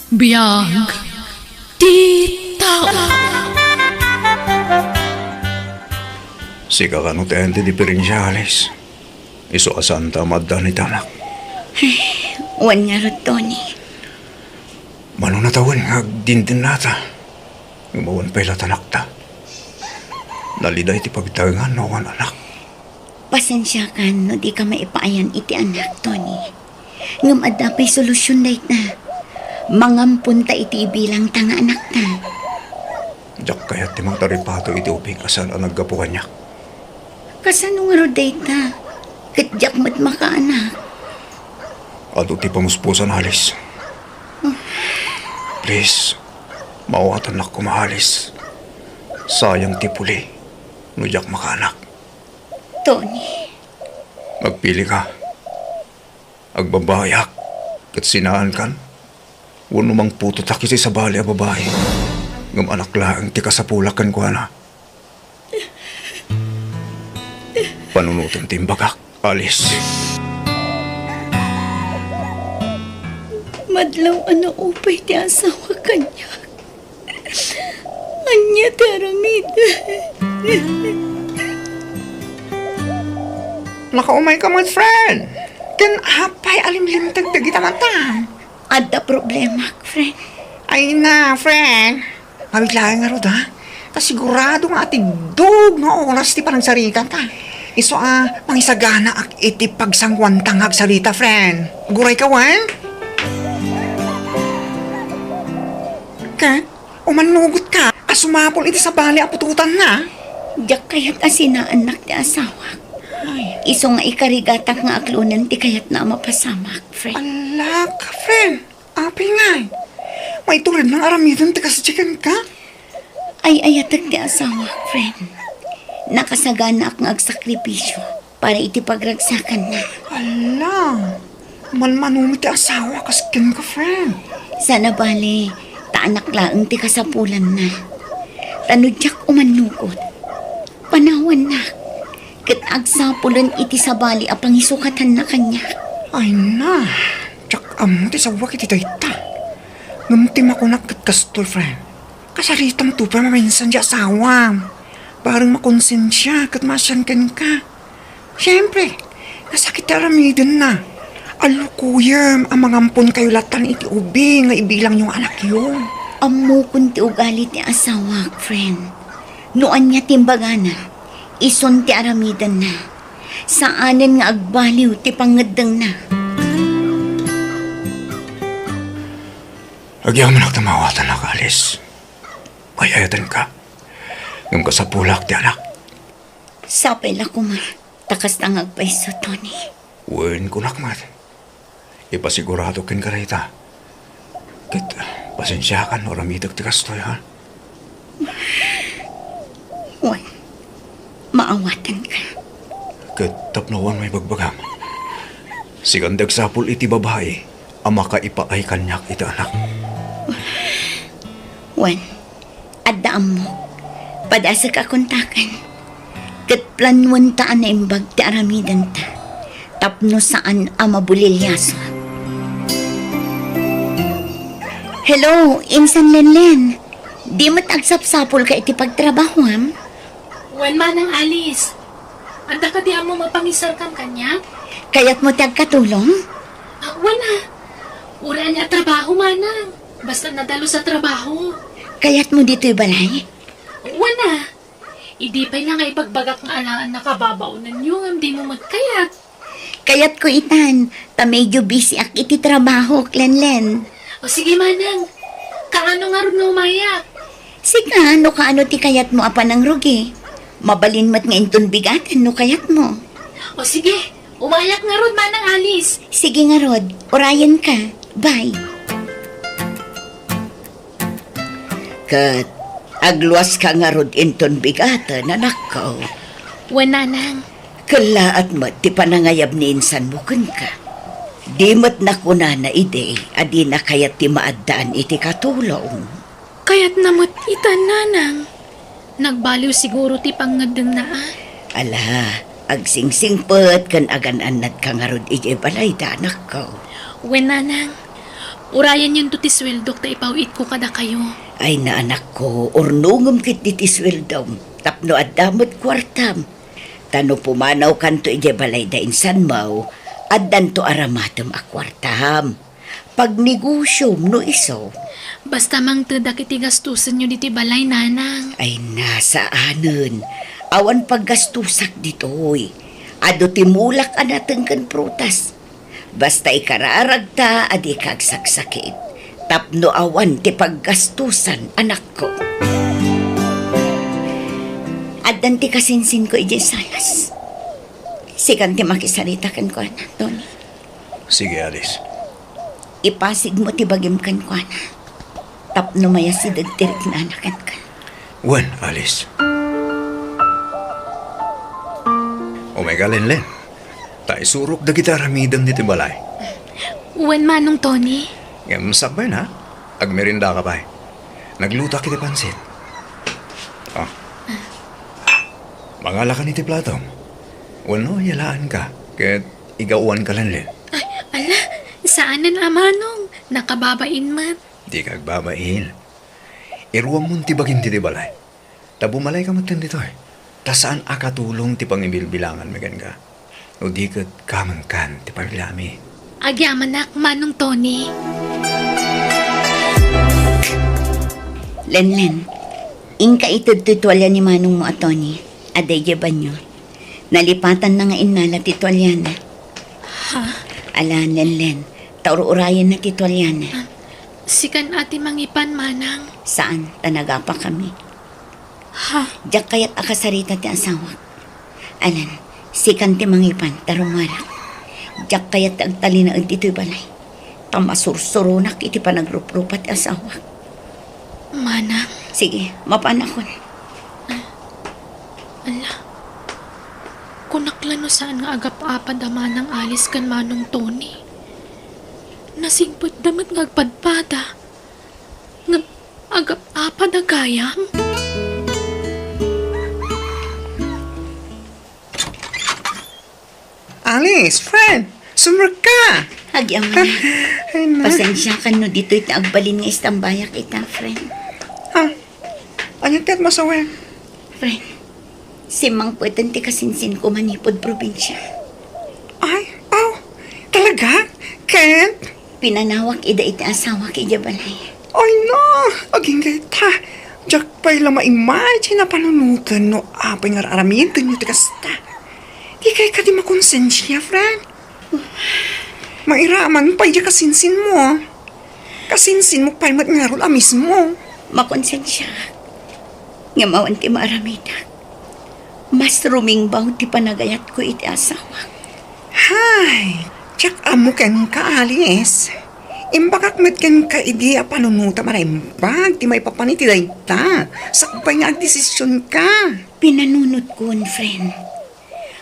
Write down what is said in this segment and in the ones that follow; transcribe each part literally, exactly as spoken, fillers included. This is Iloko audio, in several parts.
Biag ti tao. Sika kano ti ayan ti diperensia, Alice? Isu a saanta a maaddaan iti anak. Wen ngarud, Tony. Mano natawen nga agdindennata. Ngem awan pay la ti anakta. Nalida iti pagtaengan no awan anak. Pasensiakan no dika maipaayan iti anak, Tony. Ngem adda pay solusion dayta. Mangamponta iti ibilangta nga anakta. Diak kayat ti mangtaripato iti ubing a saan a naggapu kaniak. Kasano ngarud dayta? Ket diak met makaanak. Adu ti pamuspusan, Alice. Please, maawatannak koma, Alice. Sayang ti puli no diak makaanak. Tony. Agpili ka. Agbabaiak ket sinaankan, wenno mangputotak iti sabali a babai, ngem anak laeng ti kasapulak kenkuana. Panunotem ti imbagak, Alice. Madlaw a naupay ti asawa kaniak. Ania ti aramidek? Nakaumayka met, friend. Ken apay a limlimteg dagita matam? Adda problemak, friend. Ay na, friend. Awid laeng ngarud, ha? Ta sigurado nga atiddog nga oras ti panagsarikanta. Isu a, mangisaganaak iti pagsanguanta nga agsarita, friend. Agurayka wen? Ket, umannugotka a sumapul iti sabali a putotanna? Diak kayat a sinaannak ti asawak. Ay. Isu nga ikarigatak nga aklonen ti kayatna a mapasamak, friend. Ala ka, friend. Apay ngay? Maituredna nga aramiden ti kasdi kenka? Ay-ayatek ti asawak, friend. Nakasaganaak nga agsakripisio para iti pagragsakanna. Ala, manmanomi ti asawa kas kenka, friend. Saan a bale, ta anak laeng ti kasapulanna. Ta no diak umannugot, panawannak, ket agsapulen iti sabali a pangisukatanna kaniak. Ay na, diak ammo ti sawak iti dayta. Ngem ti makunak ket kastoy, friend. Kasaritam to pay maminsan ti asawam. Bareng makonsensia ket maasian kenka. Siempre, kasakit ti aramidenna. Alukuyem a mangamponkayo latan iti ubing nga ibilangyo nga anakyo. Ammokon ti ugali ti asawak, friend. No ania ti imbagana, isun ti aramidenna. Saanen nga agbaliw ti pangngeddengna. Agyamanak ta maawatannak, Alice. Ay-ayatenka. Ngem kasapulak ti anak. Sapay la koma, ta kasta nga agpayso, Tony. Wen, kunak met. Ipasigurado kenka dayta. Ket, pasensiakan no aramidek ti kastoy, ha? Wen, maawatanka. Ket tapno awan maibagbagam, sikan ti agsapul iti babai a makaipaay kaniak iti anak. Wen, adda ammok. Padasek a kontaken. Ket planuenta a naimbag ti aramidenta tapno saan a mabuliliaso. Hello, Insan Lenlen. Di met agsapsapulka iti pagtrabahoam? Wen, Manang Alice. Adda kadi ammo mapangisarkam kaniak? Kayatmo ti agkatulong? Ah, wen a. Uray ania a trabaho, Manang. Basta nadalus a trabaho. Kayatmo ditoy balay? Wen a. Idi pay la nga ibagbagak nga alaan nakababaonanyo ngem dimo met kayat. Kayatko itan, ta medyo busy ak iti trabahok, Lenlen. O sige, Manang. Kaano ngarud nga umayak? Sika, no kaano ti kayatmo a panangrugi. Mabalin met nga inton bigaten no kayatmo. O sige, umayak ngarud, Manang Alice. Sige ngarud, urayenka. Bye. Ket agluaska ngarud inton bigaten, anakko. Wen, Nanang. Kellaat met ti panangayab ni insanmo kenka. Di met nakunana idi a dina kayat ti maaddaan iti katulong. Kayatna met itan, Nanang. Nagbaliw siguro ti pangngeddengna a. Ala, agsingsingpet ken agan-annadka ngarud idiay balayda, anakko. Wen, Nanang. Urayenyonto ti sueldok ta ipaw-itko kadakayo. Ay, anakko, urnongem ketdi ti sueldom tapno adda met kuartam. Ta no pumanawkanto idiay balay da insan, addanto aramatem a kuartam. Pagnegosiom no isu. Basta mangtedak iti gastusenyo ditoy balay, nanang. Ay, saanen. Awan paggastusak ditoy. Adu ti mulak a nateng ken prutas. Basta ikararagta a dika agsaksakit, tapno awan ti paggastusan, anakko. Addan ti kasinsinko idiay salas. Sikan ti makisarita kenkuana, Tony. Sige, Alice. Ipasigmo ti bagim kenkuana. Tapno mayasideg ti riknana kenka. Wen, Alice. Umayka, Lenlen. Ta isurok dagiti aramidem ditoy balay. Wen, Manong Tony. Ngem sakbay na, agmerendaka pay. Naglutoak iti pansit. Oh. Mangalakan iti platom. Wenno, yalaanka, ket igawanka, Lenlen. Ay, ala, saanen a, Manong. Nakababain met. Dika agbabain. Iruammon ti bagim ditoy balay. Ta bumalayka metten ditoy. Ta saan a katulong ti pangibilbilanganmi kenka. No di ket kamengkan ti pamiliami. Agyamanak, Manong Tony. Lenlen, inka ited toy tualia ni manongmo a Tony. Adda idiay banio. Nalipatanna nga innala ti tualiana. Ha? Ala, Lenlen, ta ur-urayenna ti tualiana. Ah, sikan a ti mangipan, Manang. Saan, ta nagapakami. Ha? Diak kayat a kasarita ti asawak. Alan, sikan ti mangipan, ta rumuarak. Diak kayat ti agtalinaed ditoy balay. Ta masursuronak iti panagruprupa ti asawak. Manang. Sige, mapanakon. Ala, kunak la no saan nga agap-apad a Manang Alice ken Manong Tony. Nasingpetda met nga agpadpada. Nga agap-apad a gayam? Alice, friend, sumrekka. Agyamanak. Ay, na. Pasensiakan no ditoy ti agbalin nga istambayak ita, friend. Ha? Ania ti adda masawen? Friend, simmangpeten ti kasinsinko manipud probinsia. Ay, aw, talaga? Ken? Pinanawak ida iti asawak idiay balay. Ay, na, agingga ita. Diak pay la ma-imagine a panunoten no apay nga ar-aramidenyo ti kasta. Dikay kadi makonsensia, friend? Mairaman pay diay kasinsinmo. Kasinsinmo pay met ngarud a mismo. Makonsensiaak. Ngem awan ti maaramidak. Mas rumingbaw ti panagayatko iti asawak. Hay, diak ammo kenka, Alice. Imbagak met kenka idi a panunotam a naimbag ti maipapan iti dayta, sakbay nga agdesisionka. Pinanunotkon, friend.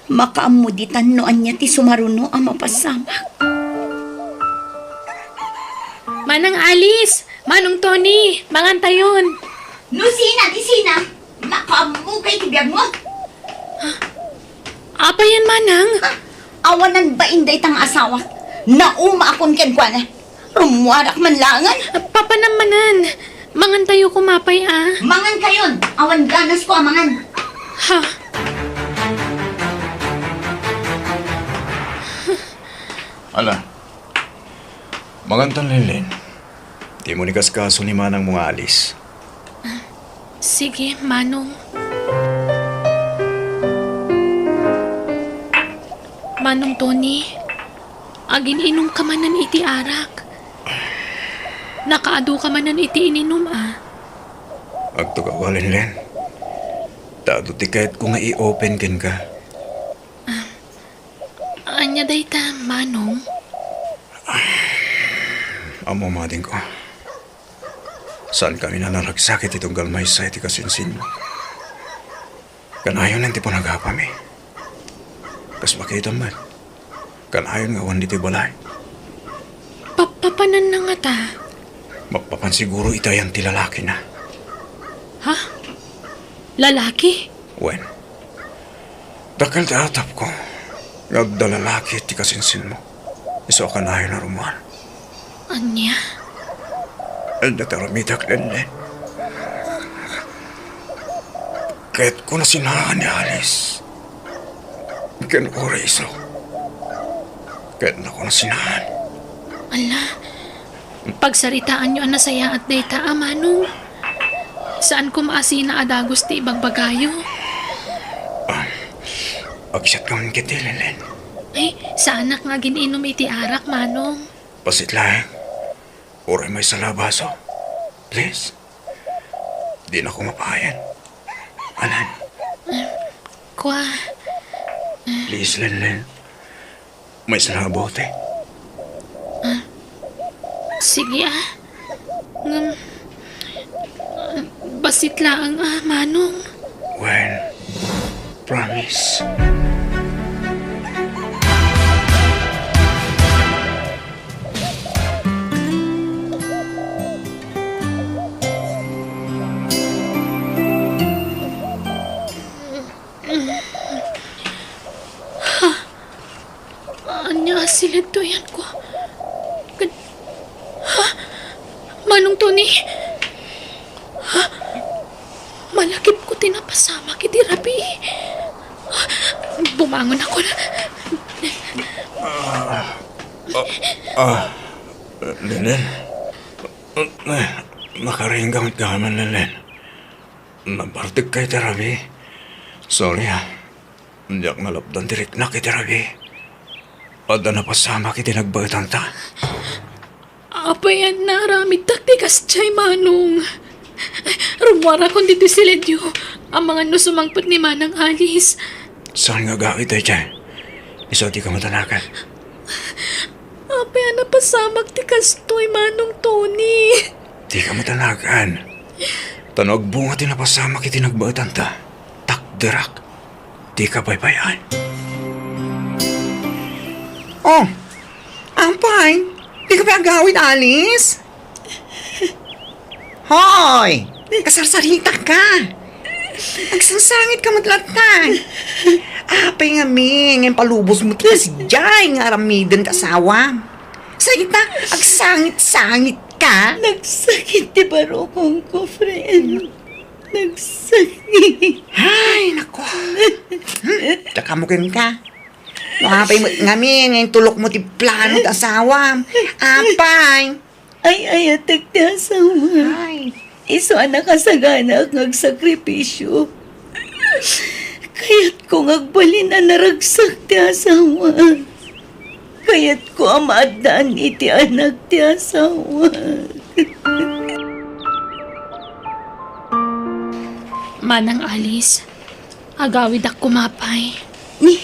Makaammo ditan no ania ti sumaruno a mapasamak. Manang Alice, Manong Tony, mangantayon. No sina, di sina, makaammo kay ti biagmo. Apayen, Manang? Ah, awanan bain dayta nga asawa. Naumaakon kenkuana. Rummuarak man laengen. Papanam manen. Mangantayo koma pay, a. Mangankayon. Awan ganasko a mangan. Ha? Ala. Mangantan, Lenlen. Dimo inkaskaso ni manangmo nga Alice. Sige, Manong. Manong Tony, agin-inumka manen iti arak. Nakaadu ka manen iti ininum, a. Agtugaw, Lenlen. Ta adu ti kayatko nga i-open kenka. Ah, ania dayta, Manong? Ammom, adingko. Saankami a naragsak iti tunggal maysa iti kasinsinmo. Kanayon ti panagapami. Kas makitam met, kanayon nga awan ditoy balay. Papapananna ngata? Mapapan siguro iti ayan ti lalakina. Ha? Lalaki? Wen. Dakkel ti atapko nga adda lalaki ti kasinsinmo. Isu a kanayon a rumuar. Ania? Ania ti aramidak, Lenlen? Kayatko a sinaan ni Alice ken Horacio. Kayatnako a sinaan. Ala, pagsaritaanyo a nasayaat dayta a manong. Saan koma a sina a dagus ti ibagbagayo. Ah, agsat ka man ketdi, Lenlen. Ay, saanak nga agin-inum iti arak, manong. Bassit laeng. Uray maysa la a baso. Please. Dinako mapayen. Alan. Kua. Please, Lenlen. Maysa la a bote. Sige, ah. Ngem, ah, bassit laeng, ah, manong. Well, promise. Ania a siled dayta? Ken, ha? Manong Tony? Ha? Malakipko ti napasamak iti rabii. Bumangonakon. Ah, ah, ah, Lenlen. Nakaringga met gayam, Lenlen. Nabartekka iti rabii. Sorry, ah. Diak nalapdan ti riknak iti rabii. Adda napasamak iti nagbaetanta. Apay a naaramidtak ti kasdiay, manong? Rummuarakon ditoy siledyo. Amangan no sumangpet ni Manang Alice. Saan nga agawid daydiay? Isu a dika madanagan. Apay a napasamak ti kastoy, Manong Tony? Dika madanagan. Ta no agbunga ti napasamak iti nagbaetanta, takderak. Dika baybay-an. Oh, apay, dika pay agawid, Alice? Hoy, kasarsaritak ka. Agsangsangit ka met latta. Apay ngamin nga impalubos mo ti kasdiay nga aramiden ti asawam? Say ta, agsangit-sangit ka? Nagsakit ti barukongko, friend. Nagsakit. Ay, nako. Hmm, tsaka mo ken ka. No apay met ngamin nga intulok mo ti plano ti asawam. Apay. Ay-ayatek ti asawa. Ay. Isu a nakasaganaak nga agsakripisio. Kayatko nga agbalin a naragsak ti asawa. Kayatko a maaddaan iti anak ti asawa. Manang Alice, agawidak koma pay. Ni,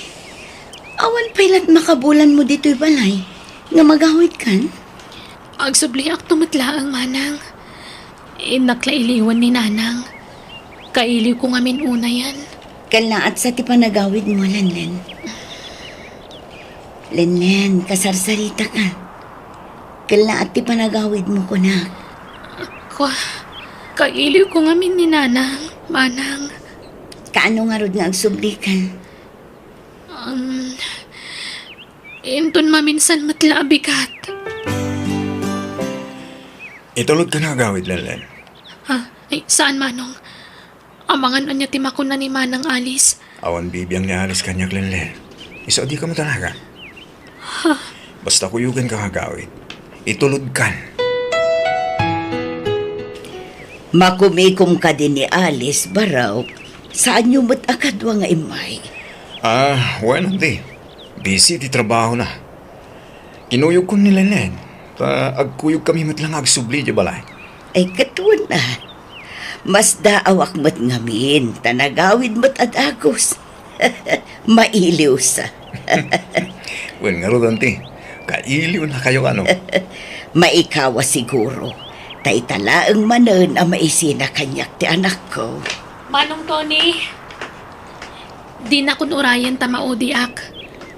awan pay lat makabulanmo ditoy balay nga magawidkan? Agsubliakto met laeng, manang. Innak la iliwen ni nanang. Kailiwko ngamin unayen. Kallaat sa ti panagawidmo, Lenlen. Lenlen, kasarsarita ka. Kallaat ti panagawidmo, kunak. Kua, kailiwko ngamin ni nanang, manang. Kaano ngarud nga agsubli ka? Um, inton maminsan met la a bigat. Itulodka nga agawid, Lenlen. Ha? Ay, saan, manong? Amangan ania ti makuna ni Manang Alice? Awan bibiang ni Alice kaniak, Lenlen. Isu a dika madanagan. Ha? Basta kuyoganka nga agawid. Itulodkan. Makumikom kadi ni Alice, Barok. Saanyo met a kadua nga immay? Ah, wen, auntie. Busy ti trabahona. Kinuyogko ni Lenlen, ta agkuyogkami met la nga agsubli idiay balay. Ay, katuon a. Masdaawak met ngamin, ta nagawid met a dagus. Mailiw sa. Wen ngarud, auntie, kailiwnakayo, ano? Maikawa siguro, ta ita laeng manen a maisina kaniak ti anakko. Manong Tony, dinakon urayen ta maudiak.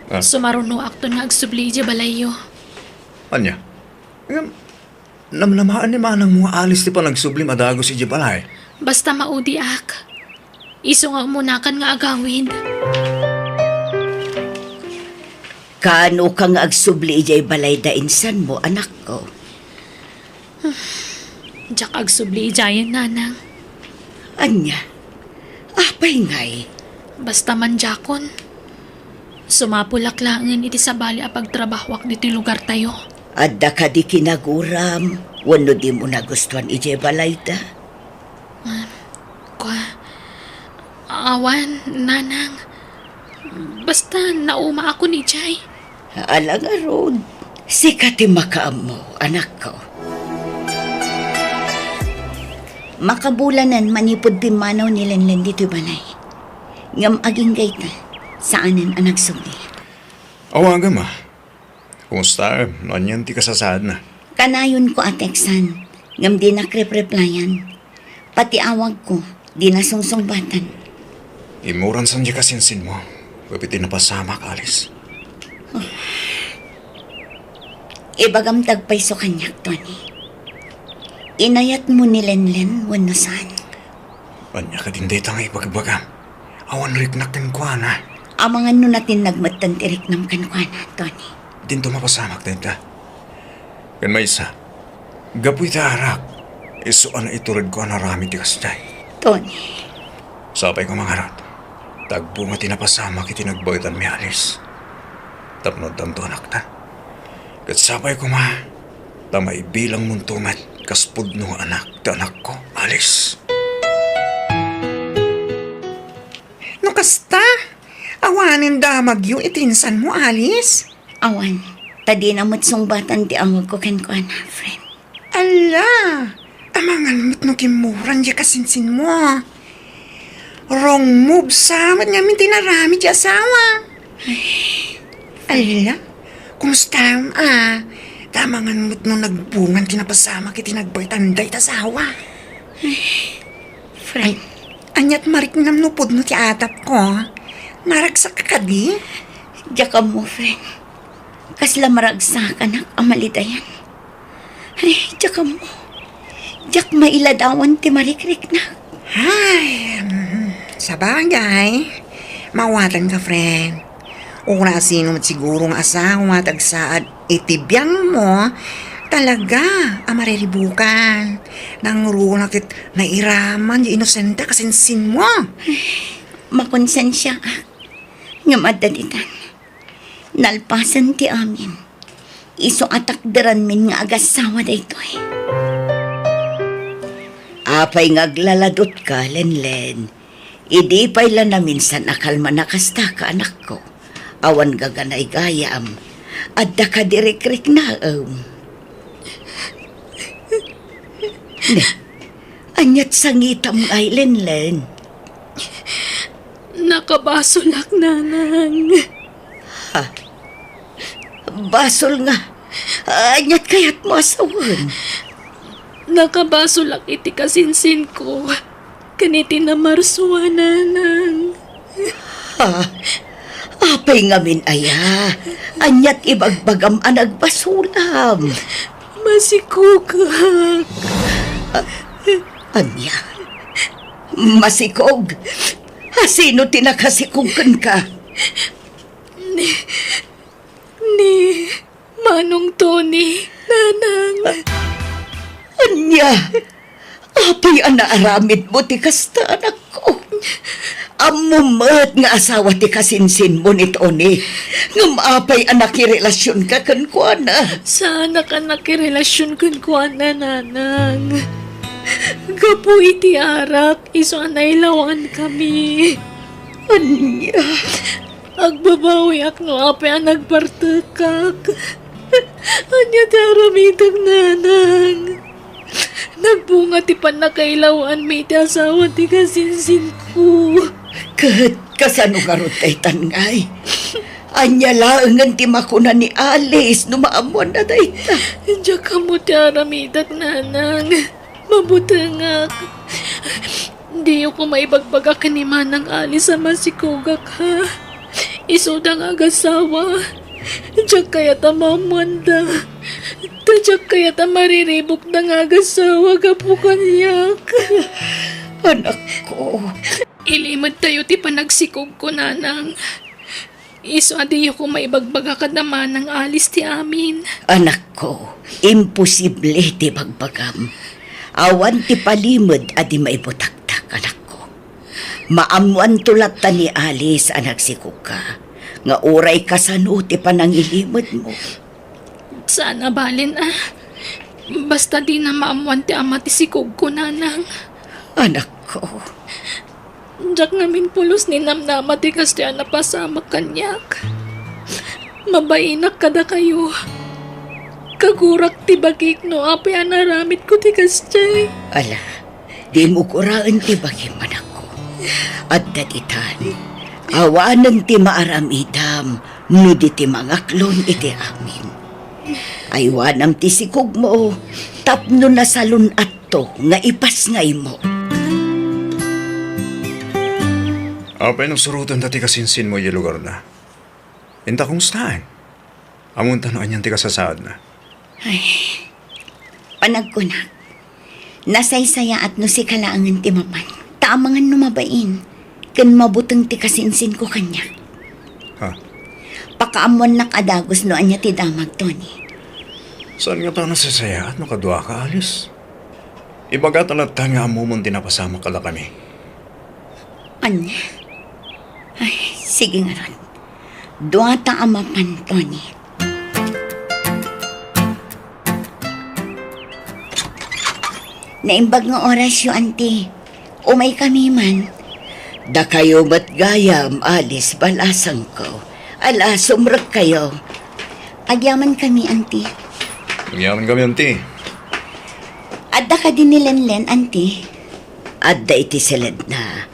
Ah. Sumarunoakton nga agsubli idiay balayyo. Ania? Ngem, namnamaan ni manangmo nga Alice ti panagsublim a dagus idiay balay. Basta maudiak. Isu nga umunakan nga agawid. Kaanoka nga agsubli idiay balay da insanmo, anakko? Diak agsubli idiayen, nanang. Ania? Apay ngay? Basta man diakon. Sumapulak laengen iti sabali a pagtrabahoak ditoy lugartayo. Adda kadi kinaguram wenno dimo nagustuan idiay balayda? Ah, kua, awan, nanang. Basta naumaakon idiay. Ala ngarud, sika ti makaammo, anakko. Makabulanen manipud pimmanaw ni Lenlen ditoy balay. Ngem agingga ita, saanen a nagsubli. Awagam, a. Kumusta? No anian ti kasasaadna? Kanayonko a teksan, ngem dinak repreplayan. Pati awagko, dina sungsungbatan. Immuran san diay kasinsinmo, ket iti napasamak, Alice. Ibagam ti agpayso kaniak, Tony. Inayatmo ni Lenlen wenno saan? Ania kadin dayta nga ibagbagam? Awan riknak kenkuana. Amangan no natinnag metten ti riknam kenkuana, Tony. Dinto mapasamak dayta. Ken maysa, gapu iti arak, isu a naituredko a naaramid ti kasdiay. Tony. Sapay koma ngarud, ta agbunga ti napasamak iti nagbaetanmi, Alice. Tapno addanto anakta. Ket sapay koma, ta maibilangmonto met kas pudno nga anak ti anakko, Alice. No kasta, awanen damagyo iti insanmo, Alice? Awan, ta dina met sungbatan ti awagko kenkuana, friend. Ala, amangan met no kimmuran diay kasinsinmo. Wrong move sa met ngamin ti inaramid ti asawa. Ala, kumustam, a? Ta amangan met no nagbungan ti napasamak iti nagbaetan dayta asawa. Friend. Ay, aniat mariknam no pudno ti atapko? Maragsak kadi? Diak ammo, friend. Kasla maragsakanak a malidayan. Ay, diak ammo. Diak mailadawan ti marikriknak. Ay, mm, sabagay. Mawatanka, friend. Uray sino met siguro nga asawa ti agsaad iti biangmo, talaga a mariribukan. Nangruna ket nairaman ti inosente a kasinsinmo. Makonsensiaak. Ngem adda ditan. Nalpasen ti amin. Isu a takderanmin nga agassawa daytoy. Apay nga aglaladutka, Lenlen? Idi pay la naminsan a kalman a kasta ka, anakko. Awan gaganaygayam. Adda kadi rikriknaem? Ne, aniat sangitam ngay, Lenlen? Nakabasolak, nanang. Ha? Basol nga? Aniat kayatmo a sawen? Nakabasolak iti kasinsinko ken iti namarsua, nanang. Ha? Apay ngamin aya? Aniat ibagbagam a nagbasolam? Masikogak. A-, ania? Masikog? A, sino ti nakasikog kenka? Ni, ni Manong Tony, nanang. Ania? Apay a naaramidmo ti kasta, anakko? Ammom met nga asawa ti kasinsinmo ni Tony. Ngem apay a nakirelasionka kenkuana? Saanak a nakirelasion kenkuana, nanang. Gapu iti arak, isu a nailawaankami. Ania? Agbabawiak no apay a nagbartekak. Ania ti aramidek, nanang? Nagbunga ti pannakailawaanmi iti asawa ti kasinsinko. Ket kasano ngarud daytan ngay? Ania laengen ti makuna ni Alice no maammoanna dayta? Diak ammo ti aramidek, nanang. Mabutengak. Diyo koma ibagbaga ken ni Manang Alice a masikogak, ha? Isuda nga agasawa. Diak kayat a maammoanda. Ta diak kayat a mariribukda nga agasawa gapu kaniak. Anakko. Ilimedtayo ti panagsikogko, nanang. Isu a diyo koma ibagbaga kada Manang Alice ti amin. Anakko, imposible ti bagbagam. Awan ti palimed a di maibutaktak, anakko. Maammoanto latta ni Alice a nagsikogka, nga uray kasano ti panangilimedmo. Saan a balen a. Basta dina maammoan ti ama ti sikogko, nanang. Anakko. Diak ngamin pulos ni namnama ti kasdiay a napasamak kaniak. Mabainak kadakayo. Kagurak ti bagik no apay a naaramidko ti kasdiay. Ala, dimo guraen ti bagim, anakko. Adda ditan. Awanen ti maaramidam no di ti mangaklon iti amin. Aywanam ti sikogmo tapno nasalun-at to nga ipasngaymo. Apay no surotenda ti kasinsinmo idiay lugarna? Inta kumustaen? Ammonta no anian ti kasasaadna? Ay, panagkunak, nasaysayaat no sika laengen ti mapan. Ta amangan no mabain ken mabuteng ti kasinsinko kaniak. Ha? Pakaammoannak a dagus no ania ti damag, Tony. Saan ngata a nasaysayaat no kaduaka, Alice? Ibagata latta nga ammomon ti napasamak kadakami. Ania? Ay, sige ngarud. Duata a mapan, Tony. Naimbag nga orasyo, Auntie. Umaykami man. Dakayo met gayam, Alice, balasangko. Ala, sumrekkayo. Agyamankami, Auntie. Agyamankami, Auntie. Adda kadi ni Lenlen, Auntie? Adda iti siledna.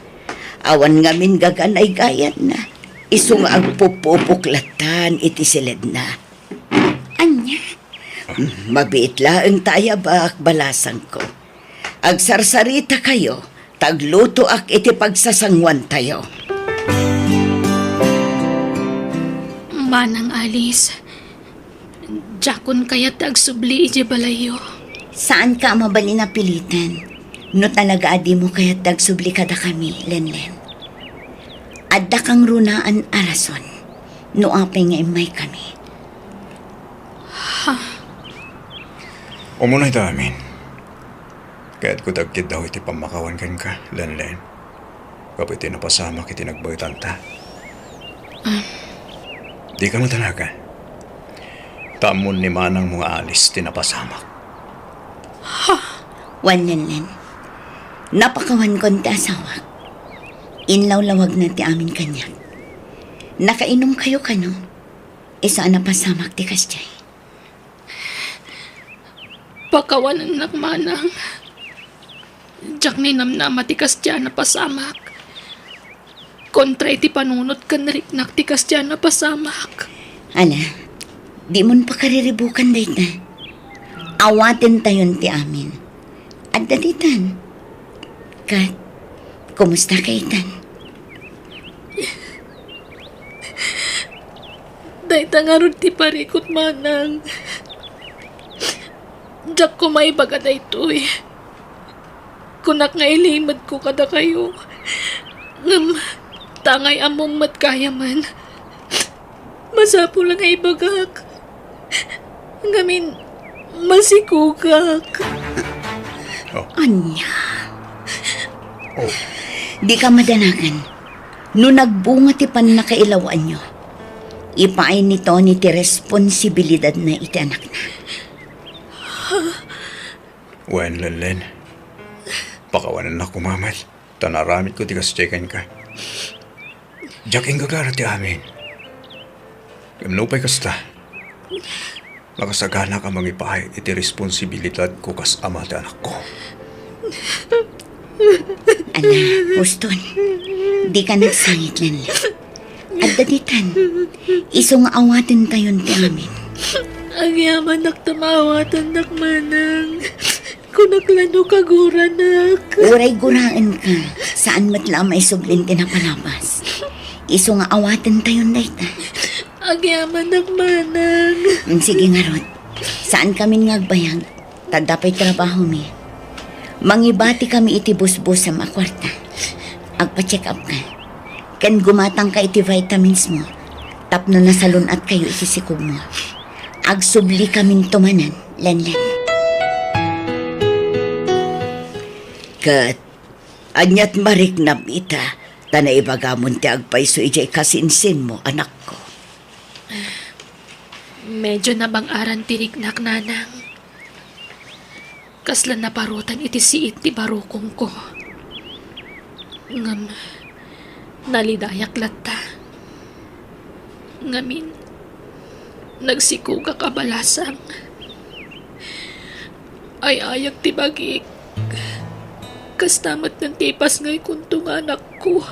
Awan ngamin gaganaygayatna. Isu nga agpupupok lattan iti siledna. Ania? Mabiit laeng ta ayabak, balasangko. Agsarsarita kayo, ta aglutoak iti pagsasanguantayo. Manang Alice, diakon kayat ti agsubli idiay balayyo. Saanka a mabalin a pilitan no talaga a dimo kayat ti agsubli kadakami, Lenlen. Adda kangrunaan a rason no apay nga immaykami. Ha? Umunayta amin. Kayatko ti agkiddaw iti pammakawan kenka, Lenlen. Gapu iti napasamak iti nagbaetanta. Ah. Dika madanagan. Ta ammon ni manangmo nga Alice ti napasamak. Ha? Wen, Lenlen. Napakawankon ti asawak. Inlawlawagna ti amin kaniak. Nakainumkayo kano? Isu a napasamak ti kasdiay. Pakawanennak, manang. Diak ninamnama ti kasdiay a napasamak. Kontra iti panunot ken riknak ti kasdiay a napasamak. Ala, dimon pakariribukan dayta. Awatentayon ti amin. Adda ditan. Ket, kumusta ka itan? Dayta ngarud ti parikut, manang. Diak koma ibaga daytoy. Kunak nga ilimedko kadakayo. Ngem, tangay ammom met gayamen. Masapul nga ibagak. Ngamin, masikogak. Oh. Ania? Oh. Dika madanagan. No nagbunga ti pannakailawaanyo, ipaay ni Tony ti responsibilidadna iti anakna. Wen, Lenlen. Pakawanennak koma met. Ta naaramidko ti kasdiay kenka. Diak inggagana ti amin. Ngem nupay kasta, nakasaganak a mangipaay iti responsibilidadko kas ama ti anakko. Ala, Uston, dika nagsangit, Lenlen. Adda ditan, isu nga awatentayon ti amin. Agyamanak ta maawatennak, manang. Kunak la no kaguranak. Uray guraenka, saan met la a maisublin ti napalabas. Isu nga awatentayon dayta. Agyamanak, manang. Mm, sige ngarud. Saankamin nga agbayag. Ta adda pay trabahomi. Mangibatikami iti busbusem a kuarta. Agpa-check up ka. Ken gumatangka iti vitamins mo. Tapno nasalun-atkayo iti sikogmo. Agsublikaminto manen, Lenlen. Ket aniat mariknam ita, ta naibagamon ti agpayso idiay kasinsinmo, anakko. Medyo nabang-aran ti riknak, nanang. Kasla naparutan iti siit ti barukongko. Ngem nalidayak latta. Ngamin, nagsikogak a balasang. Ay-ayak ti bagik. Kasta met ti ipasngaykonto nga anakko.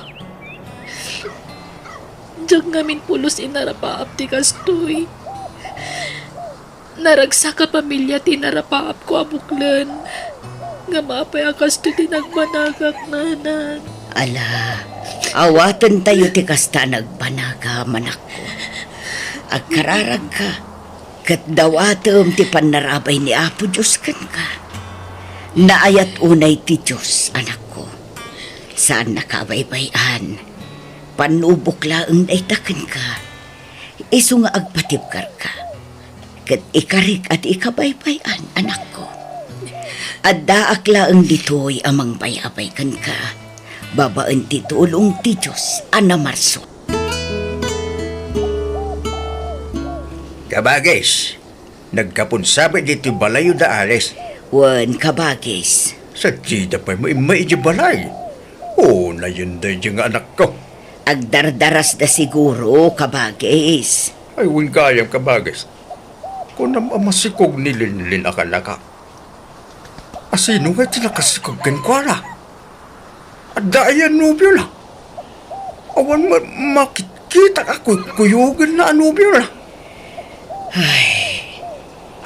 Diak ngamin pulos inarapaap ti kastoy. Naragsak a pamilia ti inarapaapko a buklen. Ngem apay a kastoy ti nagbanagak, nanang? Ala, awatentayo ti kasta a nagbanagam, anakko. Agkararagka, ket dawatem ti pannarabay ni Apo Dios kenka. Naayat unay ti Dios, anakko. Saannaka a baybay-an. Pannubok laeng dayta kenka. Isu nga agpatibkerka. Ket ikarik a di ikabaybay-an, anakko. Addaak laeng ditoy a mangbayabay kenka, babaen ti tulong ti Dios a namarsua. Kabagis, nagkapon sabit ditoy balayyo da Alice. Wen, kabagis. Sadiay da pay maimmay idiay balay. Unayen daydiay nga anakko. Agdardarasda siguro, kabagis. Ay, wen gayam, kabagis. Kunam a masikog ni Linlin a kanaka. Asino ngay ti nakasikog kenkuana? Adda aya nobiona? Awan ma-, makitkitak a kuykuyogenna a nobiona. Ay.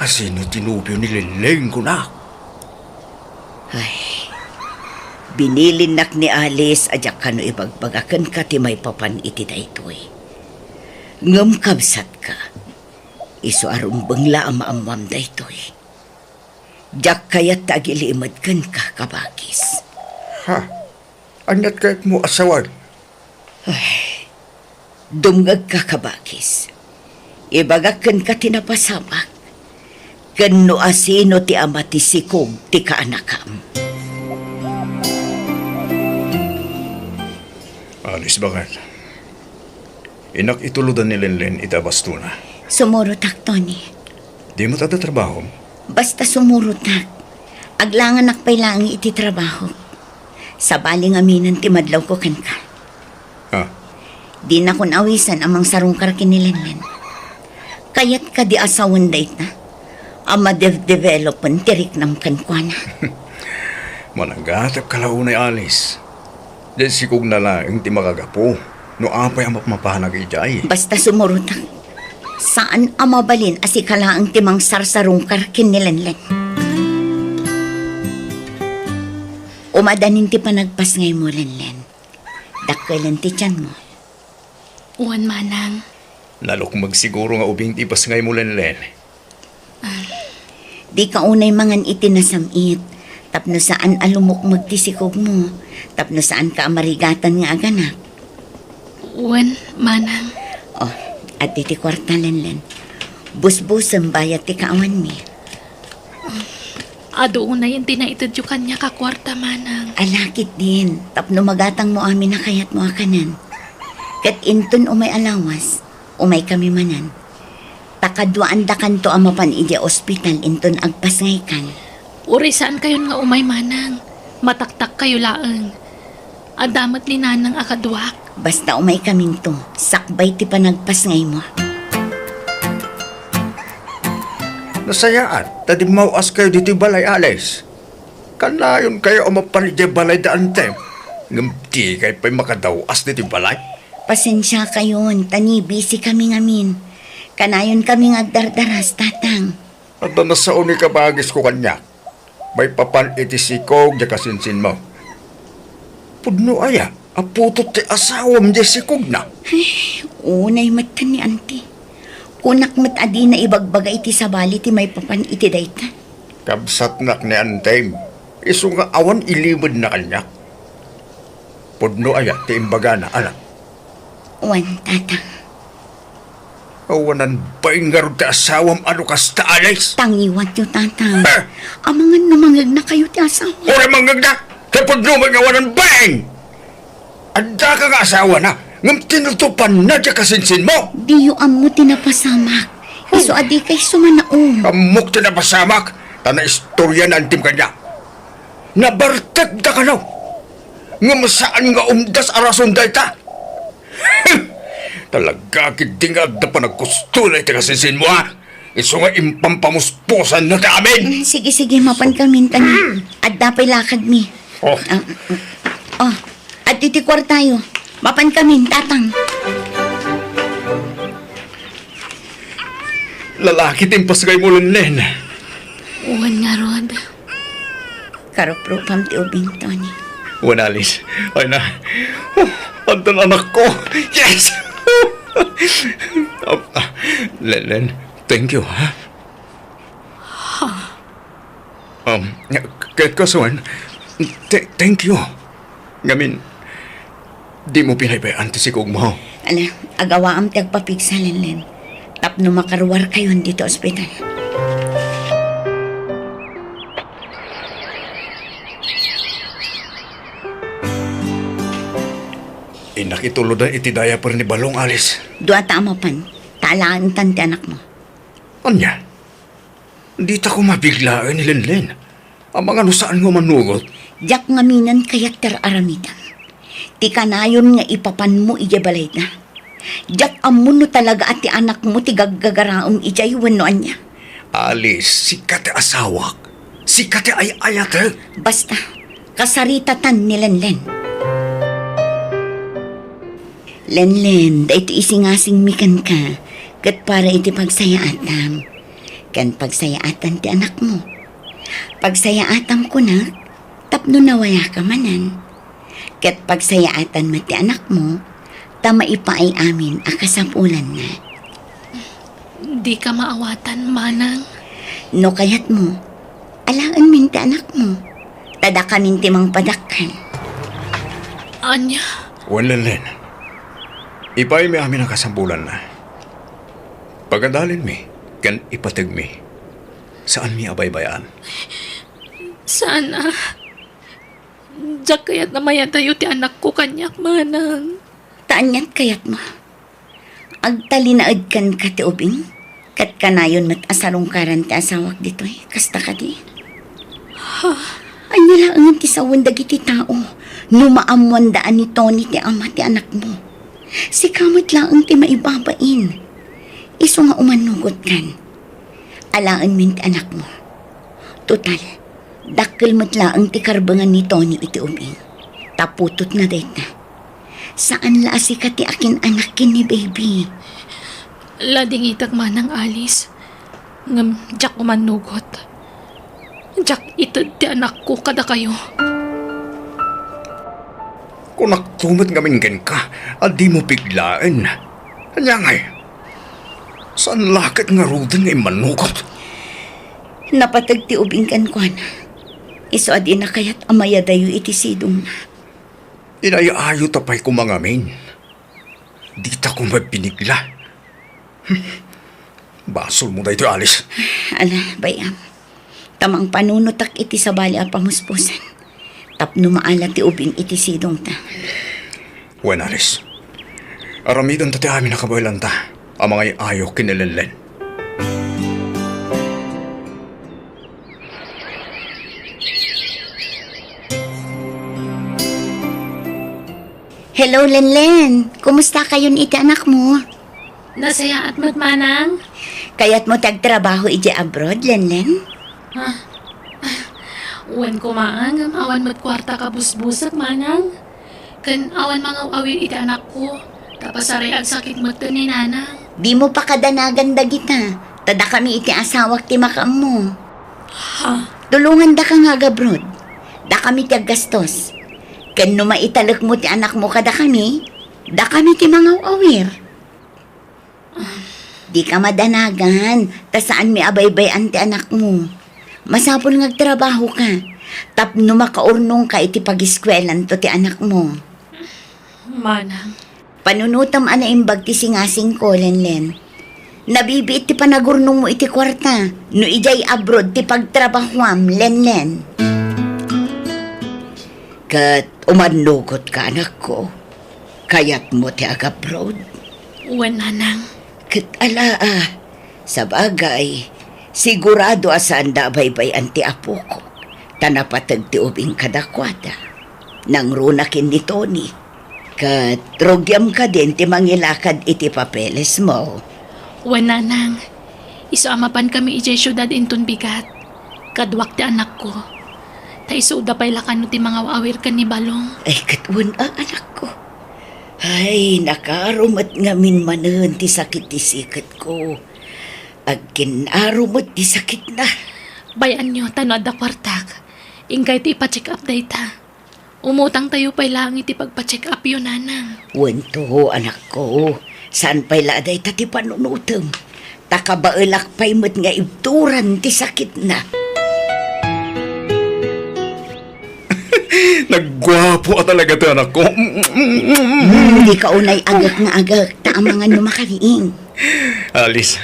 Asino ti nobio ni Linlin, kunak? Ay. Binilinnak ni Alice a diak kano ibagbaga kenka ti maipapan iti daytoy. Ngem kabsatka, isu a rumbeng la a maammoam daytoy. Diak kayat ta agilimed kenka, kabagis. Ha? Aniat kayatmo a sawen? Ay, dumngegka, kabagis. Ibagak kenka ti napasamak, ken no asino ti ama ti sikog ti kaanakam. Alice, bakit? Innak itulodan ni Lenlen ita bastona. Sumurotak, Tony. Dimo adda trabahom? Basta sumurotak. Aglanganak pay laeng iti trabahok. Sabali ngaminen ti madlawko kenka. Ah. Dinakon awisan a mangsarungkar ken ni Lenlen. Kayat kadi a sawen dayta a madevdevelopen ti riknam kenkuana. Mananggatebka la unay, Alice. Diay sikogna laeng ti makagapu no apay a mapmapanag idiay. Basta sumurotak. Saan a mabalin a sika laeng ti mangsarsarungkar ken ni Lenlen. Umadanin ti panagpasngaymo, Lenlen. Dakkelen ti tianmo. Wen, manang. Nalukmeg siguro nga ubing ti ipasngaymo, Lenlen. Ah, dika unay mangan iti nasam-it, tapno saan a lumukmeg ti sikogmo, tapno saanka a marigatan nga aganak. Wen, manang. Oh, adda ti kuarta, Lenlen. Busbusem bayat ti kaawanmi. Adu unayen ti naitedyo kaniak a kuarta, manang. Ala ketdin, tapno magatangmo amin a kayatmo a kanen. Ket inton umay a lawas, umaykami manen. Ta kaduaandakanto a mapan idiay ospital inton agpasngaykan. Uray saankayon nga umay, manang. Mataktakkayo laeng. Adda met ni nanang a kaduak. Basta umaykaminto, sakbay ti panagpasngaymo. Nasayaat ta dimmaw-askayo ditoy balay, Alice. Kanayonkayo a mapan idiay balay da Antem, ngem dikay pay makadaw-as ditoy balay. Pasensiakayon, ta ni-busy kami ngamin. Kanayonkami nga agdardaras, Tatang. Adda nasao ni kabagisko kaniak. Maipapan iti sikog diay kasinsinmo. Pudno aya a putot ti asawam diay sikogna? Ay, unay met ken ni Auntie. Kunak met a dina ibagbaga iti sabali ti maipapan iti dayta. Kabsatnak ni Antem, isu nga awan ilimedna kaniak. Pudno aya ti imbagana, anak? Wen, Tatang. Awanan bain ngarud ti asawam a no kasta, Alice? Tangiwatyo, Tatang. Eh! Amangan no mangegnakayo ti asawam. Uray mangngegna! Ti pudno met nga awanan baeng! Addaka nga asawana, ngem tinutopanna ti kasinsinmo! Diyo ammo ti napasamak. Isu a dikay sumanaom. Ammok ti napasamak, ta naistorya na intim kaniak. Nabartekda kano. Ngem saan nga umdas a rason dayta. Talaga ketdi nga adda panagkustola iti kasinsinmo, a? Isu nga impampamuspusanna ti amin. Mm, sige, sige, mapan kamin, ta adda pay lakadmi. Oh. Ah, mm, mm. Oh, adtoy ti kuartayo. Mapan kamin, tatang. Lalaki ti impasgaymo, Lenlen. Wen ngarud. Karuprupam ti ubing, Tony. Wen, Alice. Ay na. Oh, addan anakko. Yes! Ah, ah, Lenlen, thank you, ha? Ha? Um, ket kasuan, th-, thank you. Ngamin, dimo pinaybay-an ti sigogmo. Ala, agawaam ti agpapigsa, Lenlen. Tapno makaruarkayon ditoy ospital. Innak itulodan iti diaper ni Balong, Alice. Dua ta a mapan, ta alaentan ti anakmo. Ania? Dita koma biglaen ni Lenlen. Amangan no saan nga umanugot. Diak ngaminen kayat ti ar-aramidem. Ti kanayon nga ipapanmo idiay balayda. Diak ammo no talaga a ti anakmo ti gaggagaraem idiay wenno ania. Alice, sika ti asawak. Sika ti ay-ayatek. Basta, kasaritatan ni Lenlen. Lenlen, daytoy isingasingmi kenka, ket para iti pagsayaatam, ken pagsayaatan ti anakmo. Pagsayaatam kunak, tapno nawayaka manen. Ket pagsayaatan met ti anakmo, ta maipaay amin a kasapulanna. Dika maawatan, manang. No kayatmo, alaenmin ti anakmo. Ta dakamin ti mangpadakkel. Ania? Wen, Lenlen. Ipaaymi amin a kasapulanna. Pagadalinmi ken ipategmi. Saanmi a baybay-an. Saan a. Diak kayat a mayadayo ti anakko kaniak, manang. Ta aniat kayatmo? Agtalinaed kenka ti ubing, ket kanayon met a sarungkaran ti asawak ditoy, kasta kadi? Ha? Ania laengen ti sawen dagiti tao no maammoanda a ni Tony ti ama ti anakmo? Sika met laeng ti maibabain. Isu nga umannugotkan. Alaenmin ti anakmo. Total, dakkel met laeng ti karbengan ni Tony iti ubing. Ta putotna dayta. Saan la a sika ti akin-anak ken ni baby. Ladingitek manang, Alice. Ngem diak umannugot. Diak ited ti anakko kadakayo. Kunakto met ngamin kenka a dimo biglaen. Ania ngay? Saan la ket ngaruden nga immanugot? Napateg ti ubing kenkuana. Isu a dina kayat a mayadayo iti sidongna. Inay-ayo ta pay koma ngamin. Dita koma binigla. Basolmo daytoy, Alice. Ala, bay-am. Ta mangpanunotak iti sabali a pamuspusan. Tapno maala ti ubing iti sidongta. Wen, Alice. Aramidenta ti amin a kabaelanta a mangay-ayo ken ni Lenlen. Hello, Lenlen. Kumusta kayon iti anakmo? Nasayaat met, manang. Kayatmo ti agtrabaho idiay abroad, Lenlen? Ha? Wen koma, ngem awan met kuarta kabusbusek, manang. Ken awan mangaw-awir iti anakko, ta pasaray agsakit met ken ni nanang. Dimo pakadanagan dagita, ta dakami iti asawak ti makaammo. Ha? Tulongandaka nga agabroad. Dakami ti aggastos. Ken no maitalekmo ti anakmo kadakami, dakami ti mangaw-awir. Dika madanagan, ta saanmi a baybay-an ti anakmo. Masapul nga agtrabahoka, tapno makaurnongka iti pagiskuelanto ti anakmo. Manang. Panunotam a naimbag ti singasingko, Lenlen. Nabibiit ti panagurnongmo iti kuarta, no idiay abroad ti pagtrabahoam, Lenlen. Ket umannugot ka, anakko. Kayatmo ti agabroad? Wen, nanang. Ket ala, a, sabagay, sigurado a saanda a baybay-an ti apokok, ta napateg ti ubing kadakuada. Nangruna ken ni Tony. Ket rugiam kadin ti mangilakad iti papelesmo. Wen, nanang. Isu a mapankami idiay siudad inton bigat. Kaduak ti anakko. Ta isuda pay la kano ti mangaw-awir ken ni Balong. Ay, ket wen a, anakko. Ay, nakaaro met ngamin manen ti sakit ti siketko. Agkin-aro met ti sakitna. Bay-anyo, ta no adda kuartak, inkayto ipa-check up dayta. Umutangtayo pay laeng iti pagpa-check upyo, nanang. Wen to, anakko. Saan pay la a dayta ti panunotem. Ta kabaelak pay met nga ibturan ti sakitna. Nagguapo a talaga to, anakko. Hmm, dika unay agek nga agek, ta amangan no makariing. Alice,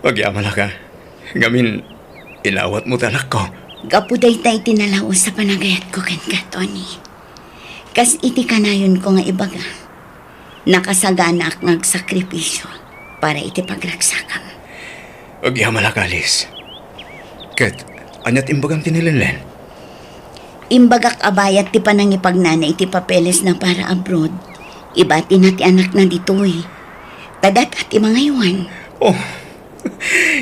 agyamanak a. Ngamin, inawatmo ti anakko. Gapu dayta iti nalaus a panagayatko kenka, Tony. Kas iti kanayonko nga ibaga, nakasaganaak nga agsakripisio para iti pagragsakam. Agyamanak, Alice. Ket, ania ti imbagam ken ni Lenlen? Imbagak a bayat ti panangipagnana iti papelesna para abroad, ibatina ti anakna ditoy. Ta dayta ti mangaywan. Oh,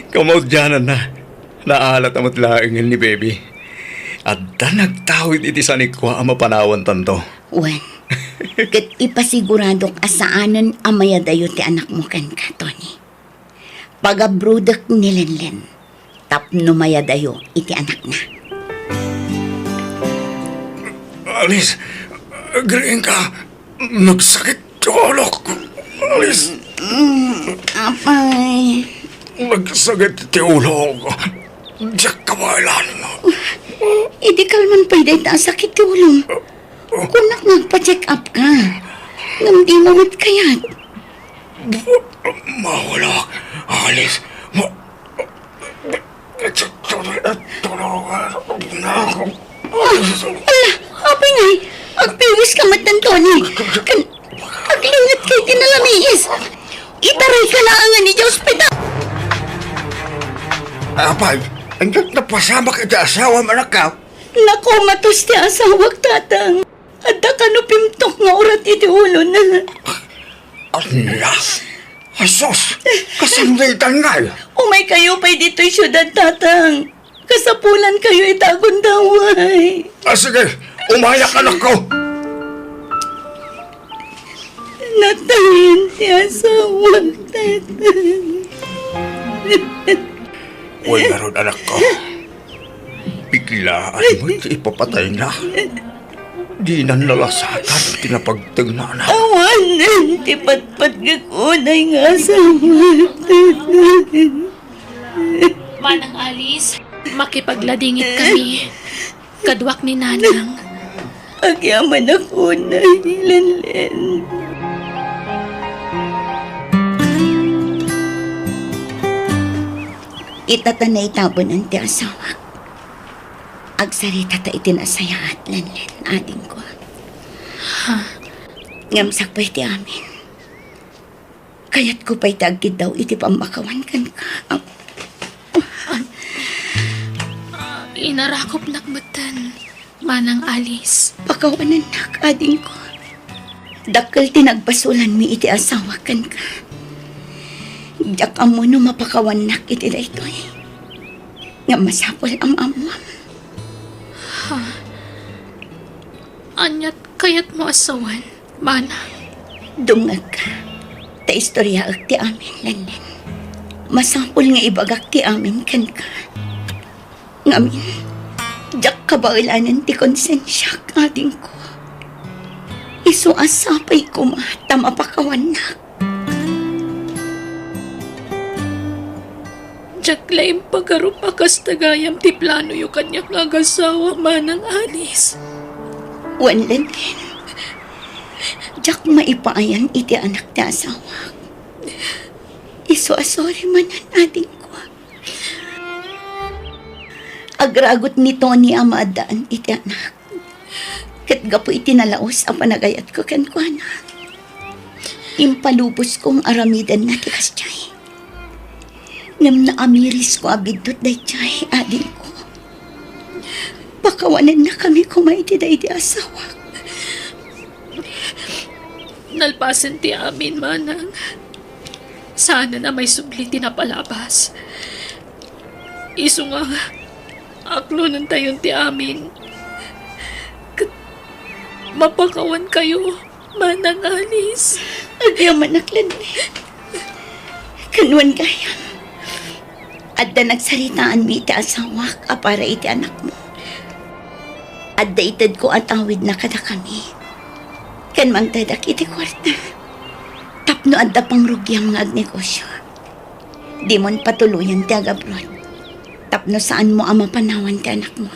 kamaudiananna. Naalata met laengen ni Baby. Adda nagtawid iti sanikua a mapanawantanto. Wen, ket ipasiguradok a saanen a mayadayo ti anakmo kenka, Tony. Pagabrodek ni Lenlen tapno mayadayo iti anakna. Alice, agriingka. Nagsakit ti ulok. Alice. Mm, apay. Nagsakit ti ulok. Diak kabaelan. Idi kalman pay dayta a sakit ti ulom. Kunak nga agpa-check up ka. Ngem dimo met kayat. Maulog, Alice. Ma-, ala, apay ngay, agpiwis ka met, Tony. Ken, aglinget ka iti nalamiis. Itaray ka laengen iti ospital. Apay, ania ti napasamak iti asawam, anakko? Nakomatos ti asawak, Tatang. Adda kano pimtok nga urat iti ulona. Ala! Asus! Kasano dayta ngay? Umaykayo pay ditoy siudad, Tatang. Kasapulankayo ita a gundaway. Ah, sige, umayak, anakko. Natayen ti asawak, Tatang. Wen ngarud, anakko. Biglaan met ti ipapatayna. Dinan nalasatan ti napagtengna, anak. Awanen ti patpatgek unay nga asawa. Manang Alice, makipagladingit kami. Kaduak ni Nanang. Agyamanak unay, Lenlen. Ita ta naitabunan ti asawak. Agsarita ta iti nasayaat, Lenlen, adingko. Ha? Ngem sakbay ti amin, kayatko pay ti agkiddaw iti pammakawan kenka. Am-, inarakopnak metten, Manang Alice. Pakawanennak, adingko. Dakkel ti nagbasolanmi iti asawak kenka. Diak ammo no mapakawannak iti daytoy. Ngem masapul a maammuam. Ha? Aniat kayatmo a sawen, Manang? Dumngegka. Ta istoriaek ti amin, Lenlen. Masapul nga ibagak ti amin kenka. Ngamin, diak kabaelanen ti konsensiak, adingko. Isu a sapay koma ta mapakawannak. Diak la impagarup a kasta gayam ti planoyo kaniak nga agasawa, Manang Alice. Wen, Lenlen, diak maipaayan iti anak ti asawak. Isu a sorry manen, adingko. Agragut ni Tony a maaddaan iti anak. Ket gapu iti nalaus a panagayatko kenkuana, impalubosko nga aramidenna ti kasdiay. Ngem naamirisko a biddut daydiay, adingko. Pakawanennakami koma iti daydi asawak. Nalpasen ti amin, manang. Saanen a maisubli ti napalabas. Isu nga, aklonentayon ti amin. Ket mapakawankayo, Manang Alice. Agyamanak, Lenlen. Kanuan gayam. Adda nagsaritaanmi iti asawak a para iti anakmo. Adda itedko a tawidna kadakami. Ken mangtedak iti kuarta. Tapno adda pangrugiam nga agnegosyo. Dimon patuloyen ti agabroad. Tapno saanmo a mapanawan ti anakmo.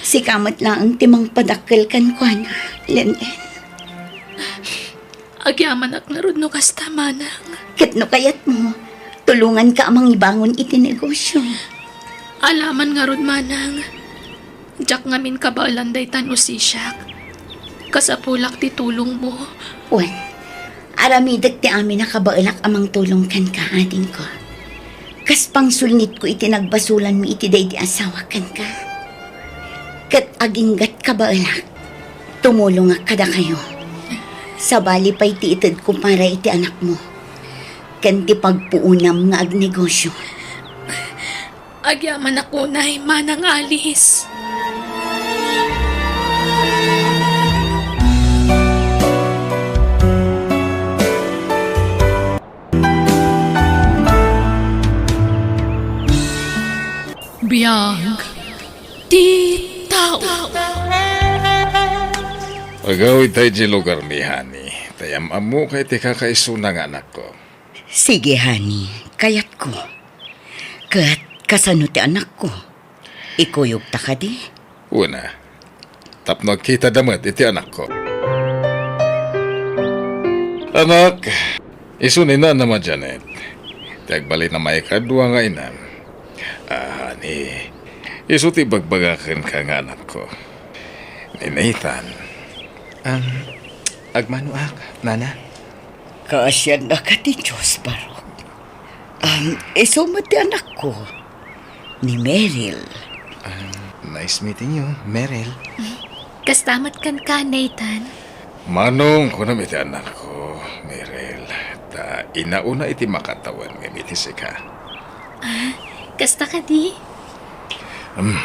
Sika met laeng ti mangpadakkel kenkuana, Lenlen. Agyamanak ngarud no kasta, manang. Ket no kayatmo, tulonganka a mangibangon iti negosyo. Alaman ngarud, manang. Diak ngamin kabaelan dayta no sisiak. Kasapulak ti tulongmo. Wen, aramidek ti amin a kabaelak a mangtulong kenka, adingko. Kas pangsulngitko iti nagbasolanmi iti daydi asawak kenka. Ket aginggat kabaelak, tumulongak kadakayo. Sabali pay ti itedko para iti anakmo ken ti pagpuonam nga agnegosyo. Agyamanak unay, Manang Alice. Biag ti tao. Agawidta idiay lugarmi, honey. Ta am-ammoka iti kakaisuna nga anakko. Sige, honey. Kayatko. Ket kasano ti anakko? Ikuyogta kadi? Una, tapno agkitada met iti anakko. Anak, isu ni Nanam a Janet, ti agbalin a maikadua nga inam. Ah, honey, isu ti ibagbaga kenka nga anakko. Ni Nathan. Ang agmanoak, Nana? Kaasiannaka ti Dios, Barok. Um, isu met ti anakko, ni Meryl. Ah, nice meeting you, Meryl. Kasta met kenka, Nathan. Manong, kunam iti anakko, Meryl. Ta inauna iti makatawen ngem iti sika. Ah, kasta kadi? Hmm,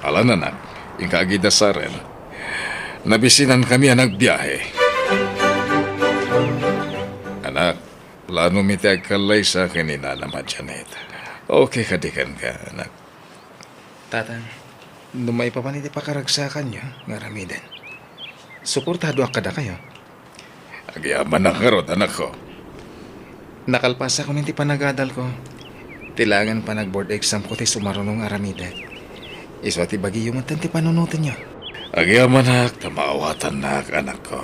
alan, anak, inka agidasaren. Nabisinankami a nagbiahe. Anak, planomi ti agkallaysa ken ni Nanam a Janet. Okay kadi kenka, anak? Tatang, no maipapan iti pakaragsakanyo nga aramiden, suportadoak kadakayo. Agyamanak ngarud, anakko. Nakalpasakon iti panagadalko. Ti laengen panag-board examko ti sumaruno nga aramidek. Isu a ti bagiyo metten ti panunotenyo. Agyamanak ta maawatannak, anakko.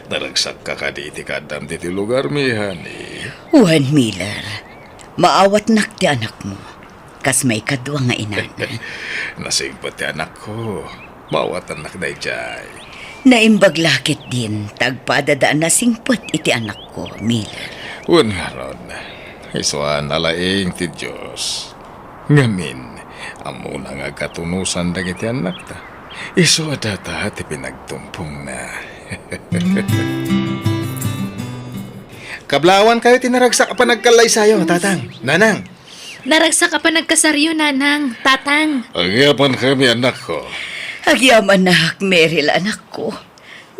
Naragsakka kadi iti kaaddam ditoy lugarmi, honey? Wen, Miller, maawatnak ti anakmo. Kas maikadua nga inana. Nasingpet ti anakko. Maawatannak daydiay. Naimbag la ketdin, ta agpadada a nasingpet iti anakko, Miller. Wen ngarud, isu a nalaing ti Dios. Ngamin, ammona nga agkatunosan dagiti annakta. Isu a data ti pinagtumpongna. Kablawankayo ti naragsak a panagkallaysayo, Tatang, Nanang. Naragsak a panagkasaryo, Nanang, Tatang. Agyamankami, anakko. Agyamanak, Meryl, anakko.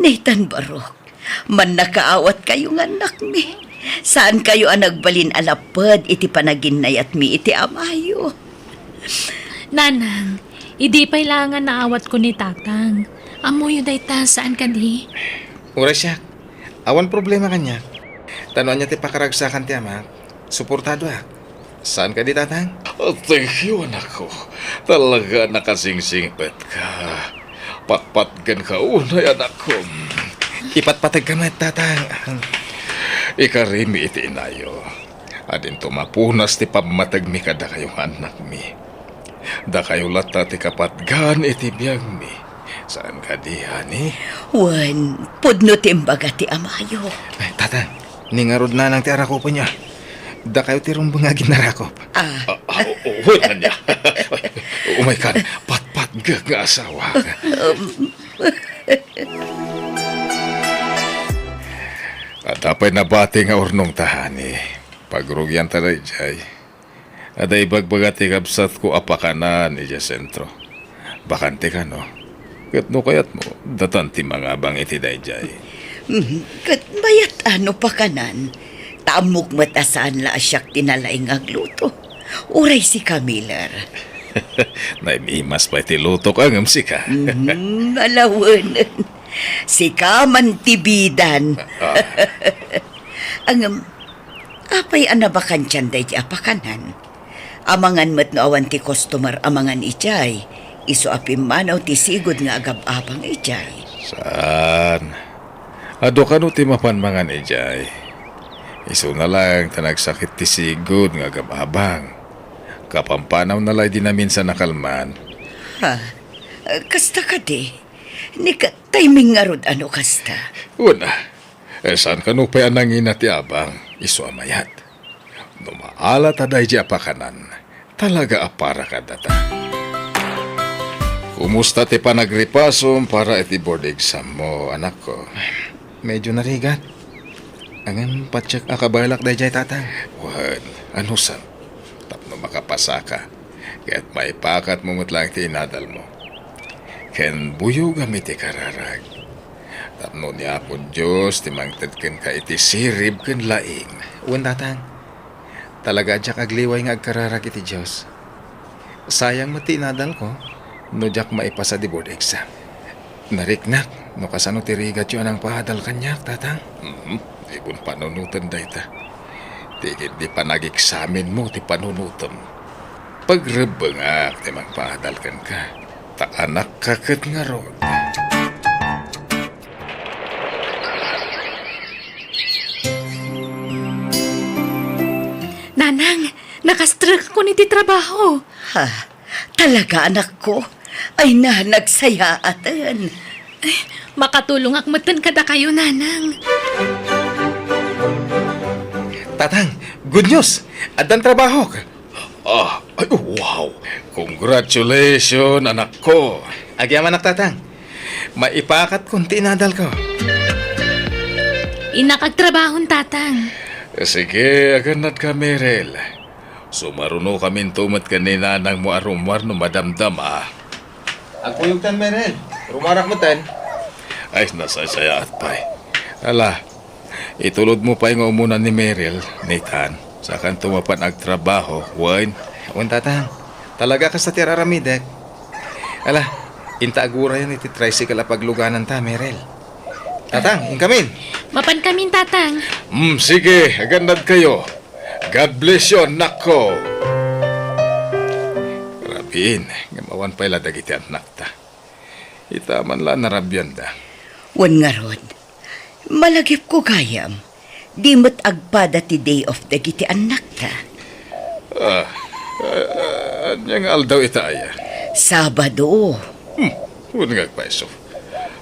Nathan, Barok, mannakaawatkayo nga annakmi. Saankayo a nagbalin a lapped iti panaginnayatmi iti amayo. Nanang, idi pay laeng a naawatko ni Tatang. Ammoyo dayta, saan kadi? Uray siak. Awan problema kaniak. Ta no ania ti pakaragsakan ti amak, suportadoak. Saan kadi, Tatang? Oh, thank you, anakko. Talaga a nakasingsingpetka. Patpatgenka unay, anakko. Ipatpategka met, Tatang. Ikarimi iti inayo. Adinto mapunas ti pammategmi kadakayo nga annakmi. Dakayo latta ti kapatgan iti biagmi. Saan kadi, honey? Wen, pudno ti imbaga ti amayo. Ay, Tatang, ni ngarud nanang ti arakupenyo. Dakayo ti rumbeng a aginarakop. Ah. Ah, ah, o-, o-, wen, ania? Umaykan, patpatgek nga asawa. Um. Adda pay nabati nga urnongta, honey. Pagrugianta daydiay. Adda ibagbaga ti kabsatko a pakanan idiay sentro. Bakante kano? Ket no kayatmo, datan ti mangabang iti daydiay. Mhm. Ket mayat a no pakanan, ta ammok met a saan la a siak ti nalaing nga agluto. Uray sika, Miller. Naim-imas pay ti lutok ngem sika. Mhm, ala wen. Sika man ti bidan. Ah. Ngem, apay a nabakantian daydi a pakanan? Amangan met no awan ti customer a mangan idiay, isu a pimmanaw ti sigud nga agab-abang idiay. Saan? Adu kano ti mapan mangan idiay? Isuna laeng ta nagsakit ti sigud nga agab-abang. Kapampanawna la idi naminsan a kalman. Ha? Kasta kadi? Ni ka-, timing ngarud a no kasta? Wen a. Eh, saan kano pay a nangina ti abang, isu a mayat? No maala ta daydi a pakanan, talaga a para kadata. Kumusta ti panagripasom para iti board exam mo, anakko? Medyo narigat. Ngem patiek a kabaelak daydiay, Tatang. Wen, anusan? Tapno makapasaka, ket maipakatmo met laeng ti inadalmo. Ken buyogam iti kararag. Tapno ni Apo Dios ti mangted kenka iti sirib ken laing. Wen, Tatang. Talaga a diak agliway nga agkararag iti Dios. Sayang met ti inadalko no diak maipasa ti board exam. Nariknak no kasano ti rigatyo a nangpaadal kaniak, Tatang. Mhm. Ibon panunoten dayta. Ti ketdi panageksaminmo ti panunotem. Pagrebbengak ti mangpaadal kenka, ta anakka ket ngarud. Nanang, nakastrekakon iti trabaho. Ha? Talaga, anakko? Ay na, nagsayaaten. Ay, makatulongak metten kadakayo, Nanang. Tatang, good news! Addan trabahok! Ah, ay, wow! Congratulations, anakko! Agyamanak, Tatang. Maipakatkon ti inadalko. Innak agtrabahon, Tatang. Sige, agannadka, Meryl. Sumarunokaminto met ken ni nanangmo a rummuar no madamdama. Agkuyogtan, Meryl. Rummuarak metten. Ay, nasaysayaat pay. Ala, itulodmo pay nga umuna ni Meryl, Nathan. Sakanto mapan agtrabaho, wen? Wen, Tatang. Talaga kasta ti ar-aramidek. Ala, inta agurayan iti tricycle a paglugananta, Meryl. Tatang, inkamin. Mapankamin, Tatang. Mm, sige, agannadkayo. God bless you, annakko. Rabin, ngem awan pay la dagiti annakta. Ita man la narabianda. Wen ngarud, malagipko gayam, di met agpada ti day off dagiti annakta. Ah, ah, ah, ania nga aldaw ita aya? Sabado. Hmm, wen nga agpayso.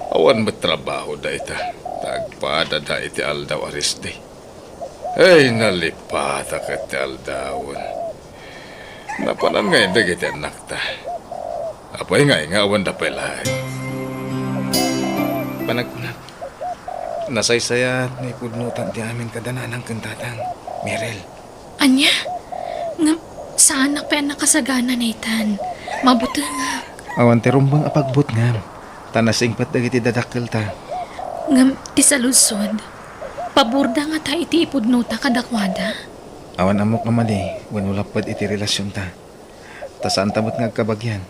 Awan met trabaho dayta, ta agpada da iti aldaw a rest day. Ay, nalipatak iti aldawen. Napanan ngay dagiti annakta. Apay ngay nga awan da pay laeng? Panagkunak, nasaysayaat nga ipudnotan ti amin kada nanang ken tatang, Meryl. Ania? Ngem, saanak pay a nakasagana, Nathan. Mabutengak. Awan ti rumbeng a pagbutngam, ta nasingpet dagiti dadakkelta. Ngem, ti saludsod, paborda ngata iti ipudnota kadakuada? Awan ammok a mali wenno lapped iti relasionta. Ta saanta met nga agkabagian.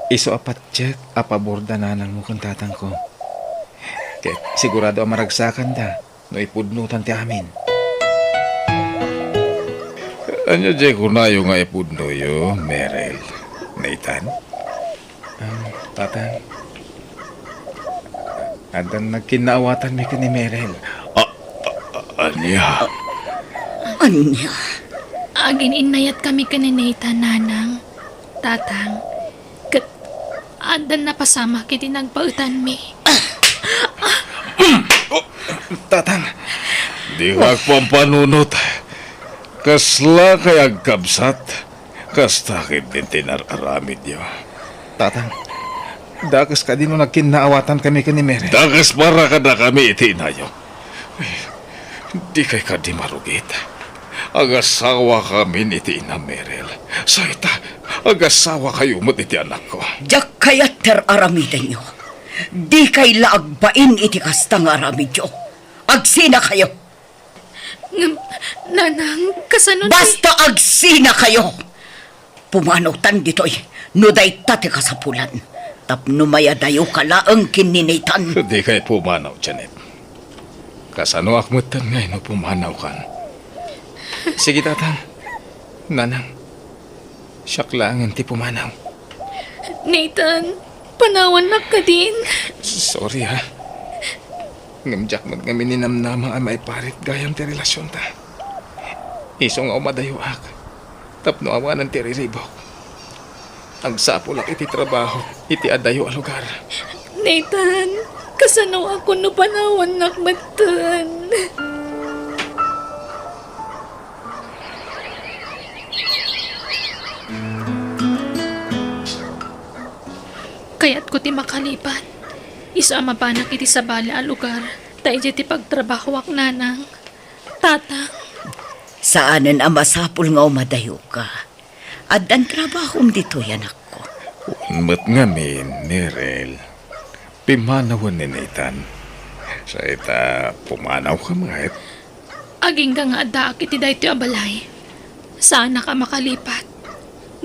Isu a patiek a paborda nanangmo ken tatangko. Ket sigurado a maragsakanda no ipudnotan ti amin. Ania diay kunayo nga ipudnoyo, Meryl? Nathan? Ah, tatang. Addan nagkinnaawatanmi ken ni Meryl. Ah, ah, ah, ania? Ania? Agin-innayatkami ken ni Nathan, nanang. Tatang, ket addan napasamak iti nagbaetanmi. Tatang. Dika agpampanunot. Kasla kay agkabsat. Kasta ketdin ti inar-aramidyo. Tatang, dakes kadi no nagkinnaawatankami ken ni Mary? Dakes para kadakami iti inayo. Dikay kadi marugit. Agasawakamin iti inam, Meryl. Sa ita, agasawakayo met iti anakko. Diak kayat ti ar-aramidenyo. Dikay la agbain iti kasta nga aramidyo. Agsinakayo! Ngem, Nanang, kasano ti— Basta agsinakayo! Pumanawtan ditoy no dayta ti kasapulan. Tapno mayadayoka laeng ken ni Nathan. Dikay pumanaw, Janet. Kasanoak metten ngay no pumanawkan? Sige, Tatang. Nanang, siak laengen ti pumanaw. Nathan, panawannak kadin. Sorry, ha. Ngem diak met ngamin ninamnama a maiparit gayam ti relasionta. Isu nga umadayoak tapno awanen ti riribuk. Agsapulak iti trabaho iti adayo a lugar. Nathan, kasanoakon no panawannak metten? Kayatko ti makalipat. Isu a mapanak iti sabali a lugar, ta idiay ti pagtrabahoak, Nanang. Tatang. Saanen a masapul nga umadayoka. Addan trabahom ditoy, anakko. Wen met ngamin, Meryl. Pimmanawen ni Nathan. Sa ita, pumanawka met. Agingga nga addaak iti daytoy a balay. Saanak a makalipat.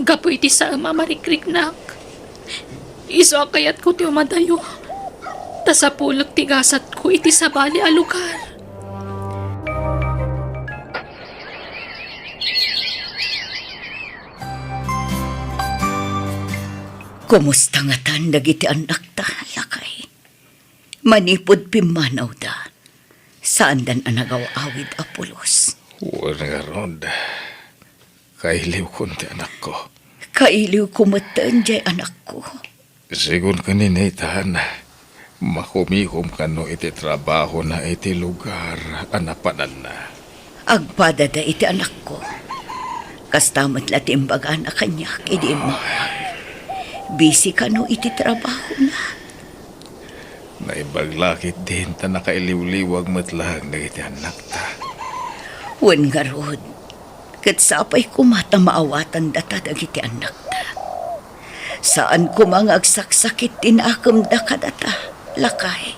Gapu iti saem a marikriknak. Isu a kayatko ti umadayo. Ta sapulek ti gasatko iti sabali a lugar. Kumusta ngatan dagiti annakta, lakay? Manipud pimmanawda, saandan a nagaw-awid a pulos. Wen ngarud, kailiwkon ti anakko. Kailiwko metten diay anakko. Sigun ken ni Nathan, makumikom kano iti trabahona iti lugar a napananna. Agpadada iti anakko. Kasta met la ti imbagana kaniak idi immawag. Busy kano iti trabahona. Naimbag la ketdin ta nakailiwliwag met laeng dagiti annakta. Wen ngarud, ket sapay koma ta maawatandata dagiti annakta. Saan koma nga agsaksakit ti nakemda kadata, lakay.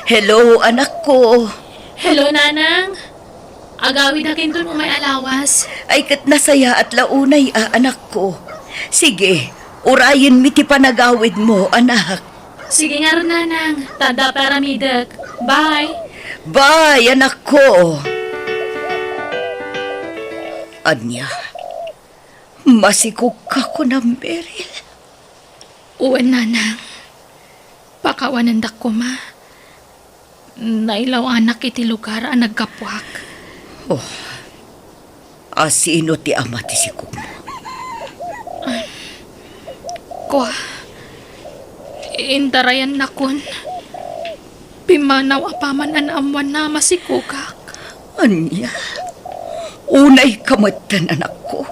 Hello, anakko. Hello, Nanang. Agawidakinton umay a lawas. Ay, ket nasayaat la unay a, anakko. Sige, urayenmi ti panagawidmo, anak. Sige ngarud, Nanang. Ta adda pay aramidek. Bye. Bye, anakko. Ania, masikogka kunam, Meryl? Wen, Nanang. Pakawanendak koma. Nailaw-anak iti lugar a naggapuak. Oh. A sino ti ama ti sikogmo? Kua, intarayannakon. Pimmanaw apaman a naammoanna a masikogak. Ania? Unayka metten, anakko.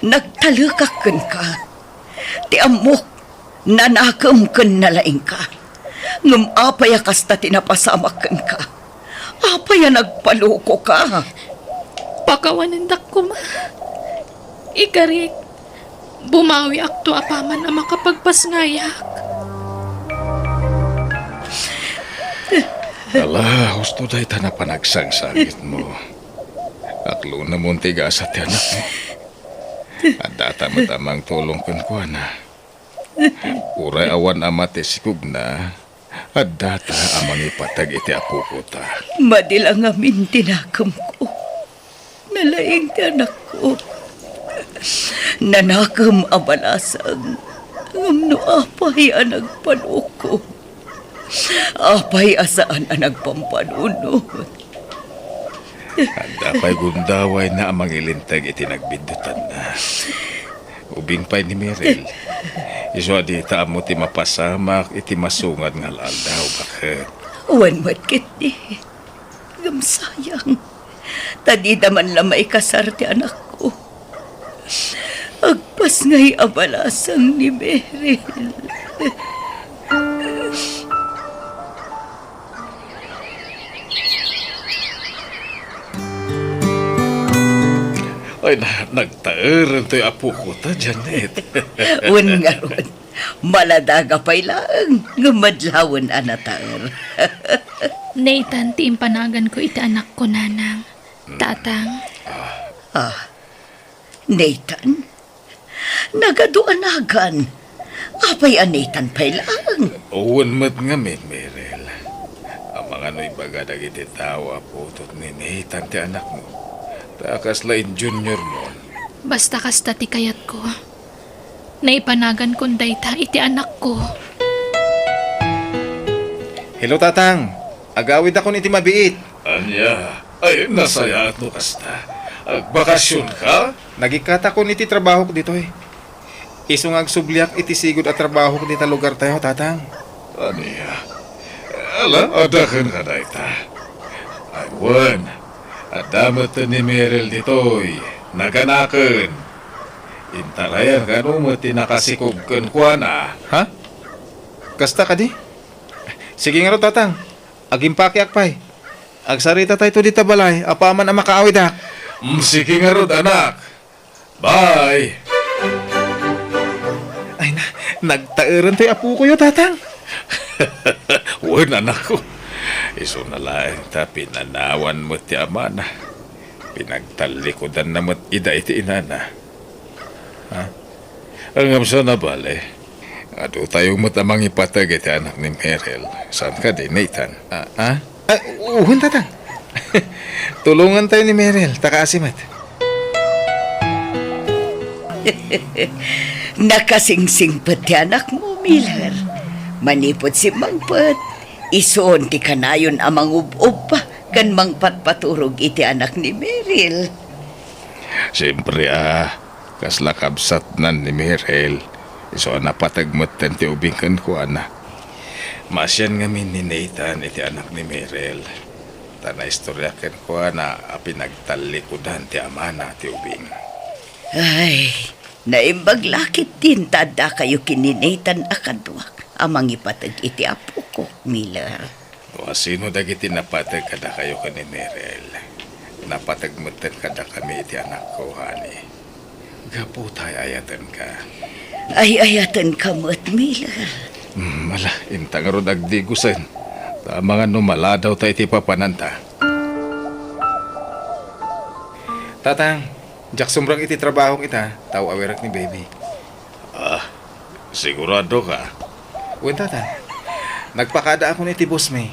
Nagtalekak kenka. Ti ammok, nanakem ken nalaingka. Ngem apay a kasta ti napasamak kenka? Apay a nagpalokoka? Pakawanendak koma. Ikarik, bumawiakto apaman a makapagpasngayak. Ala, husto dayta a panagsangsangitmo. Aklonamon ti gasat ti anakmo. Addata met a mangtulong kenkuana. Uray awan ama ti sikogna, addata a mangipateg iti apokota. Madi la ngamin ti nakemko. Nalaing ti anakko. Nanakem a balasang. Ngem no apay a nagpaloko? Apay a saan a nagpampanunot? Adda pay gundawayna a mangilinteg iti nagbiddutanna. Ubing pay ni Merel. Isu a dita ammo ti mapasamak iti masungad nga al-aldaw, baket. Wen met ketdi. Ngem sayang, ta dida man la maikasar ti anakko. Agpasngay a balasang ni Merel. Ay, na, nagtaeren toy apoko ta, Janet. Wen ngarud, maladaga pay laeng, ngem madlawen a nataer. Nathan ti impanaganko iti anakko, Nanang. Tatang. Ah, Nathan? Nagadu a nagan. Apay a Nathan pay laeng? Wen met ngamin, Merel. Amangan no ibaga dagiti tao a putot ni Nathan ti anakmo. Ta kasla in junior mon. Basta kasta ti kayatko. Naipanagan kon dayta iti anakko. Hello, Tatang. Agawidakon iti mabiit. Ania? Ay, nasayaat no kasta. Agbakasionka? Nagikkatakon iti trabahok ditoy. Isu nga agsubliak iti sigud a trabahok dita lugartayo, Tatang. Ania? Ala, adda kenka dayta. Ay, wen. Adda met ni Merel ditoy. Naganaken. Intarayan kano met ti nakasikog kenkuana. Ha? Kasta kadi? Sige ngarud, Tatang. Agimpakiak pay. Agsaritatayo dita balay, apaman a makaawidak. Mm, sige ngarud, anak. Bye. Ay na, nagtaeran toy apokoyo, Tatang. Wen, anakko. Isuna laeng ta pinanawan met ti amana. Pinagtallikudanna met ida iti inana. Ha? Ngem saan a bale, adutayo met a mangipateg iti anak ni Merel. Saan kadi, Nathan? Ah, ah? Ah, wen, Tatang. Tulongantayo ni Merel, ta kaasi met. Nakasingsingpet ti anakmo, Miller. Manipud simmangpet, isuon ti kanayon a mangub-ubba ken mangpatpaturog iti anak ni Merel. Siempre a, kasla kabsatnan ni Merel, isu a napateg metten ti ubing kenkuana. Maasian ngamin ni Nathan iti anak ni Merel, ta naistorya kenkuana a pinagtallikudan ti amana ti ubing. Ay, naimbag la ketdin ta addakayo ken ni Nathan a kaduak a mangipateg iti apokok, Miller. No asino dagiti napateg kadakayo ken ni Merel, napateg metten kadakami iti anakko, honey. Gapu ta ay-ayatenka. Ay-ayatenka met, Miller. Hmm, ala, inta ngarud agdigosen. Ta amangan no maladawta iti papananta. Tatang, diak sumrek iti trabahok ita, ta aw-awirek ni baby. Ah, sigurado ka? Wen, Tatang. Nagpakadaakon iti boss mi.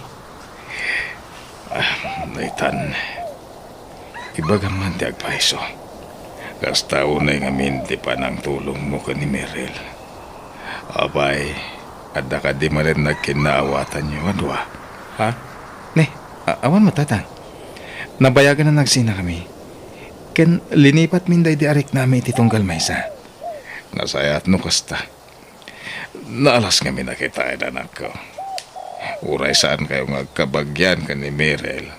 Ah, Nathan, ibagam man ti agpayso. Kasta unay ngamin ti panangtulongmo ken ni Merel. Apay, adda kadi manen nagkinnaawatanyo a dua? Ha? Ne, a-, awan met, Tatang. Nabayagan a nagsinakami. Ken linipatmin daydi a riknami iti tunggal maysa. Nasayaat no kasta. Naalas ngamin a kitaen, anakko. Uray saankayo nga agkabagian ken ni Merel,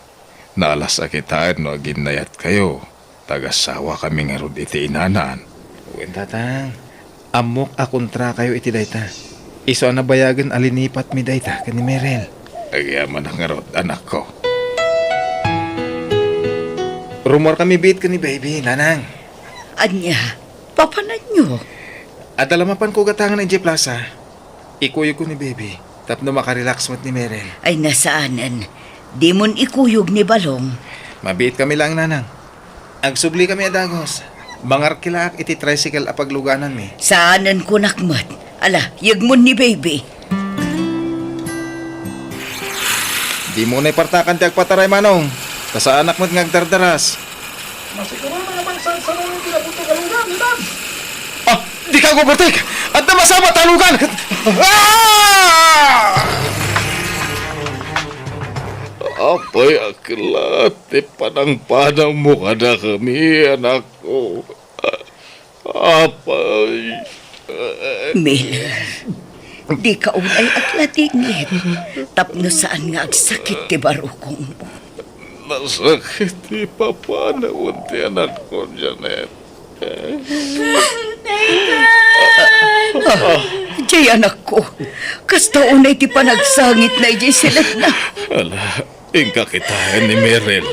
naalas a kitaen no aginnayatkayo ta agasawakami ngarud iti inanan. Wen, Tatang. Ammok a kontrakayo iti dayta. Isu a nabayagen a linipatmi dayta ken ni Merel. Agyamanak ngarud, anakko. Rumuarkami biit ken ni baby, Nanang. Ania? Papananyo? Adda la mapanko gatangen idiay plaza. Ikuyogko ni baby tapno makarelax met ni Merel. Ay, na saanen. Dimon ikuyog ni Balong. Mabiitkami laeng, Nanang. Agsublikami a dagus. Mangarkilaak iti tricycle a paglugananmi. Saanen kunak met. Ala, yegmon ni baby. Dimo unay partakan ti agpataray, Manong. Ta saanak met nga agdardaras. Masigurado nga magsarsaruno ti naputokalugan, Dad. Ah, dika ag-overtake! Adda masama ta alugan! Ah! Apay a kellat ti panangpanawmo kadakami, anakko? Apay. Miller, dika unay agladingit tapno saan nga agsakit ti barukongmo. Nasakit ti papanawen ti anakko, Janet. Nathan! Jay, anakko, kasta unay ti panagsangitna idiay siletna. Ala, inka kitaen ni Myrtle.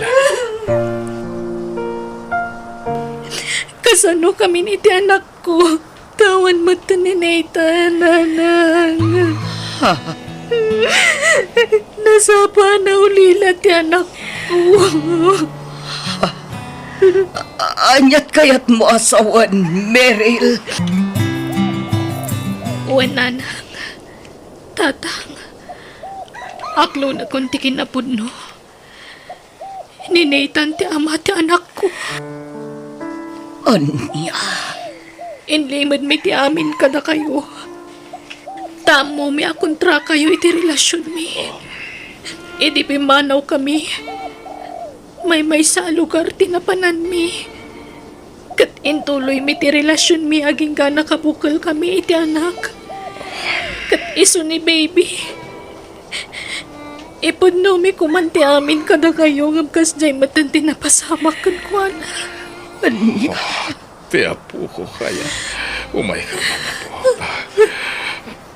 Kasano kami iti anakko? Awan met ni Nathan, nanang. Ha? Nasapa a naulila ti anakko. Aniat kayatmo a sawen, Myrtle? Wen, nanang. Tatang, aklonekon ti kinapudno. Ni Nathan ti ama ti anakko. Ania? Inlimedmi ti amin kadakayo. Ta ammomi a kontrakayo iti relasionmi. Idi pimmanawkami, maymaysa a lugar ti napananmi. Ket intuloymi ti relasionmi agingga nakabukelkami iti anak. Ket isu ni baby. Ipudnomi koman ti amin kadakayo, ngem kasdiay metten ti napasamak kenkuana. Ania? Oh, ti apoko, kaya. Umayka man, apo.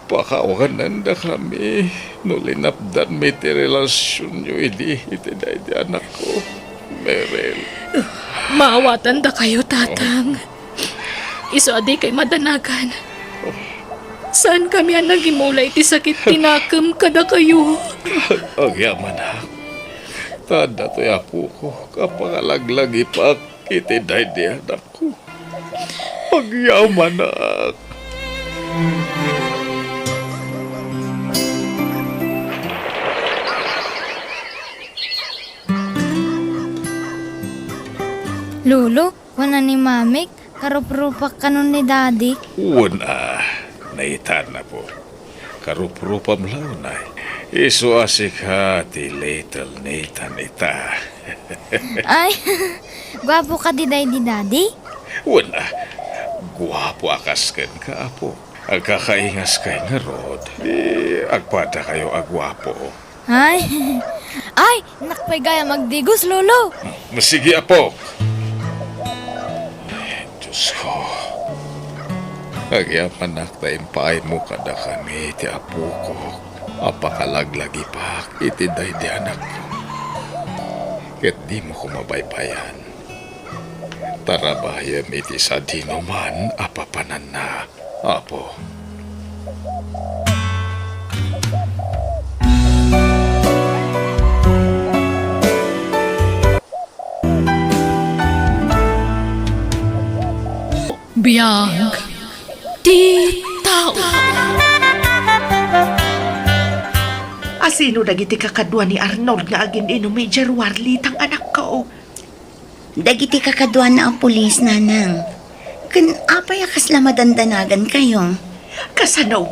Pakawanendakami no linapdanmi ti relasionyo idi iti daydi anakko, Myrtle. Maawatandakayo, tatang. Isu a dikay madanagan. Saankami a nagimula iti sakit ti nakem kadakayo. Agyamanak. Ta adda toy apoko a pangalaglagipak iti daydi anakko. Agyamanak. Lolo, kuna ni Mamik, karuprupak kano ni Daddy. Wen a, Nathan, apo. Karuprupam la unay. Isu a sika ti little Nathan ita. Ay, guapo kadi daydi, Daddy? Wen a, guapo a kas kenka, apo. Agkakaingaskay ngarud, di agpadakayo a guapo. Ay, ay, napay gayam agdigos, Lolo. Mm, sige, apok. Diosko, agyamanak ta impaaymo kadakami ti apokok a pakalaglagipak iti daydi anakko. Ket dimo koma baybayan. Tarabayem iti sadinoman a papananna, Apo. Biag ti tao. Asino dagiti kakadua ni Arnold nga agin-inum idiay ruar, Litang, anakko? Dagiti kakaduana a pulis, nanang. Ken apay a kasla madandanagankayo? Kasano?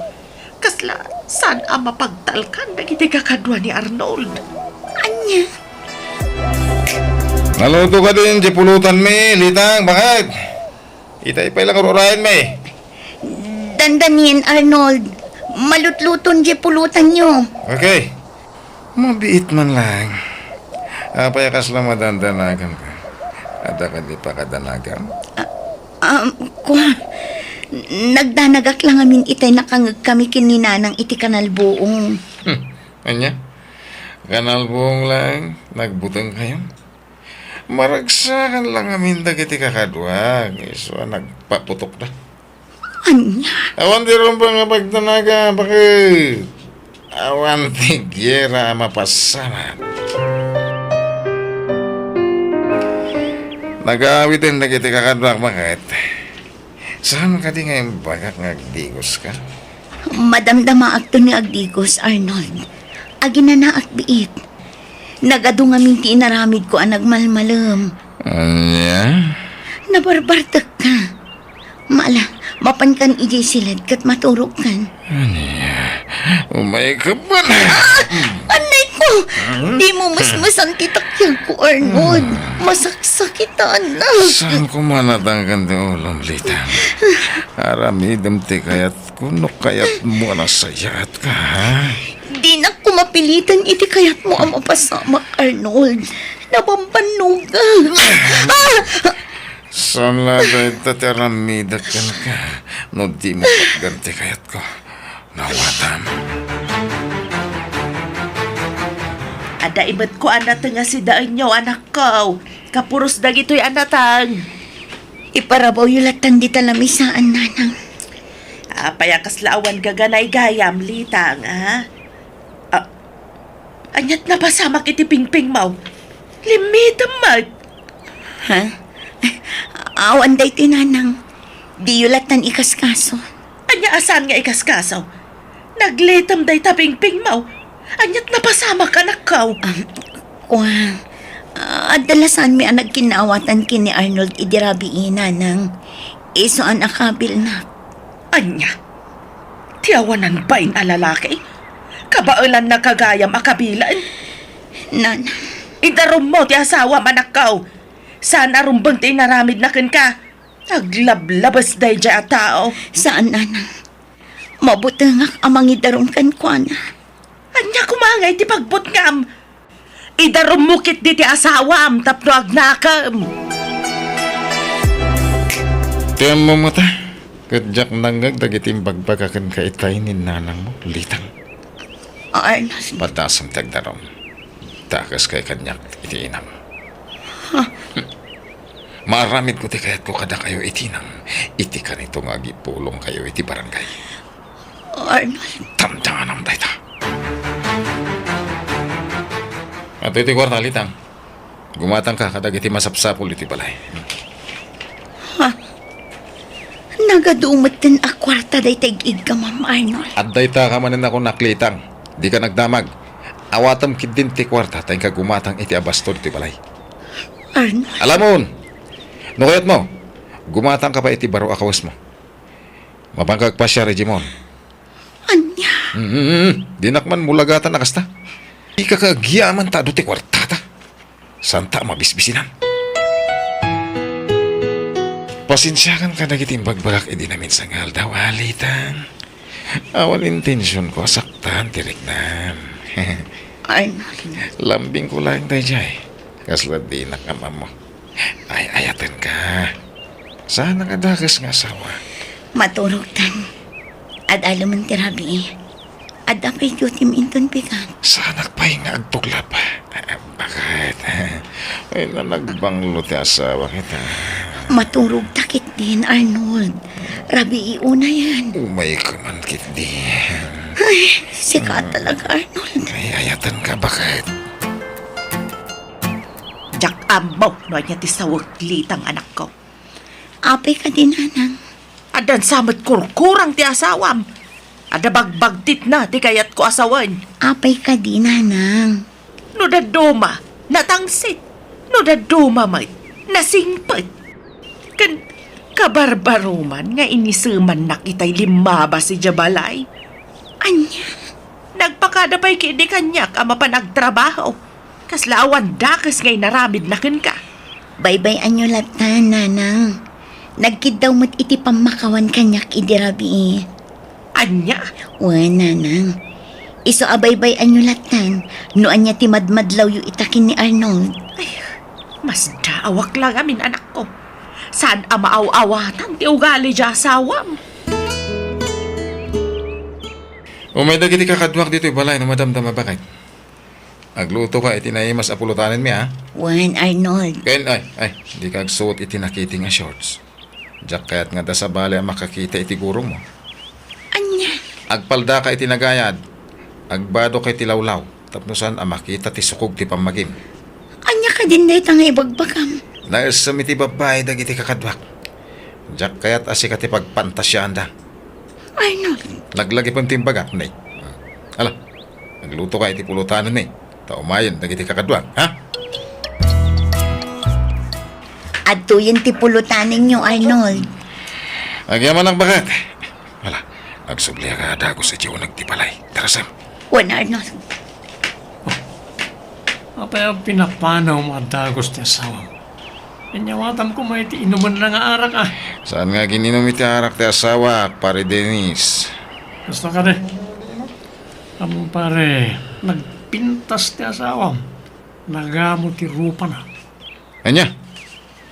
Kasla saan a mapagtalkan dagiti kakadua ni Arnold? Ania? Naluto kadin ti pulutanmi, Litang, baket? Itay pay la nga urayenmi. Dandanien, Arnold. Malutluton diay pulutanyo. Okay. Mabiit man laeng. Apay a kasla madandanaganka? Adda kadi pakadanagam? Ah, um, kua, nagdanagak la ngamin itay nakangegkami ken ni Nanang iti kanal buong. Hmm. Ania? Kanal buong laeng? Nagbutengkayo? Maragsakan la ngamin dagiti kakaduak, isu a nagpaputokda. Ania? Awan ti rumbeng a pagdanagan, baket. Awan ti giyera a mapasamak. Nagaawiden dagiti kakaduak, baket. Saan kadi nga imbagak nga agdigoska? Madamdamaakto ni agdigos, Arnold. Aginanaak biit. Nagadu ngamin ti inaramidko a nagmalmalem. Ania? Nabarbartekka. Mala, mapankan idiay siled ket maturogkan. Ania? Umayka man. Ah! Anay ko! Dimo mesmesan ti takyagko, Arnold. Masaksakitan. Saan ko manatangkan ti ulom, Litang? Aramidem ti kayatko no kayatmo a nasayaatka, ha? Dinak ko mapilitan iti kayatmo a mapasamak, Arnold. Nabambannogak. Ah! Saan la dayta ti aramidek kenka no dimo patgan ti kayatko? Nawatam. Adda imet ko a nateng a sidaenyo, anakko. Kapuros dagitoy a nateng. Iparabawyo latan dita lamisaan, nanang. Apay a kasla awan gaganaygayam, Litang, ha? Ah, aniat napasamak iti pingpingmo? Limmitem met. Ha? Awan daytoy, nanang. Diyo latan ikaskaso. Ania a saan nga ikaskaso? Naglitem dayta pingpingmo. Aniat napasamak, anakko? Ah, kuan. Ah, adda la saanmi a nagkinnaawatan ken ni Arnold idi rabii, nanang. Isu a nakabilnak. Ania? Ti awanan bain a lalaki? Kabaelannaka gayam a kabilen? Nanang. Idarummo ti asawam, anakko. Saan a rumbeng ti inaramidna kenka. Aglablabes daydiay a tao. Saan, nanang. Mabutengak a mangidarum kenkuana. Ania koma ngay ti pagbutngam? Idarummo ketdi ti asawam tapno agnakem. Ti ammom ngata, ket diak nangngeg dagiti imbagbaga kenka itay ni nanangmo, Litang. Arnold. Padasem ti agdarum. Dakeskayo kaniak iti inam. Ha? Maaramidko ti kayatko kadakayo iti inam, iti kanito nga agipulongkayo iti barangay. Arnold. Dandanganam dayta. Adtoy ti kuarta, Litang. Gumatangka kadagiti masapsapul iti balay. Ha? Nagadu metten a kuarta dayta ig-iggamam, Arnold. Adda ita ka manen a kunak, Litang. Dika nagdamag. Awatem ketdin ti kuarta ta inka gumatang iti abasto ditoy balay. Arnold. Alamon! No kayatmo, gumatangka pay iti baro a kawesmo. Mapanka agpasiar idiay Mon. Ania? Mm, dinak man mulagatan a kasta. Dika ka agyaman ta adu ti kuartata. Santa a mabisbisinan. Pasensiakan kadagiti imbagbagak idi naminsan nga aldaw, a, Litang. Awan intensionko a saktan ti riknam. Ay, lambingko laeng daydiay. Kasla dinak am-ammo. Ay-ayatenka. Saanak a dakes nga asawa. Maturogtan. Ad-alemen ti rabii. Adda pay dutim inton bigat. Saanak pay nga agtuglap. Bakit? Ay, nanagbanglo ti asawa kita. Maturogta ketdin, Arnold. Rabii unayen. Umayka man ketdin. Ay, sika talaga, Arnold. Ay, ayatenka, bakit? Diak ammo no ania ti sawek, Litang, anakko. Apay kadi, nanang? Addan sa met kurkurang ti asawam. Adda bagbagtitna ti kayatko a sawen. Apay kadi, nanang? No dadduma, natangsit. No dadduma met, nasingpet. Ken kabarbaroman nga inisemannak itay limmabas idiay balay. Ania? Nagpakada pay ketdi kaniak a mapan agtrabaho. Kasla awan dakes nga inaramidna kenka. Baybay-anyo latan, nanang. Nagkiddaw met iti pammakawan kaniak idi rabii. Ania? Wen, nanang. Isu a baybay-anyo latan no ania ti madmadlawyo ita ken ni Arnold. Ay, masdaawak la ngamin, anakko. Saan a maaw-awatan ti ugali diay asawam. Umay dagiti kakaduak ditoy balay no madamdama, bakit? Aglutoka iti naimas a pulotanenmi, a? Wen, Arnold. Ken, ay, ay, dika agsuot iti nakiting a shorts. Diak kayat nga adda sabali a makakita iti gurongmo. Ania? Agpaldaka iti nagayad. Agbadoka iti lawlaw tapno saan a makita ti sukog ti pammagim. Ania kadin dayta nga ibagbagam? Naessem iti babbai dagiti kakaduak. Diak kayat a sika ti pagpantasiaanda. Arnold. Laglagipem ti imbagak, ne. Ala, aglutoka iti pulotanenmi, ta umayen dagiti kakaduak, ha? Adtoyen ti pulotanenyo, Arnold. Agyamanak, baket. Ala, agsubliak a dagus idiay uneg ti balay. Tarasem. Wen, Arnold. Apay a pinapanawmo a dagus ti asawam? Inyawatam koma iti inumenna nga arak, a. Saan nga agin-inum iti arak ti asawak, Pare Dennis? Kasta kadi. Ammom, pare, nagpintas ti asawam. Nagamo ti rupana. Ania?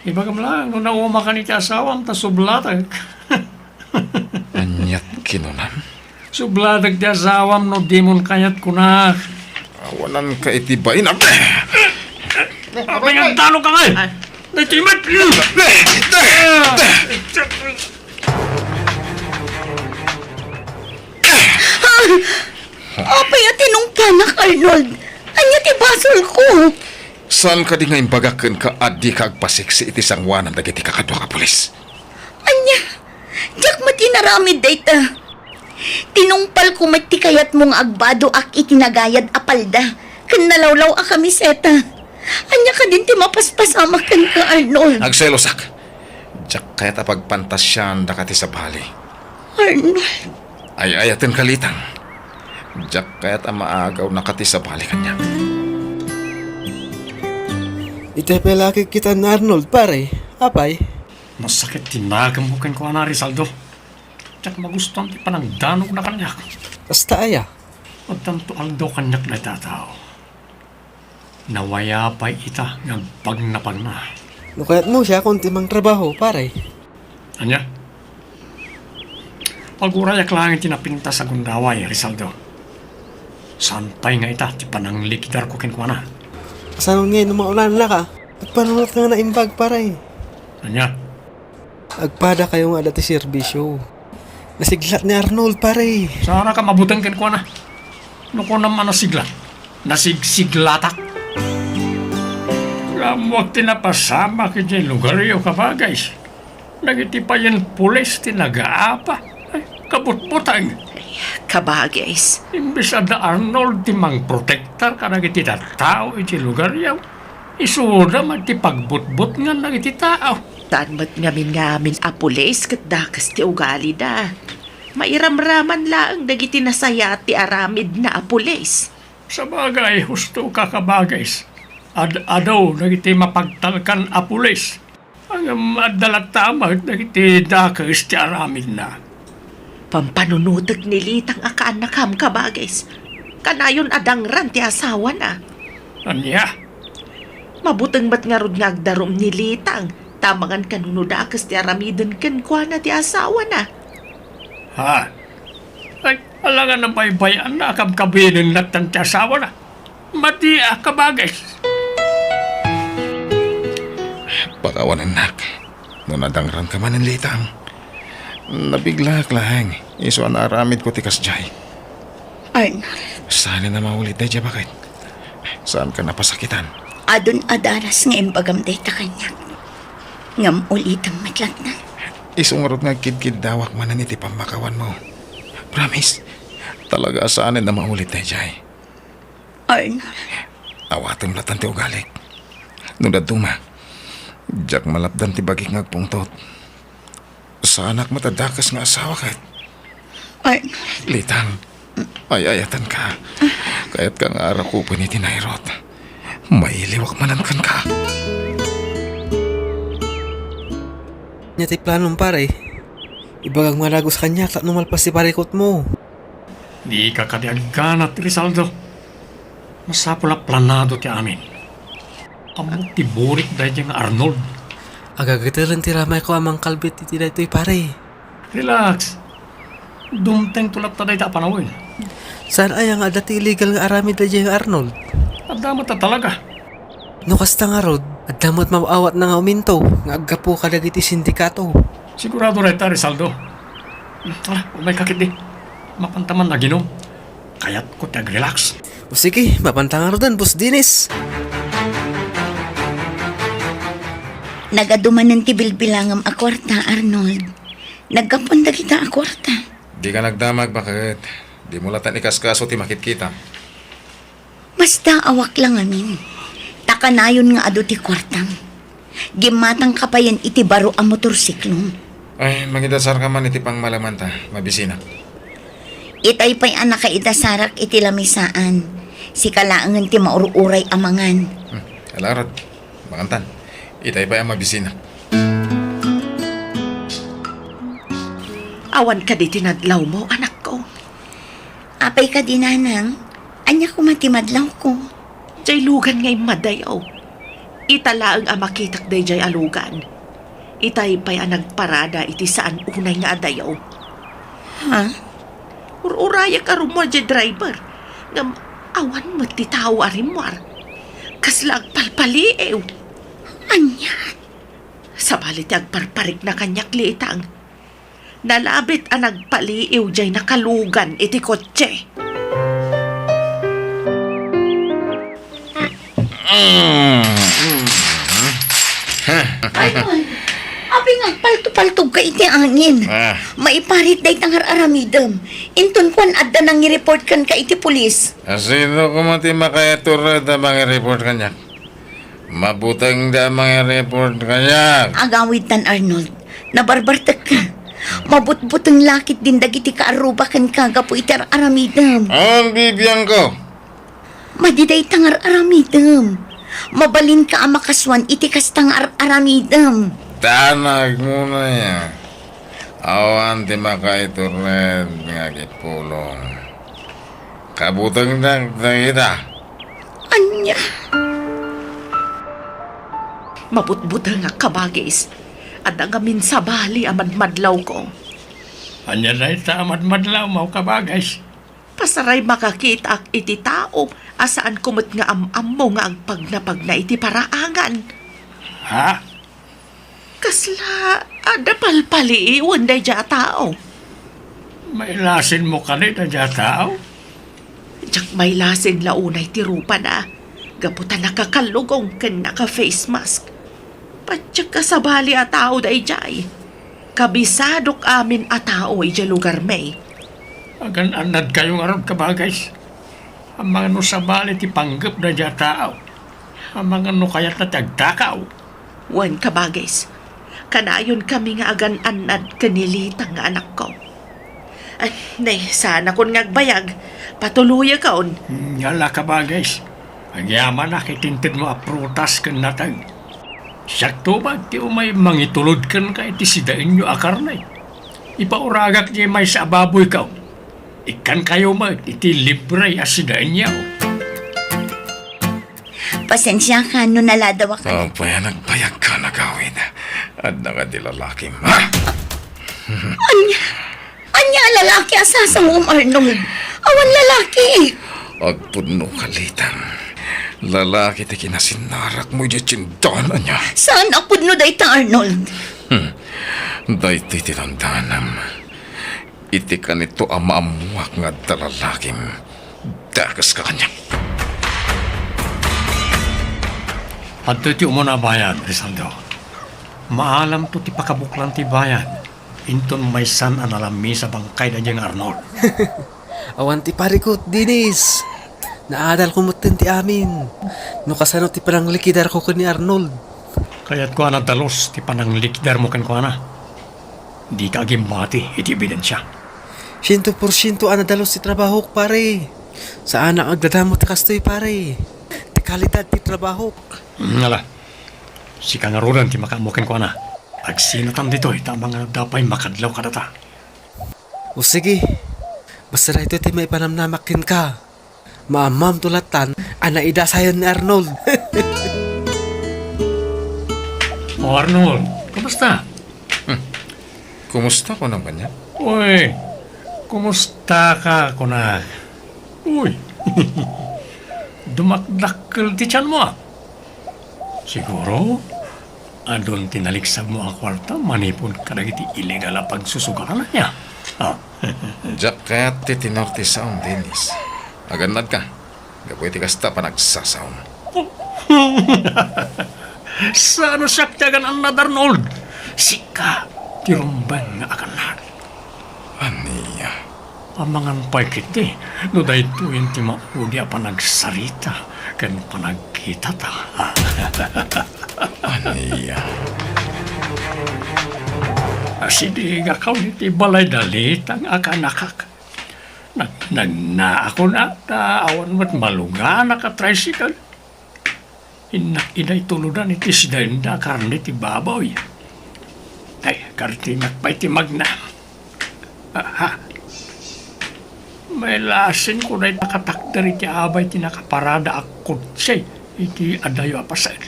Ibagam laeng no naumakan iti asawam ta sublatek. Aniat kinunam? Sublatek ti asawam no dimon kayat, kunak. Awananka iti bainam. Apay nga danok ka ngay? Ay. Daytoy met. Apay a tinungpanak, Arnold? Ania ti basolko? Saan kadi nga imbagak kenka a dika agpasiksi iti sangoanan dagiti kakaduak a pulis? Ania? Diak met inaramid dayta. Tinungpalko met ti kayatmo nga agbadoak iti nagayad a palda ken nalawlaw a kamiseta. Ania kadin ti mapaspasamak kenka, Arnold? Agselosak. Diak kayat a pagpantasiandaka ti sabali. Arnold. Ay-ayatenka, Litang. Diak kayat a maagawnaka ti sabali kaniak. Itay pay la a kikkitan ni Arnold, pare. Apay? Masakit ti nakemmo kenkuana, Rizaldo. Diak magustuan ti panangdanogna kaniak. Kasta aya? Addanto aldaw kaniak dayta a tao. Nawaya pay ita nga agpagnapagna. No kayatmo, siakon ti mangtrabaho, pare. Ania? Pagurayak laeng ti napintas a gundaway, Rizaldo. Saan pay nga ita ti pananglikidarko kenkuana. Kasano ngay no maunanaka? Agpanunot nga naimbag, pare. Ania? Agpadakayo nga adda ti serbisio. Nasiglat ni Arnold, pare. Saanka mabuteng kenkuana? No kunam a nasiglat, nasigsiglatak. Ammoak ti napasamak idiay lugaryo, kabagis. Dagiti payen pulis ti nagaapa. Ay, kabutbuteng. Kabagis. Imbes adda Arnold ti mangprotektar kadagiti tattao iti lugaryo, isuda met ti pagbutbutngan dagiti tao. Saan met ngamin nga amin a pulis ket dakes ti ugalida. Mairamraman laeng dagiti nasayaat ti aramidna a pulis. Sabagay, husto ka, kabagis. Ad-adu dagiti mapagtalkan a pulis. Ngem adda latta met dagiti dakes ti aramidna. Pampanunotek ni Litang a kaannakam, kabagis. Kanayon a dangran ti asawana. Ania? Mabuteng met ngarud nga agdarum ni Litang, ta amangan kanuno dakes ti aramiden kenkuana ti asawana. Ha? Ay, alangan a baybay-anna a kabkabinenna ti asawana. Mati a kabagis. Pakawanennak. No nadangranka manen, Litang. Nabiglaak laeng, isu a naaramidko ti kasdiay. Arnold. Saan a maulit daydiay a baket? Saanka napasakitan? Adun a daras nga imbagam dayta kaniak. Ngem ulitem met latta. Isu ngarud nga agkidkiddawak manen iti pammakawanmo. Promise, talaga a saan a maulit daydiay. Arnold. Awatem latta ti ugalik. No dadduma, diak malapdan ti bagik nga agpungtot. Saanak met a dakes nga asawa ket. Arnold. Litang, ay-ayatenka. Kayatka nga arakupen iti nairut. Mailiwak manen kenka. Ania ti planom, pare? Ibagam nga dagus kaniak tapno malpas ti parikutmo. Dika kadi agganat, Rizaldo. Masapul a planado ti amin. Ammok ti burik daydiay nga Arnold. Agagateren ti ramayko a mangkalbit iti daytoy, pare. Relax. Dumtengto latta dayta a panawen. Saan aya nga adda ti illegal nga aramid daydiay nga Arnold? Adda met a talaga. No kasta ngarud, adda met maaw-awatna nga uminto nga aggapu kadagiti sindikato. Sigurado dayta, Rizaldo. Tara, umayka ketdi. Mapanta man aginom. Kayatko ti agrelax. O sige, mapanta ngaruden, Boss Dennis. Nagadu manen ti bilbilangem a kuarta, Arnold. Naggapuan dagita a kuarta. Dika nagdamag, baket. Dimo latta ikaskaso ti makitkitam. Masdaawak la ngamin, ta kanayon nga adu ti kuartam. Gimmatangka payen iti baro a motorsiklom. Ay, mangidasarka man iti pangmalemanta, mabisinak. Itay pay a nakaidasarak iti lamisaan, Sika laengen ti maur-uray a mangan. Hmm, ala ngarud. Mangantan. Itay pay a mabisina. Awan kadi ti nadlawmo, anakko? Apay kadi, nanang? Ania koma ti madlawko? Jay lugan nga immadayo. Ita laeng a makitak dayjay a lugan. Itay pay a nagparada iti saan unay nga adayo. Ha? Ur-urayak a rummuar jay driver, ngem awan met ti tao a rimmuar. Kasla agpalpaliiw. Ania? Sabali ti agparparikna kaniak, Litang. Nalabit a nagpaliiw jay nakalugan iti kotse. Ay, ay. Apay nga agpaltupaltog ka iti angin? Ah. Maiparit dayta nga ar-aramidem. Inton kuan adda nangireport kenka iti pulis. Asino koma ti makaiturred a mangireport kaniak? Mabuteng da mangireport kaniak. Agawidtan, Arnold. Nabarbartek ka. Mabutbuteng la ketdin dagiti kaarruba kenka gapu iti ar-aramidem. Awan bibiangko. Madi dayta nga ar-aramidem. Mabalinka a makasuan iti kasta nga ar-aramidem. Tanagmo na ya. Awan ti makaiturred nga agipulong. Kabutengnak dagita. Ania? Mabutbutengak, kabagis. Adda ngamin sabali a madmadlawko. Ania dayta a madmadlawmo, kabagis? Pasaray makakitaak iti tao a saanko met nga am-ammo nga agpagnapagna iti paraangan. Ha? Kasla adda palpaliiwen daydiay a tao? Mailasinmo kadi daydiay a tao? Diak mailasin la unay ti rupana, gapu ta nakakallugong ken naka-face mask. Patiek a sabali a tao daydiay. Kabisadok amin a tao idiay lugarmi. Agan-annadkayo ngarud, kabagis. Amangan no sabali ti panggep daydiay a tao. Amangan no kayatna ti agtakaw. Wen, kabagis. Kanayonkami nga agan-annad ken ni Litang nga anakko. Ay, ne, saanakon nga agbayag. Patuloyakon. Ngala, kabagis. Agyamanak iti intedmo a prutas ken nateng. Siak tubag ti umay mangitulod kenka iti sidaenyo a karne. Ipauragak diay maysa a baboyko. Ikkankayo met iti libre a sidaenyo. Pasensiakan no naladawakan. Apay a nagbayagkan, agawid? Adda kadi lalakim, ha? Ania? Ania a lalaki a sasawom, Arnold? Awan lalaki. Agpudno ka, Litang. Lalaki ti kinasinnarakmo idiay tiendan, ania? Saan a pudno dayta, Arnold? Hmm. Daytoy ti tandanam. Iti kanito a maammuak nga adda lalakim, dakeska kaniak. Adtoy ti umuna a bayad, Rizaldo. Maalamto ti pakabuklan ti bayad, inton maysan a nalammis a bangkay daydiay nga Arnold. Awan ti parikut, Dennis. Naadalko metten ti amin. No kasano ti pananglikidarko ken ni Arnold. Kayatko a nadalus ti pananglikidarmo kenkuana. Dika agimmati iti ebidensia. Siento porsiento a nadalus ti trabahok, pare. Saanak agdadamot ti kastoy, pare. Ti kalidad ti trabahok. Hmm, ala. Sika ngaruden ti makaammo kenkuana. Agsinatan ditoy ta amangan adda pay makadlaw kadata. O sige. Basta daytoy ti maipanamnamak kenka. Maammamto lattan a naidasayon ni Arnold. O, Arnold, kumusta? Hmm. Kumusta, kunam kaniak? Uy, kumusta ka, kunak? Uy, dumakdakkel ti tianmo, a? Siguro, adun ti naliksabmo a kuarta manipud kadagiti illegal a pagsusugaran, ania? Ah. Diak kayat ti tenor ti saom, Dennis. Agannadka. Gapu iti kasta a panagsasaom. Saan a siak ti agan-annad, Arnold? Sika ti rumbeng nga agannad. Ania? Amangan pay ketdi no daytoyen ti maudi a panagsarita ken panagkitata. Ania? Asidegakon iti balay da Litang a kaanakak. Nag-, nagnaakon a, ta awan met maluganak a tricycle. Innak idiay tuludan iti sidaenda a karne ti baboy. Ay, kartinak pay ti magna. Aha. May lasin ko na nakatakder iti abay ti nakaparada a kotse iti adayo a paset.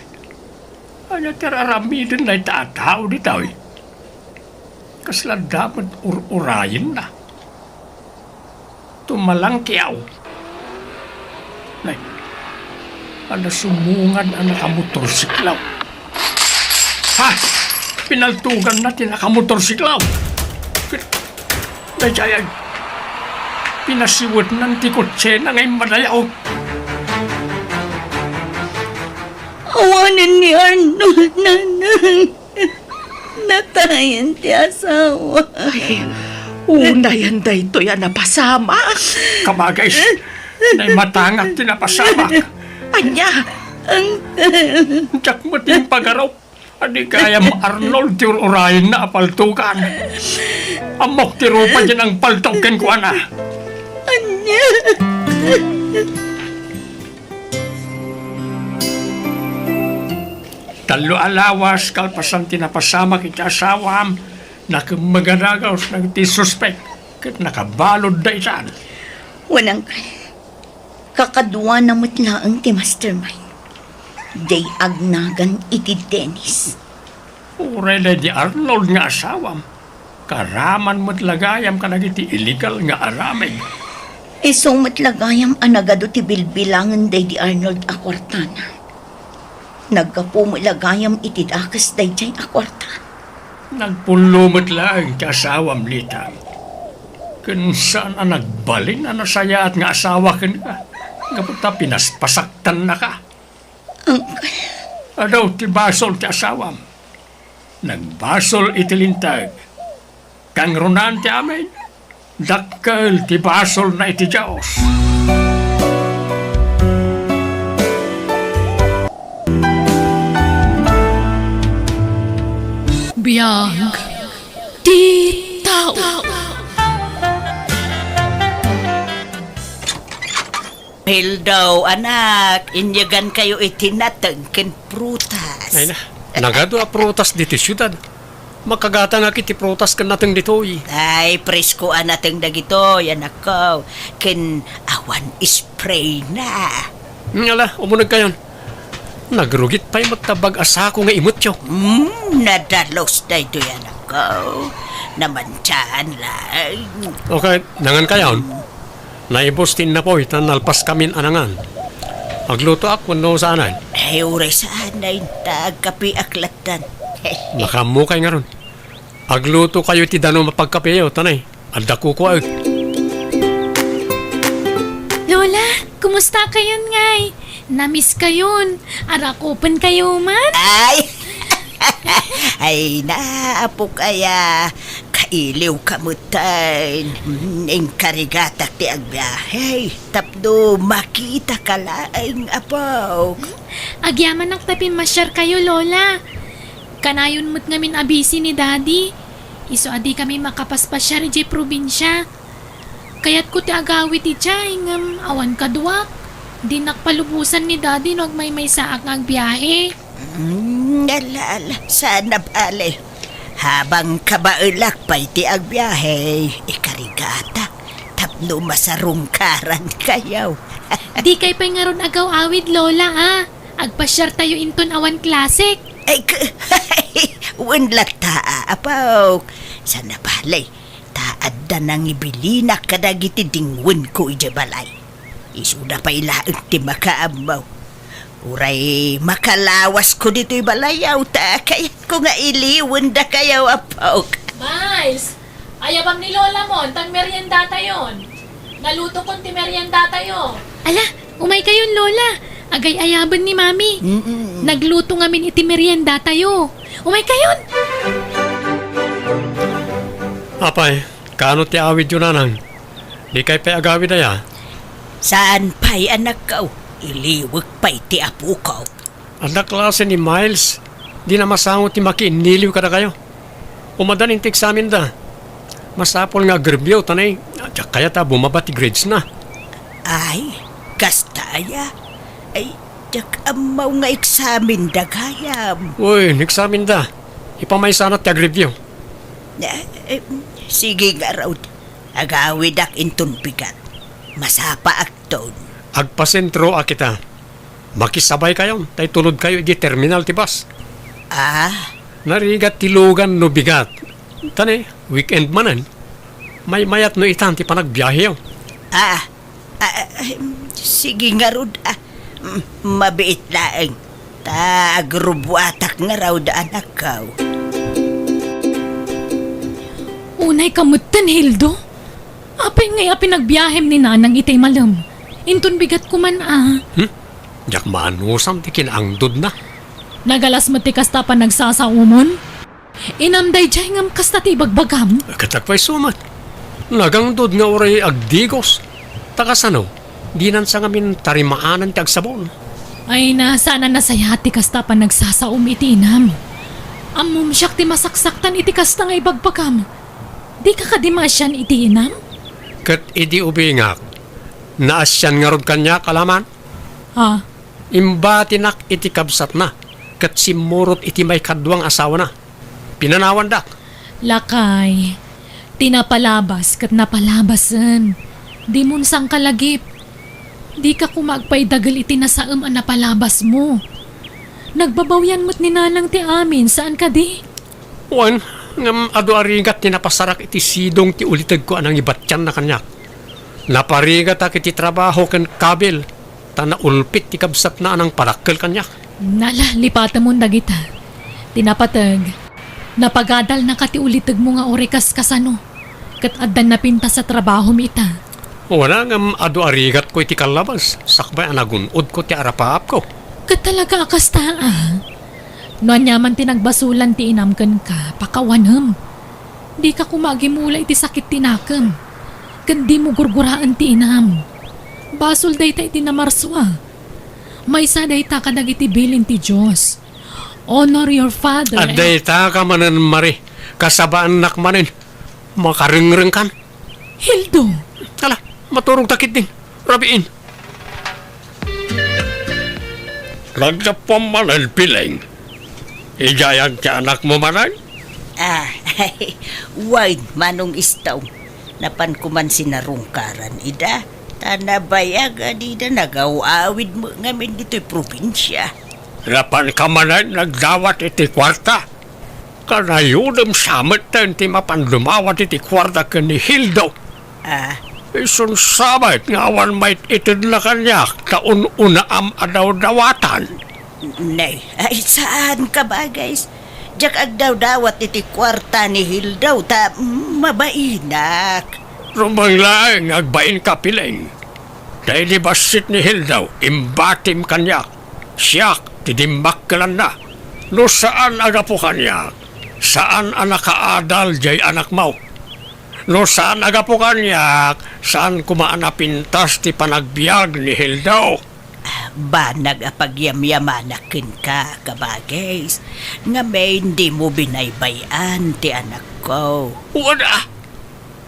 Ania ti ar-aramiden na ita a tao ditoy? Kasla da met ur-urayenna. Tumalangkiaw. Nay, adda sumungad a nakamotorsiklaw. Ha! Pinaltuganna ti nakamotorsiklaw. Daydiay, pinasiwetnan ti kotsena nga immadayo. Awanen ni Arnold, nanang. Natayen ti asawa. Ay, unayen daytoy a napasamak. Kabagay, naimatangak ti napasamak. Ania? Uncle. Diak met impagarup. Adi gayam Arnold ti ur-urayenna a paltugan. Ammok ti rupa diay nangpaltog kenkuana. Ania? Tallo a lawas kalpasan ti napasamak iti asawam, nakemmeg a dagus dagiti suspek ket nakabaludda itan. Wen, uncle, kakaduana met laeng ti mastermind. Diay agnagan iti Dennis. Uray daydi Arnold nga asawam, karaman met la gayam kadagiti illegal nga aramid. Isu met la gayam a nagadu ti bilbilangen daydi Arnold a kuartana. Naggapu met la gayam iti dakes daydiay a kuarta. Nagpullo met laeng ti asawam, Lita. Ken saan a nagbalin a nasayaat nga asawa kenka, gapu ta pinaspasaktannaka. Uncle. Adu ti basol ti asawam. Nagbasol iti linteg. Kangrunaan ti amin, dakkel ti basolna iti Dios. Biag ti tao. Hello, anak. Inyegankayo iti nateng ken prutas. Ay na, nagadu a prutas ditoy siudad. Makagatangak iti prutas ken nateng ditoy. Ay, presko a nateng dagitoy, anakko. Ken awan spray na. Hmm, ala, umunegkayon. Nagrugit pay met ta bag a sako nga imutyo. Hmm, nadalus daytoy, anakko. Namantian laeng. Okay, nangankayon. Naibus ti innapoy ta nalpaskamin a nangan. Aglutoak wenno saanen? Ay, uray saanen ta agkapeak lattan. Makaammokay ngarud. Aglutokayo iti danum a pagkapeyo, ta nay, adda kukuaek. Lola, kumusta kayon ngay? Namiss kayon. Arakupen kayo man? Ay! Ay na, apok aya. Kailiwka metten. Mm, inkarigatak ti agbiahe tapno makitaka laeng, apok. Agyamanak ta pimmasyar kayo, Lola. Kanayon met ngamin a busy ni Daddy. Isu a di kami makapaspasyar idiay probinsia. Kayatko ti agawid idiay, ngem awan kaduak. Dinak palubosan ni Daddy no agmaymaysaak nga agbiahe. Mm, ala, ala, saan a bale. Habang kabaelak pay ti agbiahe, ikarigatak tapno masarungkarankayo. Dikay pay ngarud agaw-awid, Lola, a. Agpasiartayo inton awan klasek. Ay, k-, wen latta, a, apok. Saan a bale. Ta adda nangibilinak kadagiti dingwenko idiay balay. Isuda pay laeng ti makaammo. Uray makalawasko ditoy balayaw ta kayatko nga iliwendakayo, apok. Miles, ayabam ni Lola mo, ta agmeriendatayon. Nalutokon ti meriendatayo. Ala, umay kayon, Lola. Agay-ayaben ni Mami. Mm-mm. Nagluto ngamin iti meriendatayo. Umay kayon! Apay, kaano ti awidyo, nanang? Dikay pay agawid aya? Saan pay, anakko. Iliwek pay ti apok. Adda klase ni Miles. Dina masango ti makiinniliw kadakayo. Umaddan inti eksamenda. Masapul nga agreview ta ne, diak kayat a bumaba ti grades na. Ay, kasta aya? Ay, diak ammo nga eksamen da gayam. Uy, eksamen da. Ipamaysana ti agreview. Eh, eh, sige ngarud. Agawidak inton bigat. Masapaakton. Agpasentroak ita. Makisabay kayo, ta itulod kayo iti terminal ti bus. Ah? Narigat ti lugan no bigat. Ta ne, weekend manen. Maymayat no itan ti panagbiaheyo. Ah, ah, ah, sige ngarud, ah. Mm, mabiit laeng. Ta agrubuatak ngarud, anakko. Unay ka metten, Hildo? Apay ngay a pinagbiahem ni Nanang itay malem? Inton bigat ko man a. Hmm? Diak maanusam ti kinaangdodna. Nagalas met ti kasta a panagsasaomon? Inam daydiay ngem kasta ti ibagbagam? Ket agpayso met. Nagangdod nga uray agdigos. Ta kasano? Dinan sa ngamin tarimaanan ti agsabon. Ay na, saan a nasayaat ti kasta a panagsasaom iti inam. Ammom siak ti masaksaktan iti kasta nga ibagbagam. Dika kadi maasian iti inam? Ket idi ubingak, naasian ngarud kaniak, alaman? Ah. Imbatinak iti kabsatna, ket simmurot iti maikadua nga asawana. Pinanawandak. Lakay, ti napalabas ket napalabasen. Dimon sangkalagip. Dika koma agpaidagel iti nasaem a napalabasmo. Nagbabawian met ni Nanang ti amin, saan kadi? Wen, ngem adu a rigat ti napasarak iti sidong ti ulitegko a nangibatianna kaniak. Naparigatak iti trabaho ken kabil, ta naulpit ti kabsatna a nangpadakkel kaniak. Nala, lipatemon dagita. Ti napateg, napagadalnaka ti ulitegmo nga uray kaskasano, ket addan napintas a trabahom ita. Wen, ngem adu a rigatko iti kallabas, sakbay a nagun-odko ti arapaapko. Ket talaga a kasta, a? No aniaman ti nagbasolan ti inam kenka, pakawanem. Dika koma agimula iti sakit ti nakem, ket dimo gurguraen ti inam. Basol dayta iti namarsua. Maysa dayta kadagiti bilin ti Dios. Honor your father and Adda ita ka manen, Mari. Kasabaannak manen. Makarengrengkan. Hildo! Ala, maturogta ketdin. Rabiin. Naggapuam manen, Pileng. Idiayan ti anakmo manen? Ah, wen, Manong Istong. Napanko man sinarungkaran ida, ta nabayag a dida nagaw-awid met ngamin ditoy probinsia. Napanka manen nagdawat iti kuarta? Kanayodem sa metten ti mapan dumawat iti kuarta ken ni Hildo. Ah. Isun sabet nga awan maititedna kaniak ta un-unaam a dawdawatan. Nay, ay, saan ka, bagay? Diak agdawdawat iti kuarta ni Hildo ta mabainak. Rumeng laeng nga agbainka, Pileng. Ta idi bassit ni Hildo, imbatim kaniak. Siak ti dimmakkelanna. No saan a gapu kaniak, saan a nakaadal diay anakmo. No saan a gapu kaniak, saan koma a napintas ti panagbiag ni Hildo. Banag a pagyamyamanak kenka, kabagis, ngamin dimo binaybay-an ti anakko. Wen a,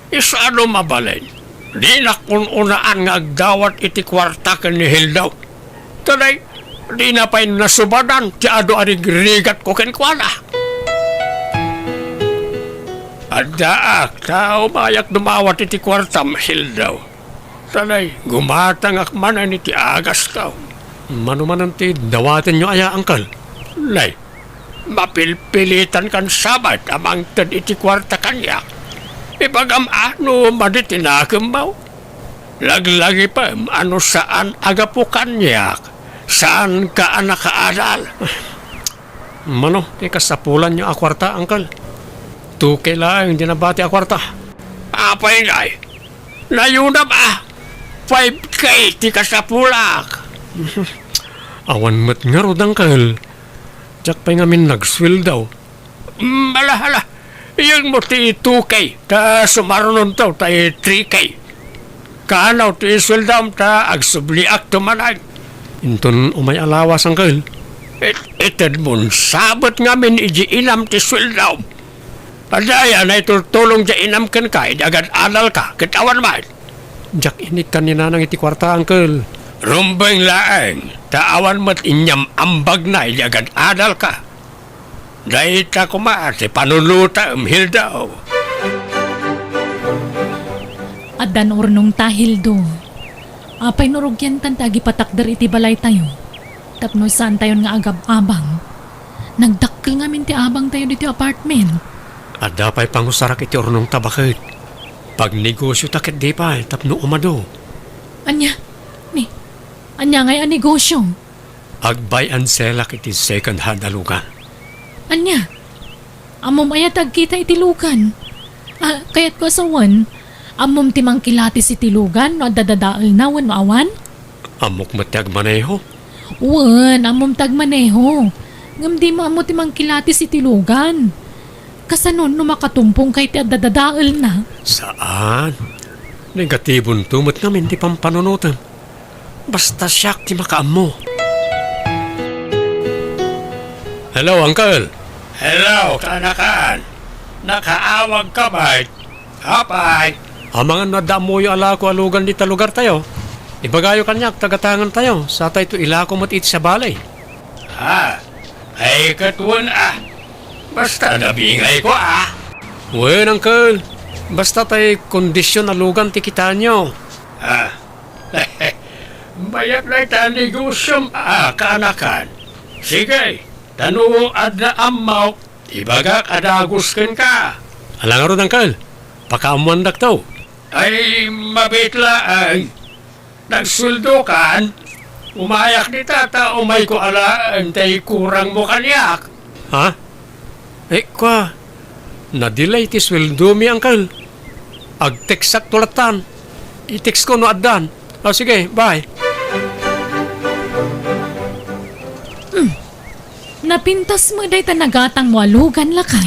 isano mabalin? Dinak un-unaan nga agdawat iti kuarta ken ni Hildo. Today, dina pay nasubadan ti adu a rigrigatko kenkuana. Addaak, ta umayak dumawat iti kuartam, Hildo. Today, gumatangak manen iti agasko. Mano manen ti dawatenyo aya, Uncle? Nay, mapilpilitankan sabet a mangted iti kuarta kaniak. Ibagam a no madi ti nakemmo. Laglagipem a no saan a gapu kaniak, saanka a nakaadal. Mano ti kasapulanyo a kuarta, Uncle? Two K laeng ti nabati a kuarta. Apay ngay? Nayunam a! Five K ti kasapulak! Awan met ngarud, Uncle. Diak pay ngamin nagsueldo. Mm, ala, ala. Iyegmo ti two K, ta sumarunonto ta three K. Kaano ti sueldom ta agsubliakto manen. Inton umay a lawas, Uncle. It-, itedmon sabet ngamin idi inam ti sueldom. Adda aya naitultulong diay inam kenka idi agad-adalka ket awan met? Diak inikkan ni Nanang iti kuarta, Uncle. Rumbeng laeng, ta awan met inyam-ambagna idi agad-adalka. Dayta koma ti panunotem, Hildo. Addan urnongta, Hildo. Apay no rugiantan ti agipatakder iti balaytayo tapno saantayon nga agab-abang? Nagdakkel ngamin ti abangtayo ditoy apartment. Adda pay pangusarak iti urnongta, baket. Pagnegosiota ketdi pay tapno umadu. Ania? Ni, ania ngay a negosio? Ag-buy and sell-ak iti second hand a lugan. Ania? Ammom aya ti agkita iti lugan? Ah, kayatko a sawen, ammom ti mangkilatis iti lugan no adda dadaelna wenno awan? Ammok met ti agmaneho. Wen, ammom ti agmaneho. Ngem dimo ammo ti mangkilatis iti lugan. Kasano no makatumpongka iti adda dadaelna? Saan. Negatibonto met ngamin ti pampanunotem. Basta siak ti makaammo. Hello, Uncle. Hello, kaanakan. Nakaawagka met? Apay? Amangan no adda ammoyo a lako a lugan dita lugartayo, ibagayo kaniak ta gatangantayo, satayto ilako met iti sabali. Ha? Ay, ket wen a. Basta nabingayko a. Wen, Uncle. Basta tay kondision a lugan ti kitaenyo. Ah. Mayat dayta a negosiom a kaanakan. Sige, ta no adda ammok, ibagak a dagus kenka. Ala ngarud, Uncle. Pakaammoandakto. Ay, mabiit laeng. Nagsueldokan? Umayak dita ta umayko alaen tay kurangmo kaniak. Ha? Eh, kua, na-delay ti sueldomi, Uncle. Ag-textakto lattan. I-textko no addan. O, sige, bye. Hmm. Napintas met dayta nagatangmo a lugan, lakay.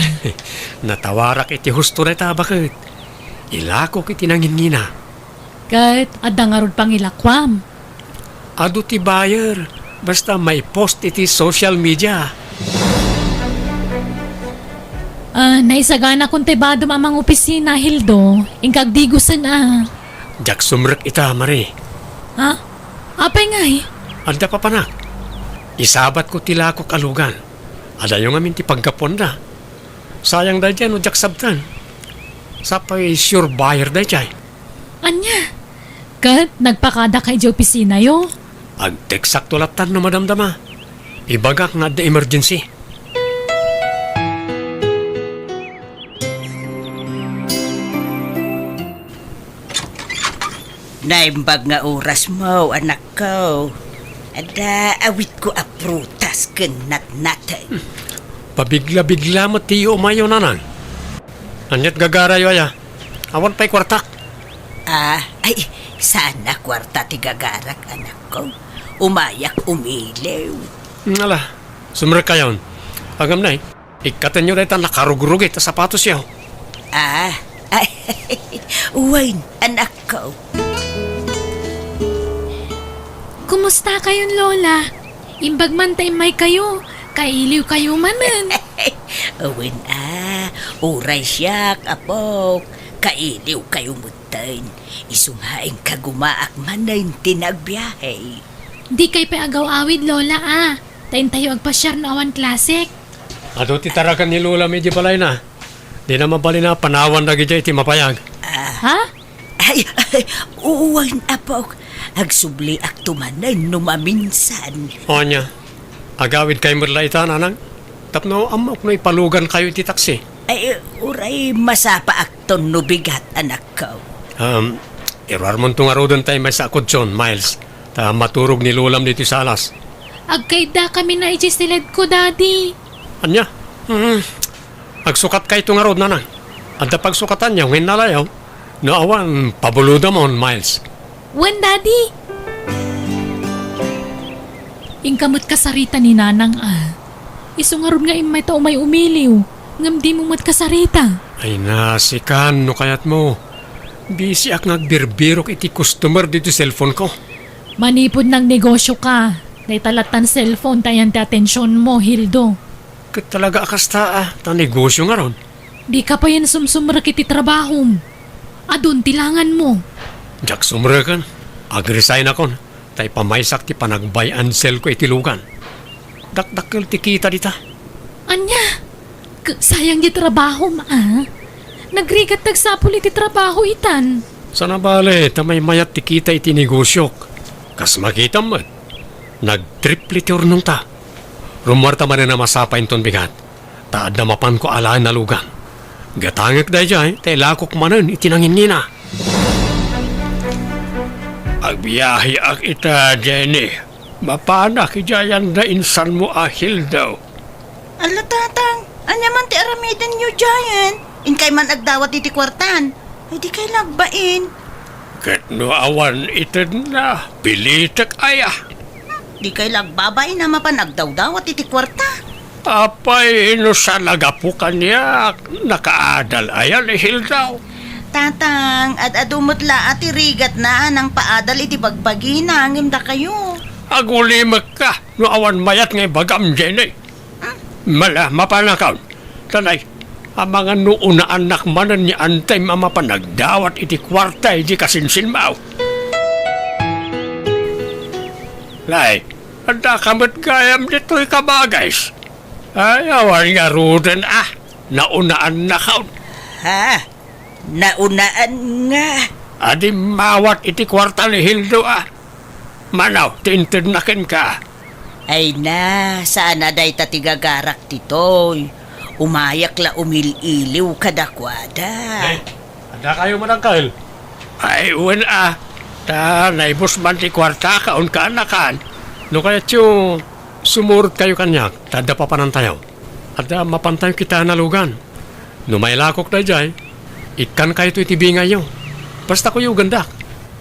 Natawarak iti husto dayta, baket. Ilakok iti nangingina. Ket adda ngarud pangilakuam? Adu ti buyer, basta maipost iti social media. Ah, naisaganakon ti badom a mangopisina, Hildo. Inka agdigusen a. Diak sumrek ita, Marie. Ha? Apay ngay? Adda papanak. Isabatko ti lakok a lugan. Adayo ngamin ti paggapuanda. Sayang daydiay no diak sabten. Sapay sure buyer daydiay. Ania? Ket nagpakadaka idiay opisinayo? Ag-textakto lattan no madamdama. Ibagak nga adda emergency. Naimbag nga orasmo, anakko. Adda awitko a prutas ken natnateng. Pabigla-bigla met ti umayo, Nanang. Aniat gagarayo aya? Awan pay kuartak. Ah, ay, saan a kuarta ti gagarak, anakko. Umayak umiliw. Ala, sumrekkayon. Agam nay, ikkatenyo dayta nakarugrugit a sapatosyo. Ah, ay, wen, anakko. Kumusta kayon, Lola? Imbag man ta immaykayo, kailiwkayo manen. Wen a, uray siak, apok, kailiwkayo metten. Isu nga inka gumaak manen ti nagbiahe. Dikay pay agaw-awid, Lola, a. Ta intayo agpasiar no awan klasek. Adu ti taragan ni Lolam idiay balayna. Dina mabalin a panawan dagidiay ti mapayag. Ah. Ha? Ay, ay, wen, apok. Agsubliakto manen no maminsan. Ania, agawidkay met la ita, Nanang? Tapno ammok no ipalugankayo iti taksi. Ay, uray masapaakton no bigat, anakko. Um, iruarmonto ngaruden tay maysa a kutson, Miles. Ta maturog ni Lolam ditoy salas. Agkaiddakamin a idiay siledko, Daddy. Ania? Hmm. Agsukatkayto ngarud, Nanang. Adda pagsukatanyo nga innalayo. No awan, pabulodamon, Miles. Wen, Daddy. Inka met kasarita ni Nanang a. Isu ngarud nga immayta umay umiliw, ngem dimo met kasarita. Ay, nasikan no kayatmo. Bisiak nga agbirbirok iti customer ditoy cellphone ko. Manipud nagnegosioka, dayta lattan cellphone ti ayan ti atensionmo, Hildo. Ket talaga a kasta a, ta negosio ngarud. Dika payen sumsumrek iti trabahom. Adun ti langanmo. Diak sumreken. Ag-resignakon, ta ipamaysak ti panagbay-anselko iti lugan. Dakdakkel ti kita dita. Ania? K-, sayang ti trabahom, a? Nagrigat ti agsapul iti trabaho itan. Sana bale, ta maymayat ti kita iti negosiok. Kas makitam met, nagtriple ti urnongta. Rummuarta manen a masapa inton bigat, ta adda mapanko alaen a lugan. Gatangek daydiay, ta ilakok manen iti nanginnina. Agbiaheak ita, Jenny. Mapanak idiay anda insanmo a Hildo. Ala, Tatang, ania man ti aramidenyo diayen? Inkay man agdawat iti kuartan. Ay, dikay la agbain. Ket no awan itedna, pilitek aya. Dikay la agbabain a mapan agdawdawat iti kuarta. Apay, no saan a gapu kaniak, nakaadal aya ni Hildo? Tatang, ad-adu met la a ti rigatna a nangpaadal iti bagbagina ngem dakayo. Agulimekka no awan mayat nga ibagam, Jenny. Mala, mapanakon. Tanay, amangan no unaannak manen ni Antay a mapan agdawat iti kuarta idi kasinsinmaw. Nay, adda ka met gayam ditoy, kabagis. Ay, awan ngaruden, a. Naunaannakon. Ha? Naunaan nga? Adi mawat iti kuarta ni Hildo, a. Mano ti intedna kenka? Ay na, saan a dayta ti gagarak ditoy. Umayak la umil-iliw kadakuada. Ay, adda kayo, Madam Kyle? Ay, wen a. Ta naibus man ti kuarta, kaon kaanakan. No kayatyo, sumurot kayo kaniak, ta adda papanantayo. Adda mapantayo kitaen a lugan. No mailakok daydiay, ikkan kayto iti bingayyo. Basta kuyogendak.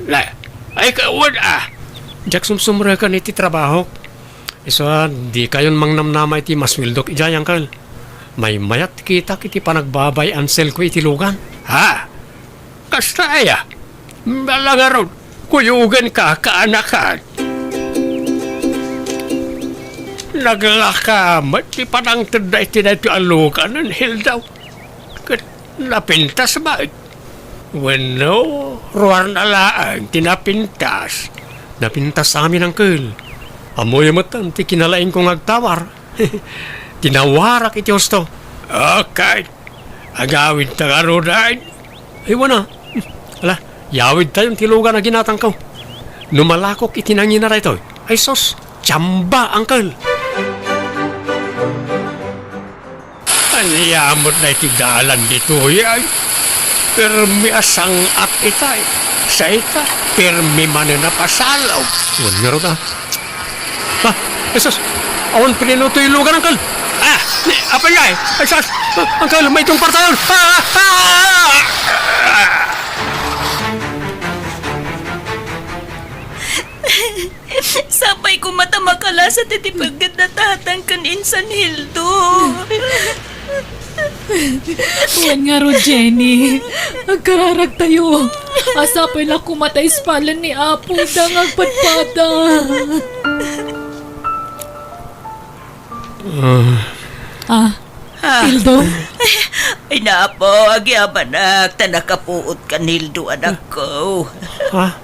La, ay, kawan, a. Diak sumsumreken iti trabahok. Isu a, di kayon mangnamnama iti masueldok idiay, Uncle. Maymayat kitak iti panagbabay-anselko iti lugan. Ha? Kasta aya? Ala ngarud, kuyogenka, kaanakan. Naglaka met ti panangtedda iti daytoy a lugan, Hildo. Ket napintas met. Wenno, ruarna laeng ti napintas. Napintas amin, Uncle. Ammoyo met ti kinalaingko nga agtawar. Tinawarak iti husto. Okay. Agawidta ngaruden. Ay, wen a. Ala, yawidtayon ti lugan a ginatangko. No malakok iti nangina daytoy, ay sus, tsamba, Uncle. Ania met daytoy dalan ditoy, ay? Permi a sang-at itay. Sa ita, permi manen a pasalog. Wen ngarud, a. Ah, Jesus! Awan pudno toy lugan, Uncle! Ah! Ni, apay ngay? Ay, sus! Ah, Uncle, may tungpar tayon! Ah! Ah! Ah! Sapay koma ta makalasat iti pagdengngeg ni Tatang ken Insan Hildo. Wen ngarud, Jenny, agkararagtayo. Sapay la koma ta ispalen ni Apo ida nga agpadpada. Ah. Ah. Ah. Hildo? Ay, Apo, agyamanak, ta nakapuot kan Hildo, anakko. Ah?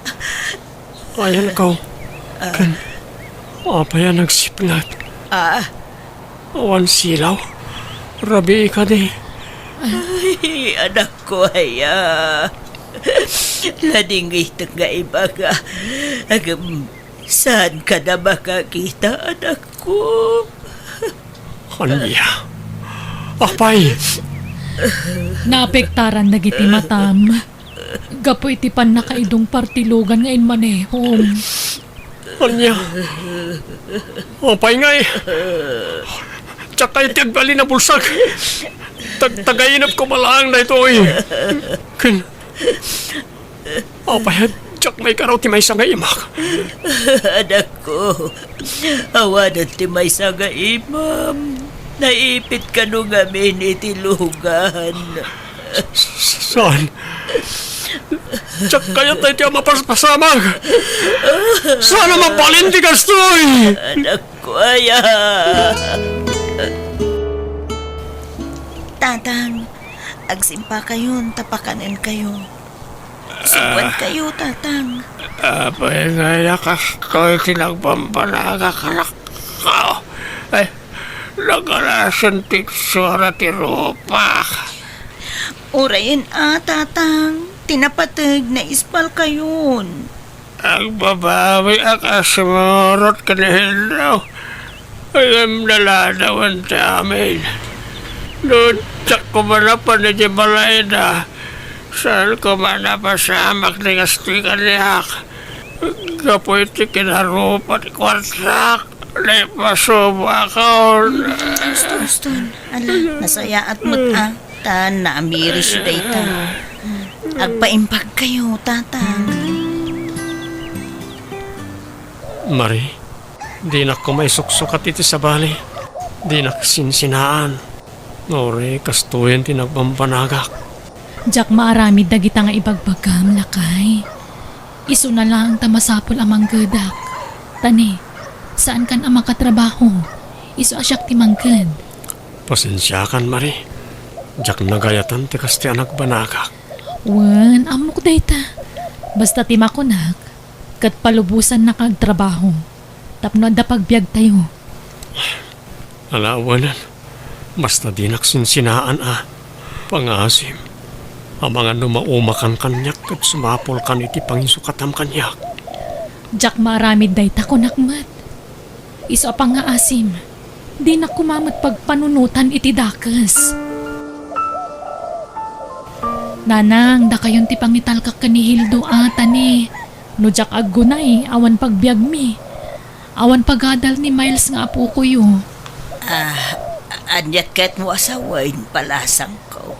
Ayanko. Ah. Ken, apay a nagsipnget? Ah. Awan silaw. Rabii kadi. Ay, anakko aya. Ladingitek nga ibaga. Agem, saan ka na makakita, anakko? Ania? Apay? Naapektaran dagiti matam. Gapu iti pannakaidungpar ti lugan nga immanehom. Ania? Apay ngay? Diak kayat ti agbalin a bulsak. Tag-, tagainep koma laeng daytoy. Ken, apay a diak maikaraw ti maysa nga imak? Anakko, awanen ti maysa nga imam. Naipit kano ngamin iti lugan. Saan? Diak kayat daytoy a mapaspasamak. Saan a mabalin ti kastoy? Anakko aya. Tatang, Agsimpakayon ta pakanenkayo. Subuankayo, Tatang. Apay nga iyakastoy ti nagpampanagak, anakko? Ay, nagarasen ti itsura ti rupak. Urayen a, Tatang, ti napateg, naispalkayon. Agbabawi a kasmurot ken ni Hildo. Ngem naladawen ti amin. No diak koma napan iti balayda, saan koma napasamak ti kastoy kaniak. Gapu iti kinarupa ti kuartak, naipasubakon. Uston, uston. Ala, nasayaat met a. Ta naamirisyo dayta. Agpaimbagkayo, Tatang. Marie, dinak koma isuksukat iti sabali. Dinak sinsinaan. Uray kastoyen ti nagpampanagak. Diak maaramid dagita nga ibagbagam, lakay. Isuna laeng ta masapul a manggedak. Ta ne, saankan a makatrabaho. Isu a siak ti mangged. Pasensiakan, Marie. Diak nagayatan ti kastoy a nagbanagak. Wen, ammok dayta. Basta ti makunak, ket palubosannaka agtrabaho tapno adda pagbiagtayo. Ala, awanen. Basta dinak sinsinaan a pangaasim. Amangan no maumakan kaniak ket sumapulkan iti pangisukatam kaniak. Diak maaramid dayta, kunak met. Isu a pangaasim, dinak koma met pagpanunotan iti dakes. Nanang, dakayon ti pangitalkak ken ni Hildo a, ta ne, no diak aggunay, awan pagbiagmi. Awan pagadal ni Miles nga apokoyo. Ah, aniat kayatmo a sawen, balasangko?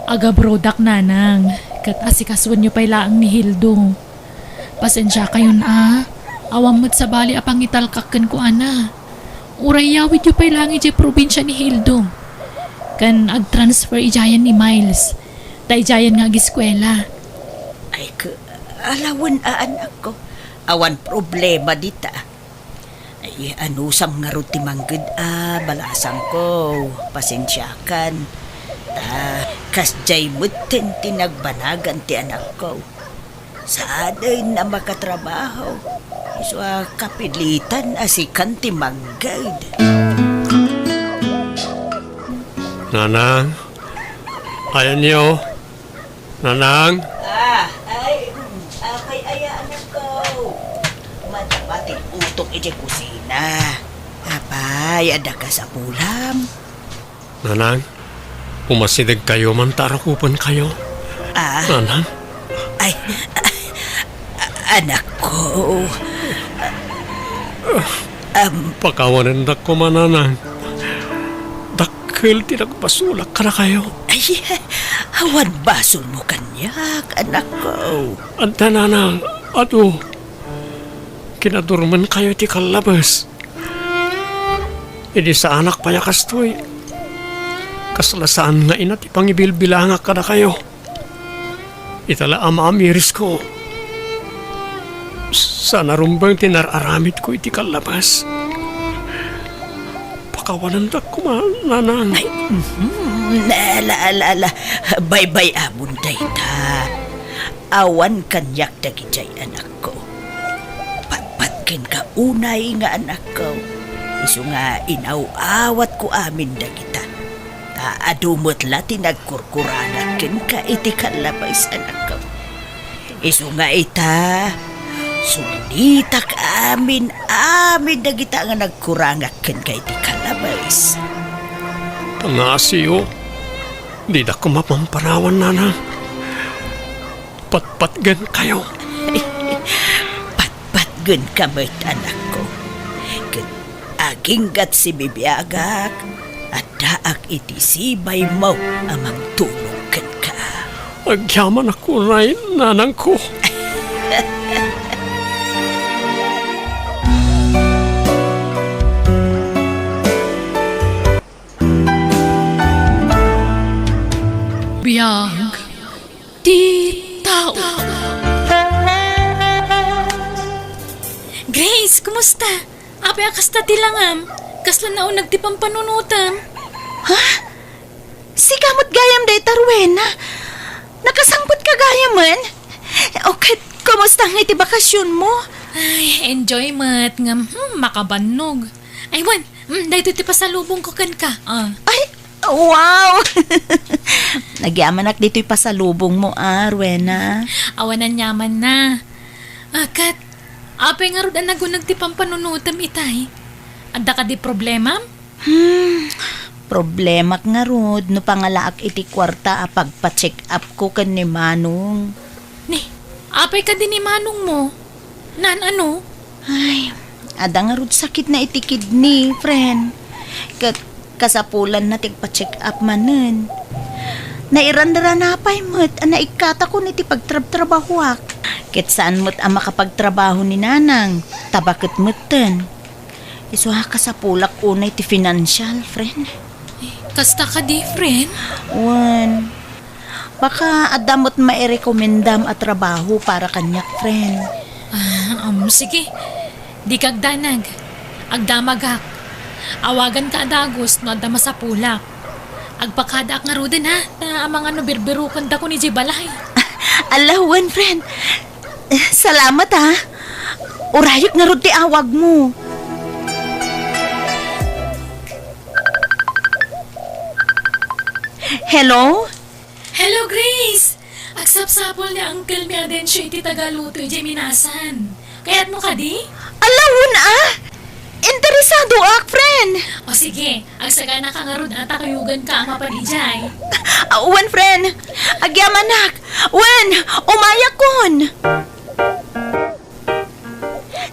Agabrodak, Nanang, ket asikasuenyo pay laeng ni Hildo. Pasensiakayon a, awan met sabali a pangitalkak kenkuana. Uray yawidyo pay laeng idiay probinsia ni Hildo. Ken agtransfer idiayen ni Miles. Ta idiayen nga agiskuela. Ay, ke-, alawen a, anakko. Awan problema dita. Ay, anusam ngarud ti mangged a, balasangko, pasensiakan. Ta, kasdiay metten ti nagbanagan ti anakko. Saanen a makatrabaho. Isu a kapilitan a sikan ti mangged. Nanang, ayanyo. Nanang? Ah, ay, mm, apay aya, anakko? Madama ti utok idiay kusina. Apay, adda kasapulam? Nanang, umasidegkayo man ta arakupenkayo. Ah. Nanang? Ay, anakko. Am. Pakawanendak koma, Nanang. Dakkel ti nagbasolak kadakayo. Ay, awan basolmo kaniak, anakko. Anta, Nanang, adu, kinadurmenkayo iti kallabes. Idi saanak pay a kastoy, kasla saan nga ina ti pangibilbilangak kadakayo. Ita la a maamirisko. Saan a rumbeng ti nar-aramidko iti kallabes. Pakawanendak koma, Nanang. Ay, mhm. Ala, ala, ala. Baybay-amon dayta. Awan kaniak dagidiay, anakko. Patpatgenka unay nga anakko. Isu nga inaw-awatko amin dagita. Ta adu met la ti nagkurkurangak kenka iti kallabes, anakko. Isu nga ita, sulitak amin, amin dagita nga nagkurangak kenka iti kallabes. Pangngasiyo, dida koma pampanawan, Nanang. Patpatgenkayo. Patpatgenka met, anakko. Ket aginggat sibibiagak, addaak iti sibaymo a mangtulong kenka. Agyamanak unay, nanangko. Biag ti tao. Grace, kumusta? Apay a kasta ti langam? Kasla nauneg ti pampanunotam? Ha? Si Ikaw met gayam dayta, Rowena. Nakasangpetka gayamen? O ket, kumusta nga iti bakasionmo? Ay, enjoy met, ngem, hmm, makabannog. Ay, wen, hmm, daytoy ti pasalubongko kenka. Ah. Ay, wow! Nagyamanak ditoy pasalubongmo, ah, Rowena. Awan aniamanna. Ah, ket, apay ngarud a naguneg ti pampanunotem itay? Adda kadi problemam? Hmm, problemak ngarud no pangalaak iti kuarta a pagpa-check-up ko ken ni Manong. Ni, apay kadi ni Manongmo? Naan-ano? Ay, adda ngarud sakitna iti kidney, friend. Ket kasapulanna ti agpa-check-up manen. Nairanrana pay met a naikkatakon iti pagtrabtrabahoak. Ket saan met a makapagtrabaho ni Nanang, ta baket metten. Isu a kasapulak unay ti financial, friend. Eh, kasta kadi, friend? Wen, baka adda met mairekomendam a trabaho para kaniak, friend. Ah, um, sige. Dika agdanag. Agdamagak. Awaganka a dagus no adda masapulak. Agpakadaak ngaruden, ha? Ta amangan no birbirokendakon idiay balay. Ala, wen, friend. Salamat, ha. Urayek ngarud ti awagmo. Hello? Hello, Grace! Agsapsapul ni Uncle mi a Dencio iti tagaluto idiay minasan. Kayatmo kadi? Ala, wen a! Interesadoak, friend! O sige, agsaganaka ngarud a ta kuyoganka a mapan idiay. Ah, wen, friend! Agyamanak! Wen! Umayakon!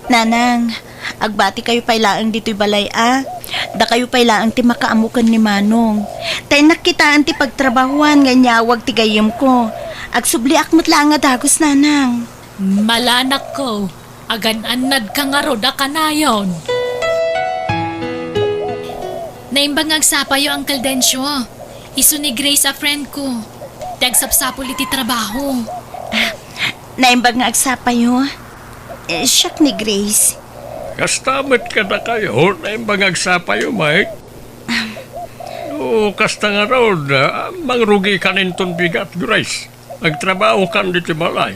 Nanang, agbatikayo pay laeng ditoy balay a. Dakayo pay laeng ti makaammo ken ni Manong. Ta innak kitaen ti pagtrabahoan nga inyawag ti gayyemko. Agsubliak met laeng a dagus, Nanang. Malanakko, agan-annadka ngarud a kanayon. Naimbag nga agsapayo, Uncle Dencio. Isu ni Grace a friend ko. Ti agsapsapul iti trabaho. Naimbag nga agsapayo. Eh, siak ni Grace. Kasta met kadakayo, naimbag nga agsapayo, Mike. No kasta ngarud, ah, mangrugikan inton bigat, Grace. Agtrabahokan ditoy balay.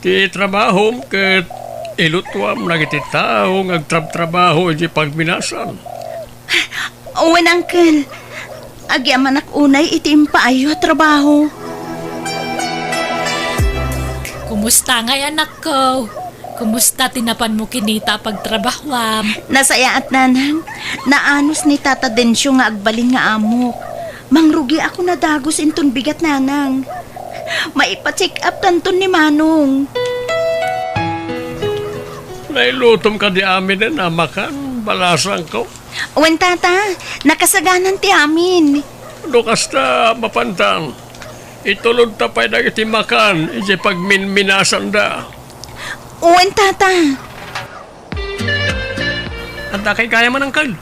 Ti trabahom ket ilutuam dagiti tao nga agtrabtrabaho iti pagminasan. Wen, Uncle. Agyamanak unay iti impaayyo a trabaho. Kumusta ngay, anakko? Kumusta ti napanmo kinita a pagtrabahoam? Nasayaat, Nanang. Naanus ni Tata Dencio nga agbalin nga amok. Mangrugiakon a dagus inton bigat, Nanang. Maipa-check up tanton ni Manong. Nailutom kadi aminen a makan, balasangko? Wen, Tata, nakasaganan ti amin. No kasta, mapantan, itulodta pay dagiti makan idiay pagminminasanda. Wen, Tata. Adda kay gayamen, Uncle?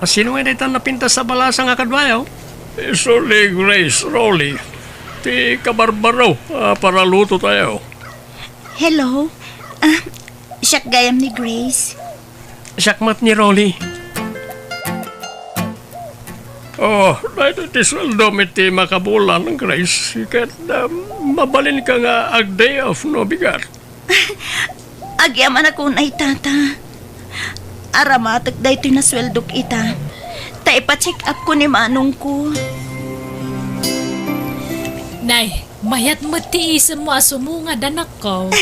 Asino ngay dayta napintas a balasang a kaduayo? Isu ni Grace, Rolly. Ti kabarbaro a paralutotayo. Hello? Ah, siak gayam ni Grace. Siak met ni Rolly. Oh, daytoy ti sueldom iti makabulan, Grace. Ket, um, mabalinka nga ag-day off no bigat. Agyamanak unay, Tata. Aramatek daytoy nasueldok ita. Ta ipa-check up ko ni manongko. Nay, mayat met ti isemmo a sumungad, anakko.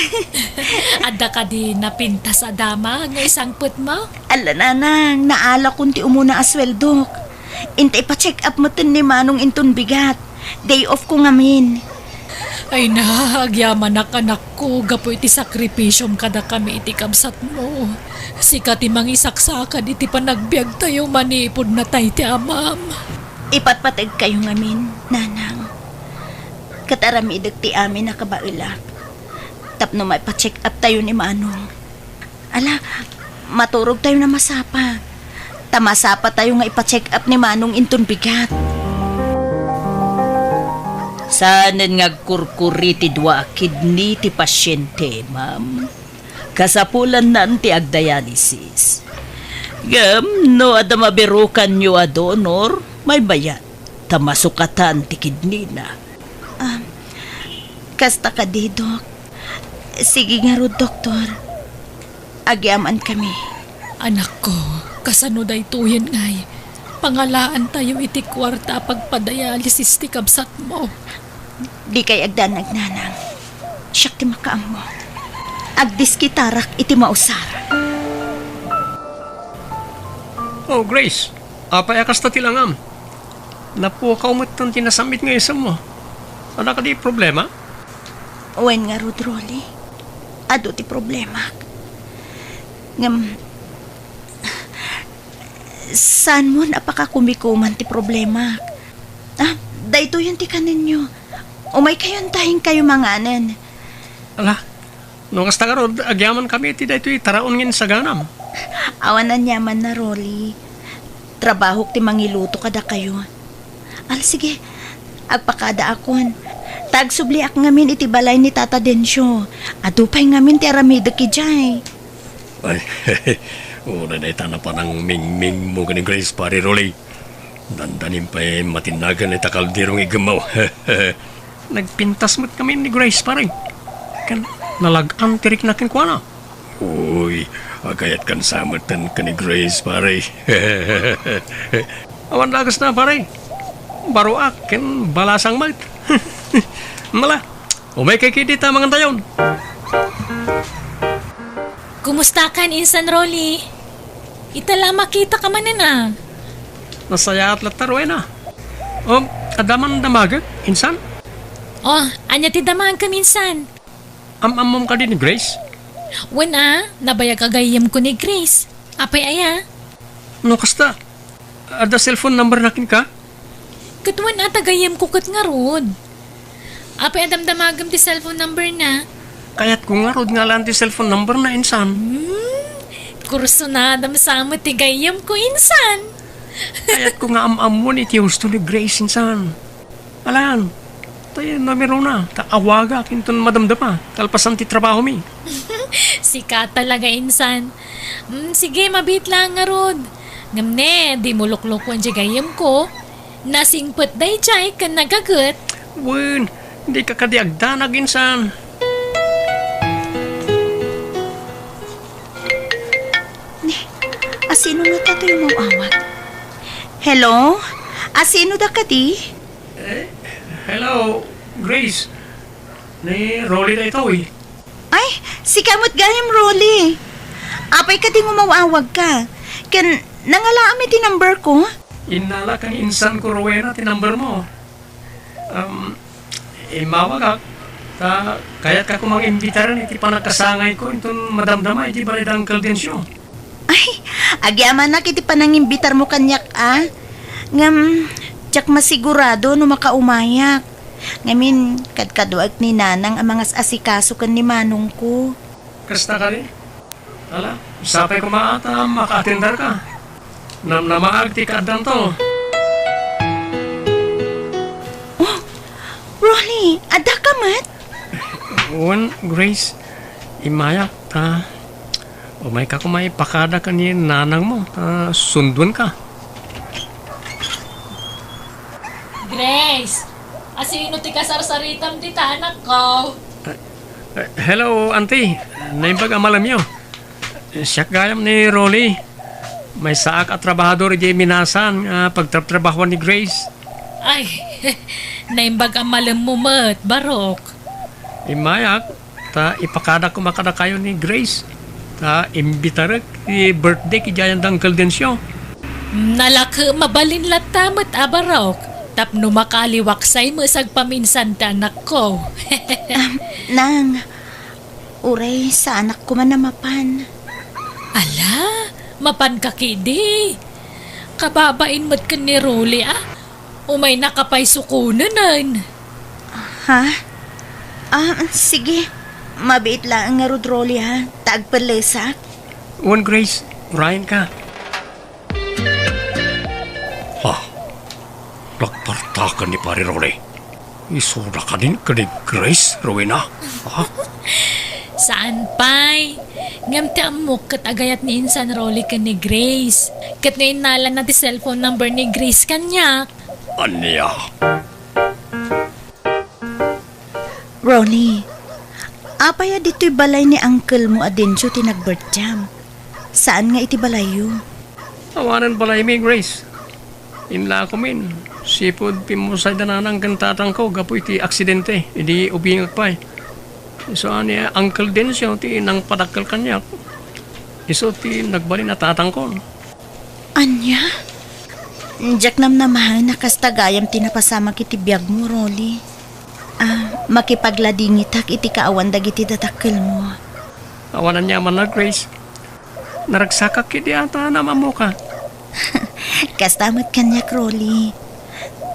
Adda kadi napintas a damag nga isangpetmo? Ala, Nanang, naalakon ti umuna a sueldok. Inta ipa-check up metten ni Manong inton bigat. Day off ko ngamin. Ay na, agyamanak, anakko, gapu iti sakripisiom kadakami iti kabsatmo. Sika ti mangisaksakad iti panagbiagtayo manipud natay ti amam. Ipatpategkayo ngamin, Nanang. Ket aramidek ti amin a kabaelak tapno maipa-check up tayo ni Manong. Ala, maturogtayon a masapa. Ta masapatayo nga ipa-check up ni Manong inton bigat. Saanen nga agkurkuri ti dua a kidney ti pasyente, ma'am. Kasapulannan ti agdialysis. Ngem no adda mabirukanyo a donor, maymayat. ta masukatan ti kidnina. Ah, kasta kadi, Dok. Sige ngarud, Doktor. Agyamankami. Anakko, kasano daytoyen ngay? Pangalaantayo iti kuarta a pagpadialysis ti kabsatmo. Dikay agdanag, Nanang. Siak ti makaammo. Agdiskitarak iti mausar. Oh, Grace, apay a kasta ti langam? Napukaw met ti nasam-it nga isemmo. Adda kadi problema? Wen ngarud, Rolly. Adu ti problemak. Ngem, saanmon a pakakumikuman ti problemak. Ah, daytoyen ti kanenyo. Umaykayon ta inkayo manganen. Ala, no kasta ngarud, agyamankami iti daytoy taraon nga insaganam. Awan aniamanna, Rolly. Trabahok ti mangiluto kadakayo. Al, sige, agpakadaakon. Ta agsubliak ngamin iti balay ni Tata Dencio. Adu pay ngamin ti aramidek idiay. Ay, uray dayta napanangmingmingmo ken ni Grace, Pare Rolly. Dandanim pay matinnagan ita kaldero nga iggemmaw. Nagpintas met ngamin ni Grace, pare. Ken nalag-an ti rikna kenkuana. Uy, agayatkan sa met ken ni Grace, pare. Awan dagasna, pare. Baroak ken balasang met. Mala, umaykay kadi ta mangantayon. Kumustakan, Insan Rolly? Ita la makitaka manen a. Nasayaat latta, Rowena. O, adda man damagek, Insan? O, ania ti damagem, Insan? Am-ammom kadi ni Grace? Wen a, nabayag a gayyemko ni Grace. Apay aya? No kasta, adda cellphone number na kenka? Ket wen a, ta gayyemko ket ngarud. Apay a damdamagem ti cellphone number na? Kayatko ngarud nga alaan ti cellphone number na, Insan. Hmm, kursunadam sa met ti gayyemko, Insan. Kayatko nga am-ammon iti husto ni Grace, Insan. Alaan, tay numerona, ta awagak inton madamdama, kalpasan ti trabahomi. Sika talaga, Insan. Mm, sige, mabiit laeng ngarud. Ngem ne, dimo luklukuen diay gayyemko. Nasingpet daydiay ken nagaget. Wen, dika kadi agdanag, Insan. Ne, asino ngata toy umaw-awag? Hello? Asino da kadi? Eh, hello, Grace. Ni Rolly daytoy. Ay, sika met gayam, Rolly. Apay kadi nga umaw-awagka? Ken nangalaam iti number ko? Innala ken ni insan ko, Rowena, ti number mo. Um, immawagak, ta kayatka koma nga imbitaren iti panagkasangayko inton madamdama iti balay da Uncle Dencio. Ay, agyamanak iti panangimbitarmo kaniak a. Ngem, diak masigurado no makaumayak. Ngamin, kadkaduaek ni Nanang a mangas-asikaso ken ni manongko. Kasta kadi? Ala, sapay koma ta makaatenderka. Namnamaag ti kaaddanto. Oh, Ronnie, addaka met? Wen, Grace, immayak ta umayka koma ipakada ken ni nanangmo ta sunduenka. Grace, asino ti kasarsaritam dita, anakko? Eh, hello, Auntie. Naimbag a malemyo. Siak gayam ni Rolly. Maysaak a trabahador idiay minasan nga pagtrabtrabahoan ni Grace. Ay, naimbag a malemmo met, Barok. Immayak, ta ipakadak koma kadakayo ni Grace. Ta imbitarek ti birthday idiayen da Uncle Dencio. Nalaka mabalin latta met a Barok, tapno makaliwaksay met agpaminsan ti anakko. Am, Nang, uray saanak koma a mapan. Ala, mapanka kidi. Kababain met ken ni Rolly a. Umaynaka pay sukonen. Ha? Ah, sige. Mabiit laeng ngarud, Rolly, ha? Ta agpellesak. Wen, Grace, urayenka. Ha? Nagpartaken ni Pare Rolly. Isuda kadin ken ni Grace, Rowena? Ha? Saan pay? Ngem ti ammok ket agayat ni insan Rolly ken ni Grace. Ket no innalanna ti cellphone number ni Grace kaniak, Ania? Ronnie, apay a ditoy balay ni uncle mo a Dencio ti nagbirthday? Saan nga iti balayyo? Awanen balaymi, Grace. Inlakomin, sipud pimmusayda nanang ken tatangko gapu iti aksidente idi ubingak pay. Isu a ni Uncle Dencio ti nangpadakkel kaniak. Isu ti nagbalin a tatangko. Ania? Diak namnamaen a kasta gayam ti napasamak iti biagmo, Rolly. Ah, makipagladingitak iti kaawan dagiti dadakkelmo. Awan aniamanna, Grace. Naragsakak ketdi a ta naam-ammoka. Kasta met kaniak, Rolly.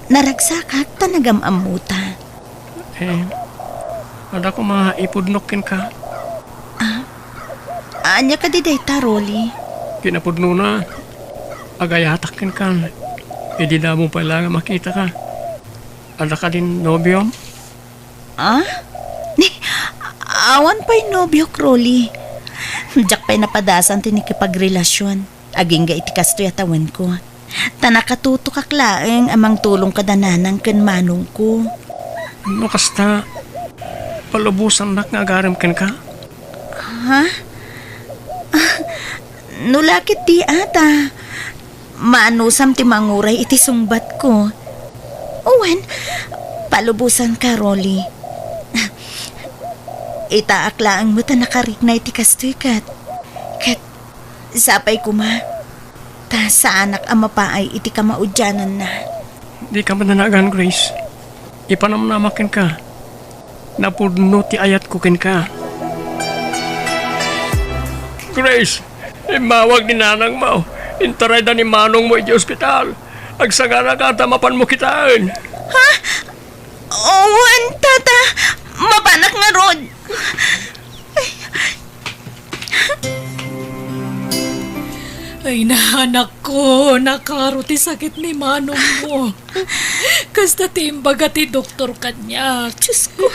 Naragsakak ta nagam-ammota. Eh, adda koma ipudnok kenka. Ah? Ania kadi dayta, Rolly? Kinapudnona, agayatak kenka. Idi damo pay la nga makitaka. Adda kadin nobiom? Ah? Ni, awan pay nobiok, Rolly. Diak pay napadasan ti nakipagrelasyon agingga iti kastoy a tawenko. Ta nakatutokak laeng a mangtulong kada nanang ken manongko. No kasta, palubosannak nga agarem kenka? Ha? Ah, no la ketdi a ta, maanusam ti manguray iti sungbatko. Wen, palubosanka, Rolly. Itaak laeng met a nakarikna iti kastoy ket, ket sapay koma, ta saanak a mapaay iti kamaudiananna. Dika madanagan, Grace. Ipanamnamak kenka. Napudno ti ayatko kenka. Grace, immawag ni nanangmo. Intarayda ni manongmo iti ospital. Agsagana ka ta mapanmo kitaen. Ha? Wen, tata. Mapanak ngarud. Ay, na, anakko, nakaro ti sakit ni manongmo. Kasta ti imbaga ti doktor kaniak. Diyos ko.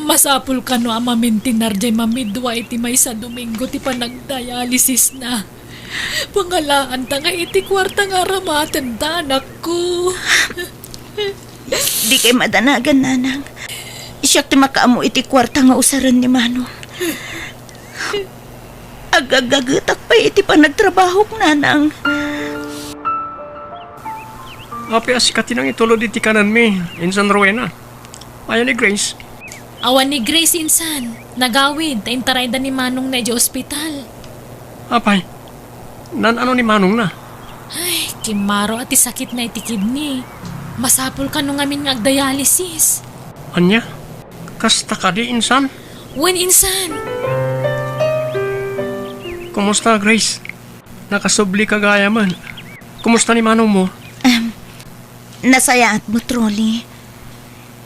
Masapul kano a mamintinar jay mamidua iti maysa a Domingo ti panagdialysisna. Pangalaanta nga iti kuarta nga aramatenda, anakko. Dikay madanagan, nanang. Siak ti makaammo iti kuarta nga usaren ni manong. Agagagetak pay iti panagtrabahok, nanang. Apay a sika ti nangitulod iti kanenmi, insan Rowena? Aya ni Grace? Awan ni Grace, insan. Nagawid, ta intarayda ni manongna idiay ospital. Apay, naan-ano ni manongna? Ay, kimmaro a ti sakitna iti kidney. Masapul kano ngamin nga agdialysis. Ania? Kasta kadi, insan? Wen, insan. Kumusta, Grace? Nakasublika gayamen. Kumusta ni manongmo? Em, nasayaat met, Rolly.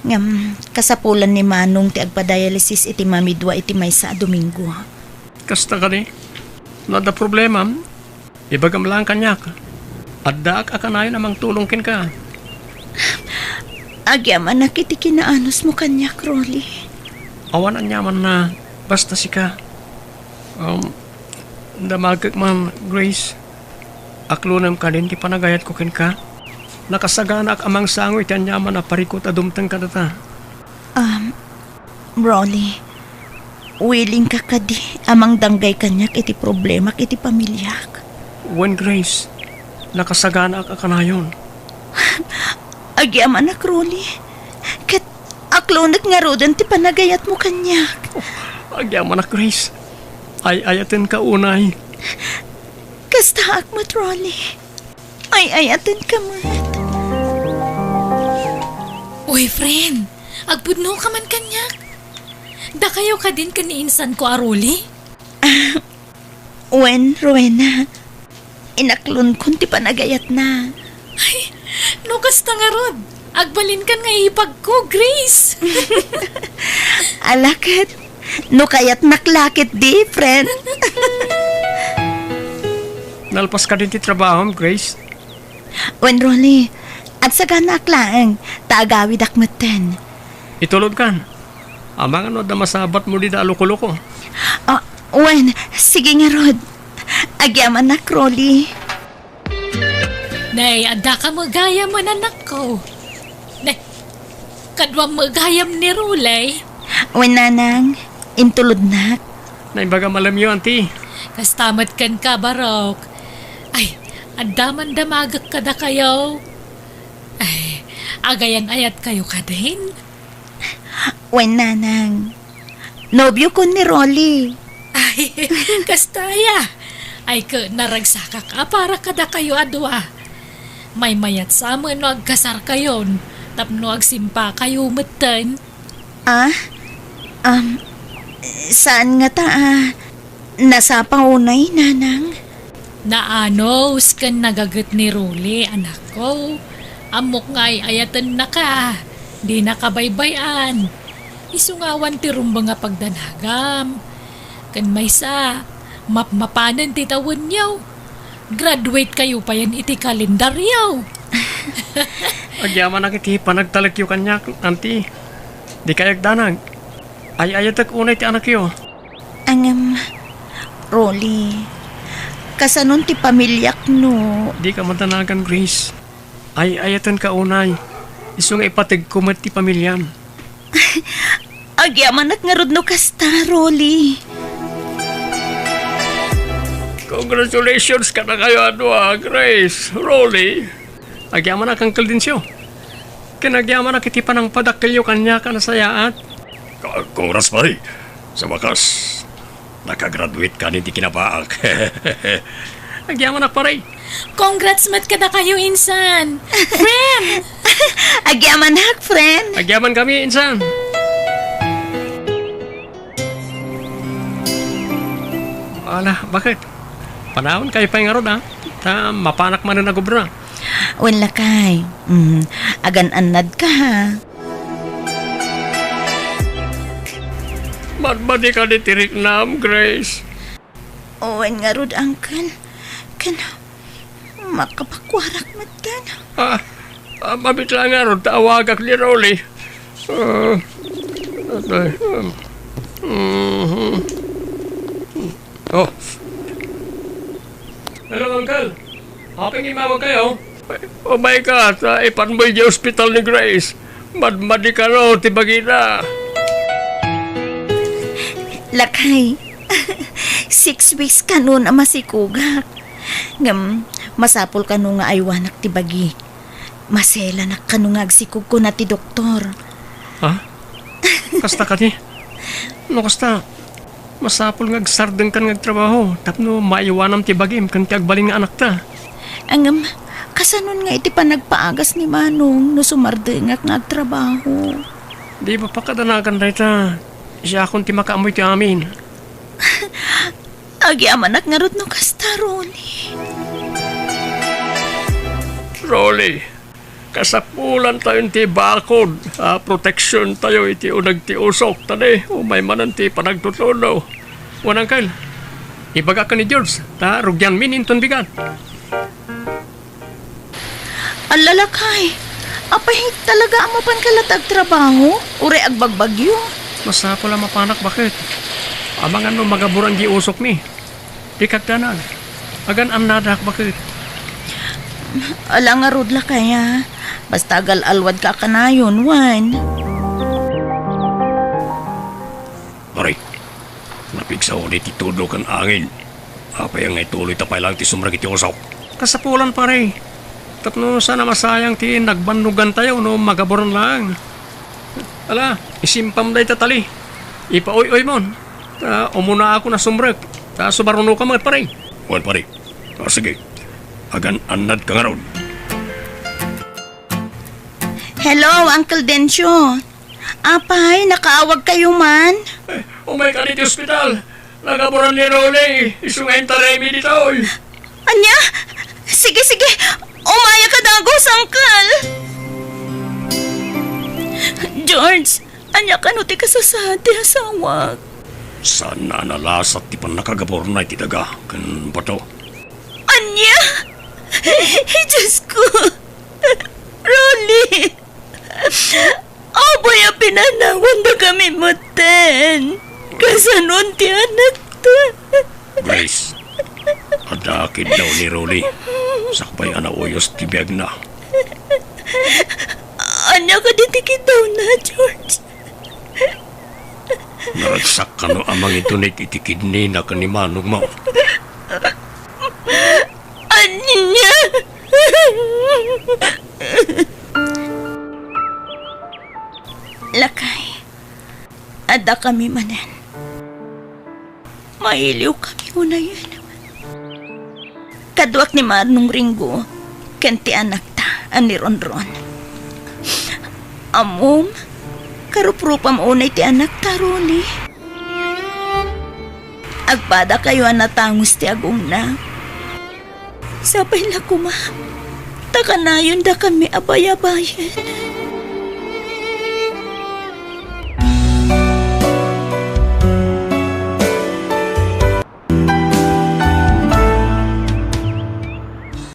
Ngem, kasapulan ni manong ti agpadialysis iti mamidua iti maysa a Domingo. Kasta kadi? No adda problema, ibagam laeng kaniak. Addaak a kanayon a mangtulong kenka. Agyamanak iti kinaanusmo kaniak, Rolly. Awan aniamanna, basta sika. Um, damagek man, Grace. Aklonem kadin ti panagayatko kenka. Nakasaganaak a mangsango iti aniaman a parikut a dumteng kadata. Um, Rolly, willing ka kadi a mangdanggay kaniak iti problemak iti pamiliak? Wen, Grace, nakasaganaak a kanayon. Agyamanak, Rolly. Ket aklonek ngaruden ti panagayatmo kaniak. Agyamanak, Grace. Ay-ayatenka unay. Kastaak met, Rolly. Ay-ayatenka met. Uy, friend, agpudnoka man kaniak. Dakayo kadin ken ni insanko a Rolly? Wen, Rowena, inaklonkon ti panagayatna. Ay, no kasta ngarud, agbalinkan nga ipagko, Grace. Ala ket, no kayatnak la ketdi, friend. Nalpas kadin ti trabahom, Grace? Wen, Rolly, agsaganaak laeng, ta agawidak metten. Itulodkan. Amangan no adda masabatmo dida a loko-loko. Ah, wen, sige ngarud. Agyamanak, Rolly. Nay, addaka met gayam, anakko. Nay, kaduam met gayam ni Rolly. Wen, nanang, intulodnak. Naimbag a malemyo, anti. Kasta met kenka, Barok. Ay, adda man damagek kadakayo. Ay, agayan-ayatkayo kadin? Wen, nanang. Nobiokon ni Rolly. Ay, kasta aya. Ay, ket naragsakak a para kadakayo a dua. Maymayat sa met no agkasarkayon, tapno agsimpakayo metten. Ah? Um, saan ngata a nasapa unay, nanang? Naanos ken nagaget ni Rolly, anakko. Ammok nga ay-ayatennaka. Dina kabaybay-an. Isu nga awan ti rumbeng a pagdanagam. Ken maysa, mapmapanen ti tawenyo. Graduate kayo payen iti kalendaryo. Agyamanak iti panagtalekyo kaniak, anti. Dikay agdanag. Ay-ayatek unay ti anakyo. Ngem, Rolly, kasanon ti pamiliak no? Dika madanagan, Grace. Ay-ayatenka unay. Isu nga ipateg ko met ti pamiliam. Agyamanak ngarud no kasta, Rolly. Congratulations kadakayo a dua, Grace, Rolly. Agyamanak, Uncle Dencio. Ken agyamanak iti panangpadakkelyo kaniak a nasayaat. Ka-, congrats, pare. Sa wakas, nakagraduate ka iti kinabaak. Agyamanak, pare. Congrats met kadakayo, insan. Friend! Agyamanak, friend. Agyamankami, insan. Ala, baket? Panawankayo pay ngarud, a? Ta mapanak manen agubra. Wen, lakay. Mm, agan-annadka, ha? Madmadika iti riknam, Grace. Wen ngarud, Uncle. Ken makapakuarak metten. Ah, ah, mabitla ngarud ta awagak ni Rolly. Ah, atay, um, mhm. Oh. Hello, Uncle. Apay nga immawagkayo? Oh my God, ah, ipanmo idiay ospital ni Grace. Madmadi kano ti bagina. Lakay, six weeks kano a masikogak. Ngem, masapul kano nga aywanak ti bagik. Maselanak kano nga agsikog, kuna ti doktor. Ha? Kasta kadi? No kasta, masapul nga agsardengkan nga agtrabaho tapno maaywanam ti bagim ken ti agbalin nga anakta. Ngem, kasanon nga iti panagpaagas ni Manong no sumardengak nga agtrabaho? Di ba pakadanagan dayta? Siakon ti makaammoy ti amin. Agyamanak ngarud no kasta, Rolly. Rolly, kasapulantayon ti bakod a proteksiontayo iti uneg ti usok, ta di umay manen ti panagtutudo. Wen, Uncle, ibagak ken ni George, ta rugianmin inton bigat. Ala, lakay, apay, talaga a mapanka la ti agtrabaho, uray agbagbagyo? Masapul a mapanak, baket? Amangan no magaburan di usokmi. Dika agdanag. Agan-annadak, baket? Ala ngarud, lakay, a. Basta agal-alwadka a kanayon, wen. Pare, napigsa unay ti tudo ken angin. Apay nga ituloyta pay laeng ti sumrek iti usok? Kasapulan, pare. Tapno saan a masayang ti nagbannogantayo no magaburan laeng. Ala, isimpam dayta tali. Ipaoy-oymon. Ta umunaakon a sumrek. Ta sumarunoka met, pare. Wen, pare. O, sige. Agan-annadka ngarud. Hello, Uncle Dencio. Apay, nakaawagkayo man? Eh, umayka iti ospital. Nagaburan ni Rolly, isu nga intaraymi ditoy. Ania? Sige, sige. Umayaka dagus, Uncle. George, ania kano ti kasasaad ti asawak? Saan a nalasat ti pannakagaburna iti daga ken bato. Ania? Diosko! Rolly! Apay a pinanawandakami metten? Kasanon ti anakta? Grace, Dakiddaw ni Rolly, sakbay a nauyos ti biagna. Ania kadi ti kiddawna, George? Naragsak kano a mangitunit iti kidney na ken ni manongmo. Ania? Lakay, adda kami manen. Mailiw kami unayen. Kaduak ni Manong Ringo ken ti anakta a ni Ronron. Ammom, karuprupam unay ti anakta, Rolly. Agpadakayo a natangus ti agongna. Sapay la koma, ta kanayon dakami a bayabayen.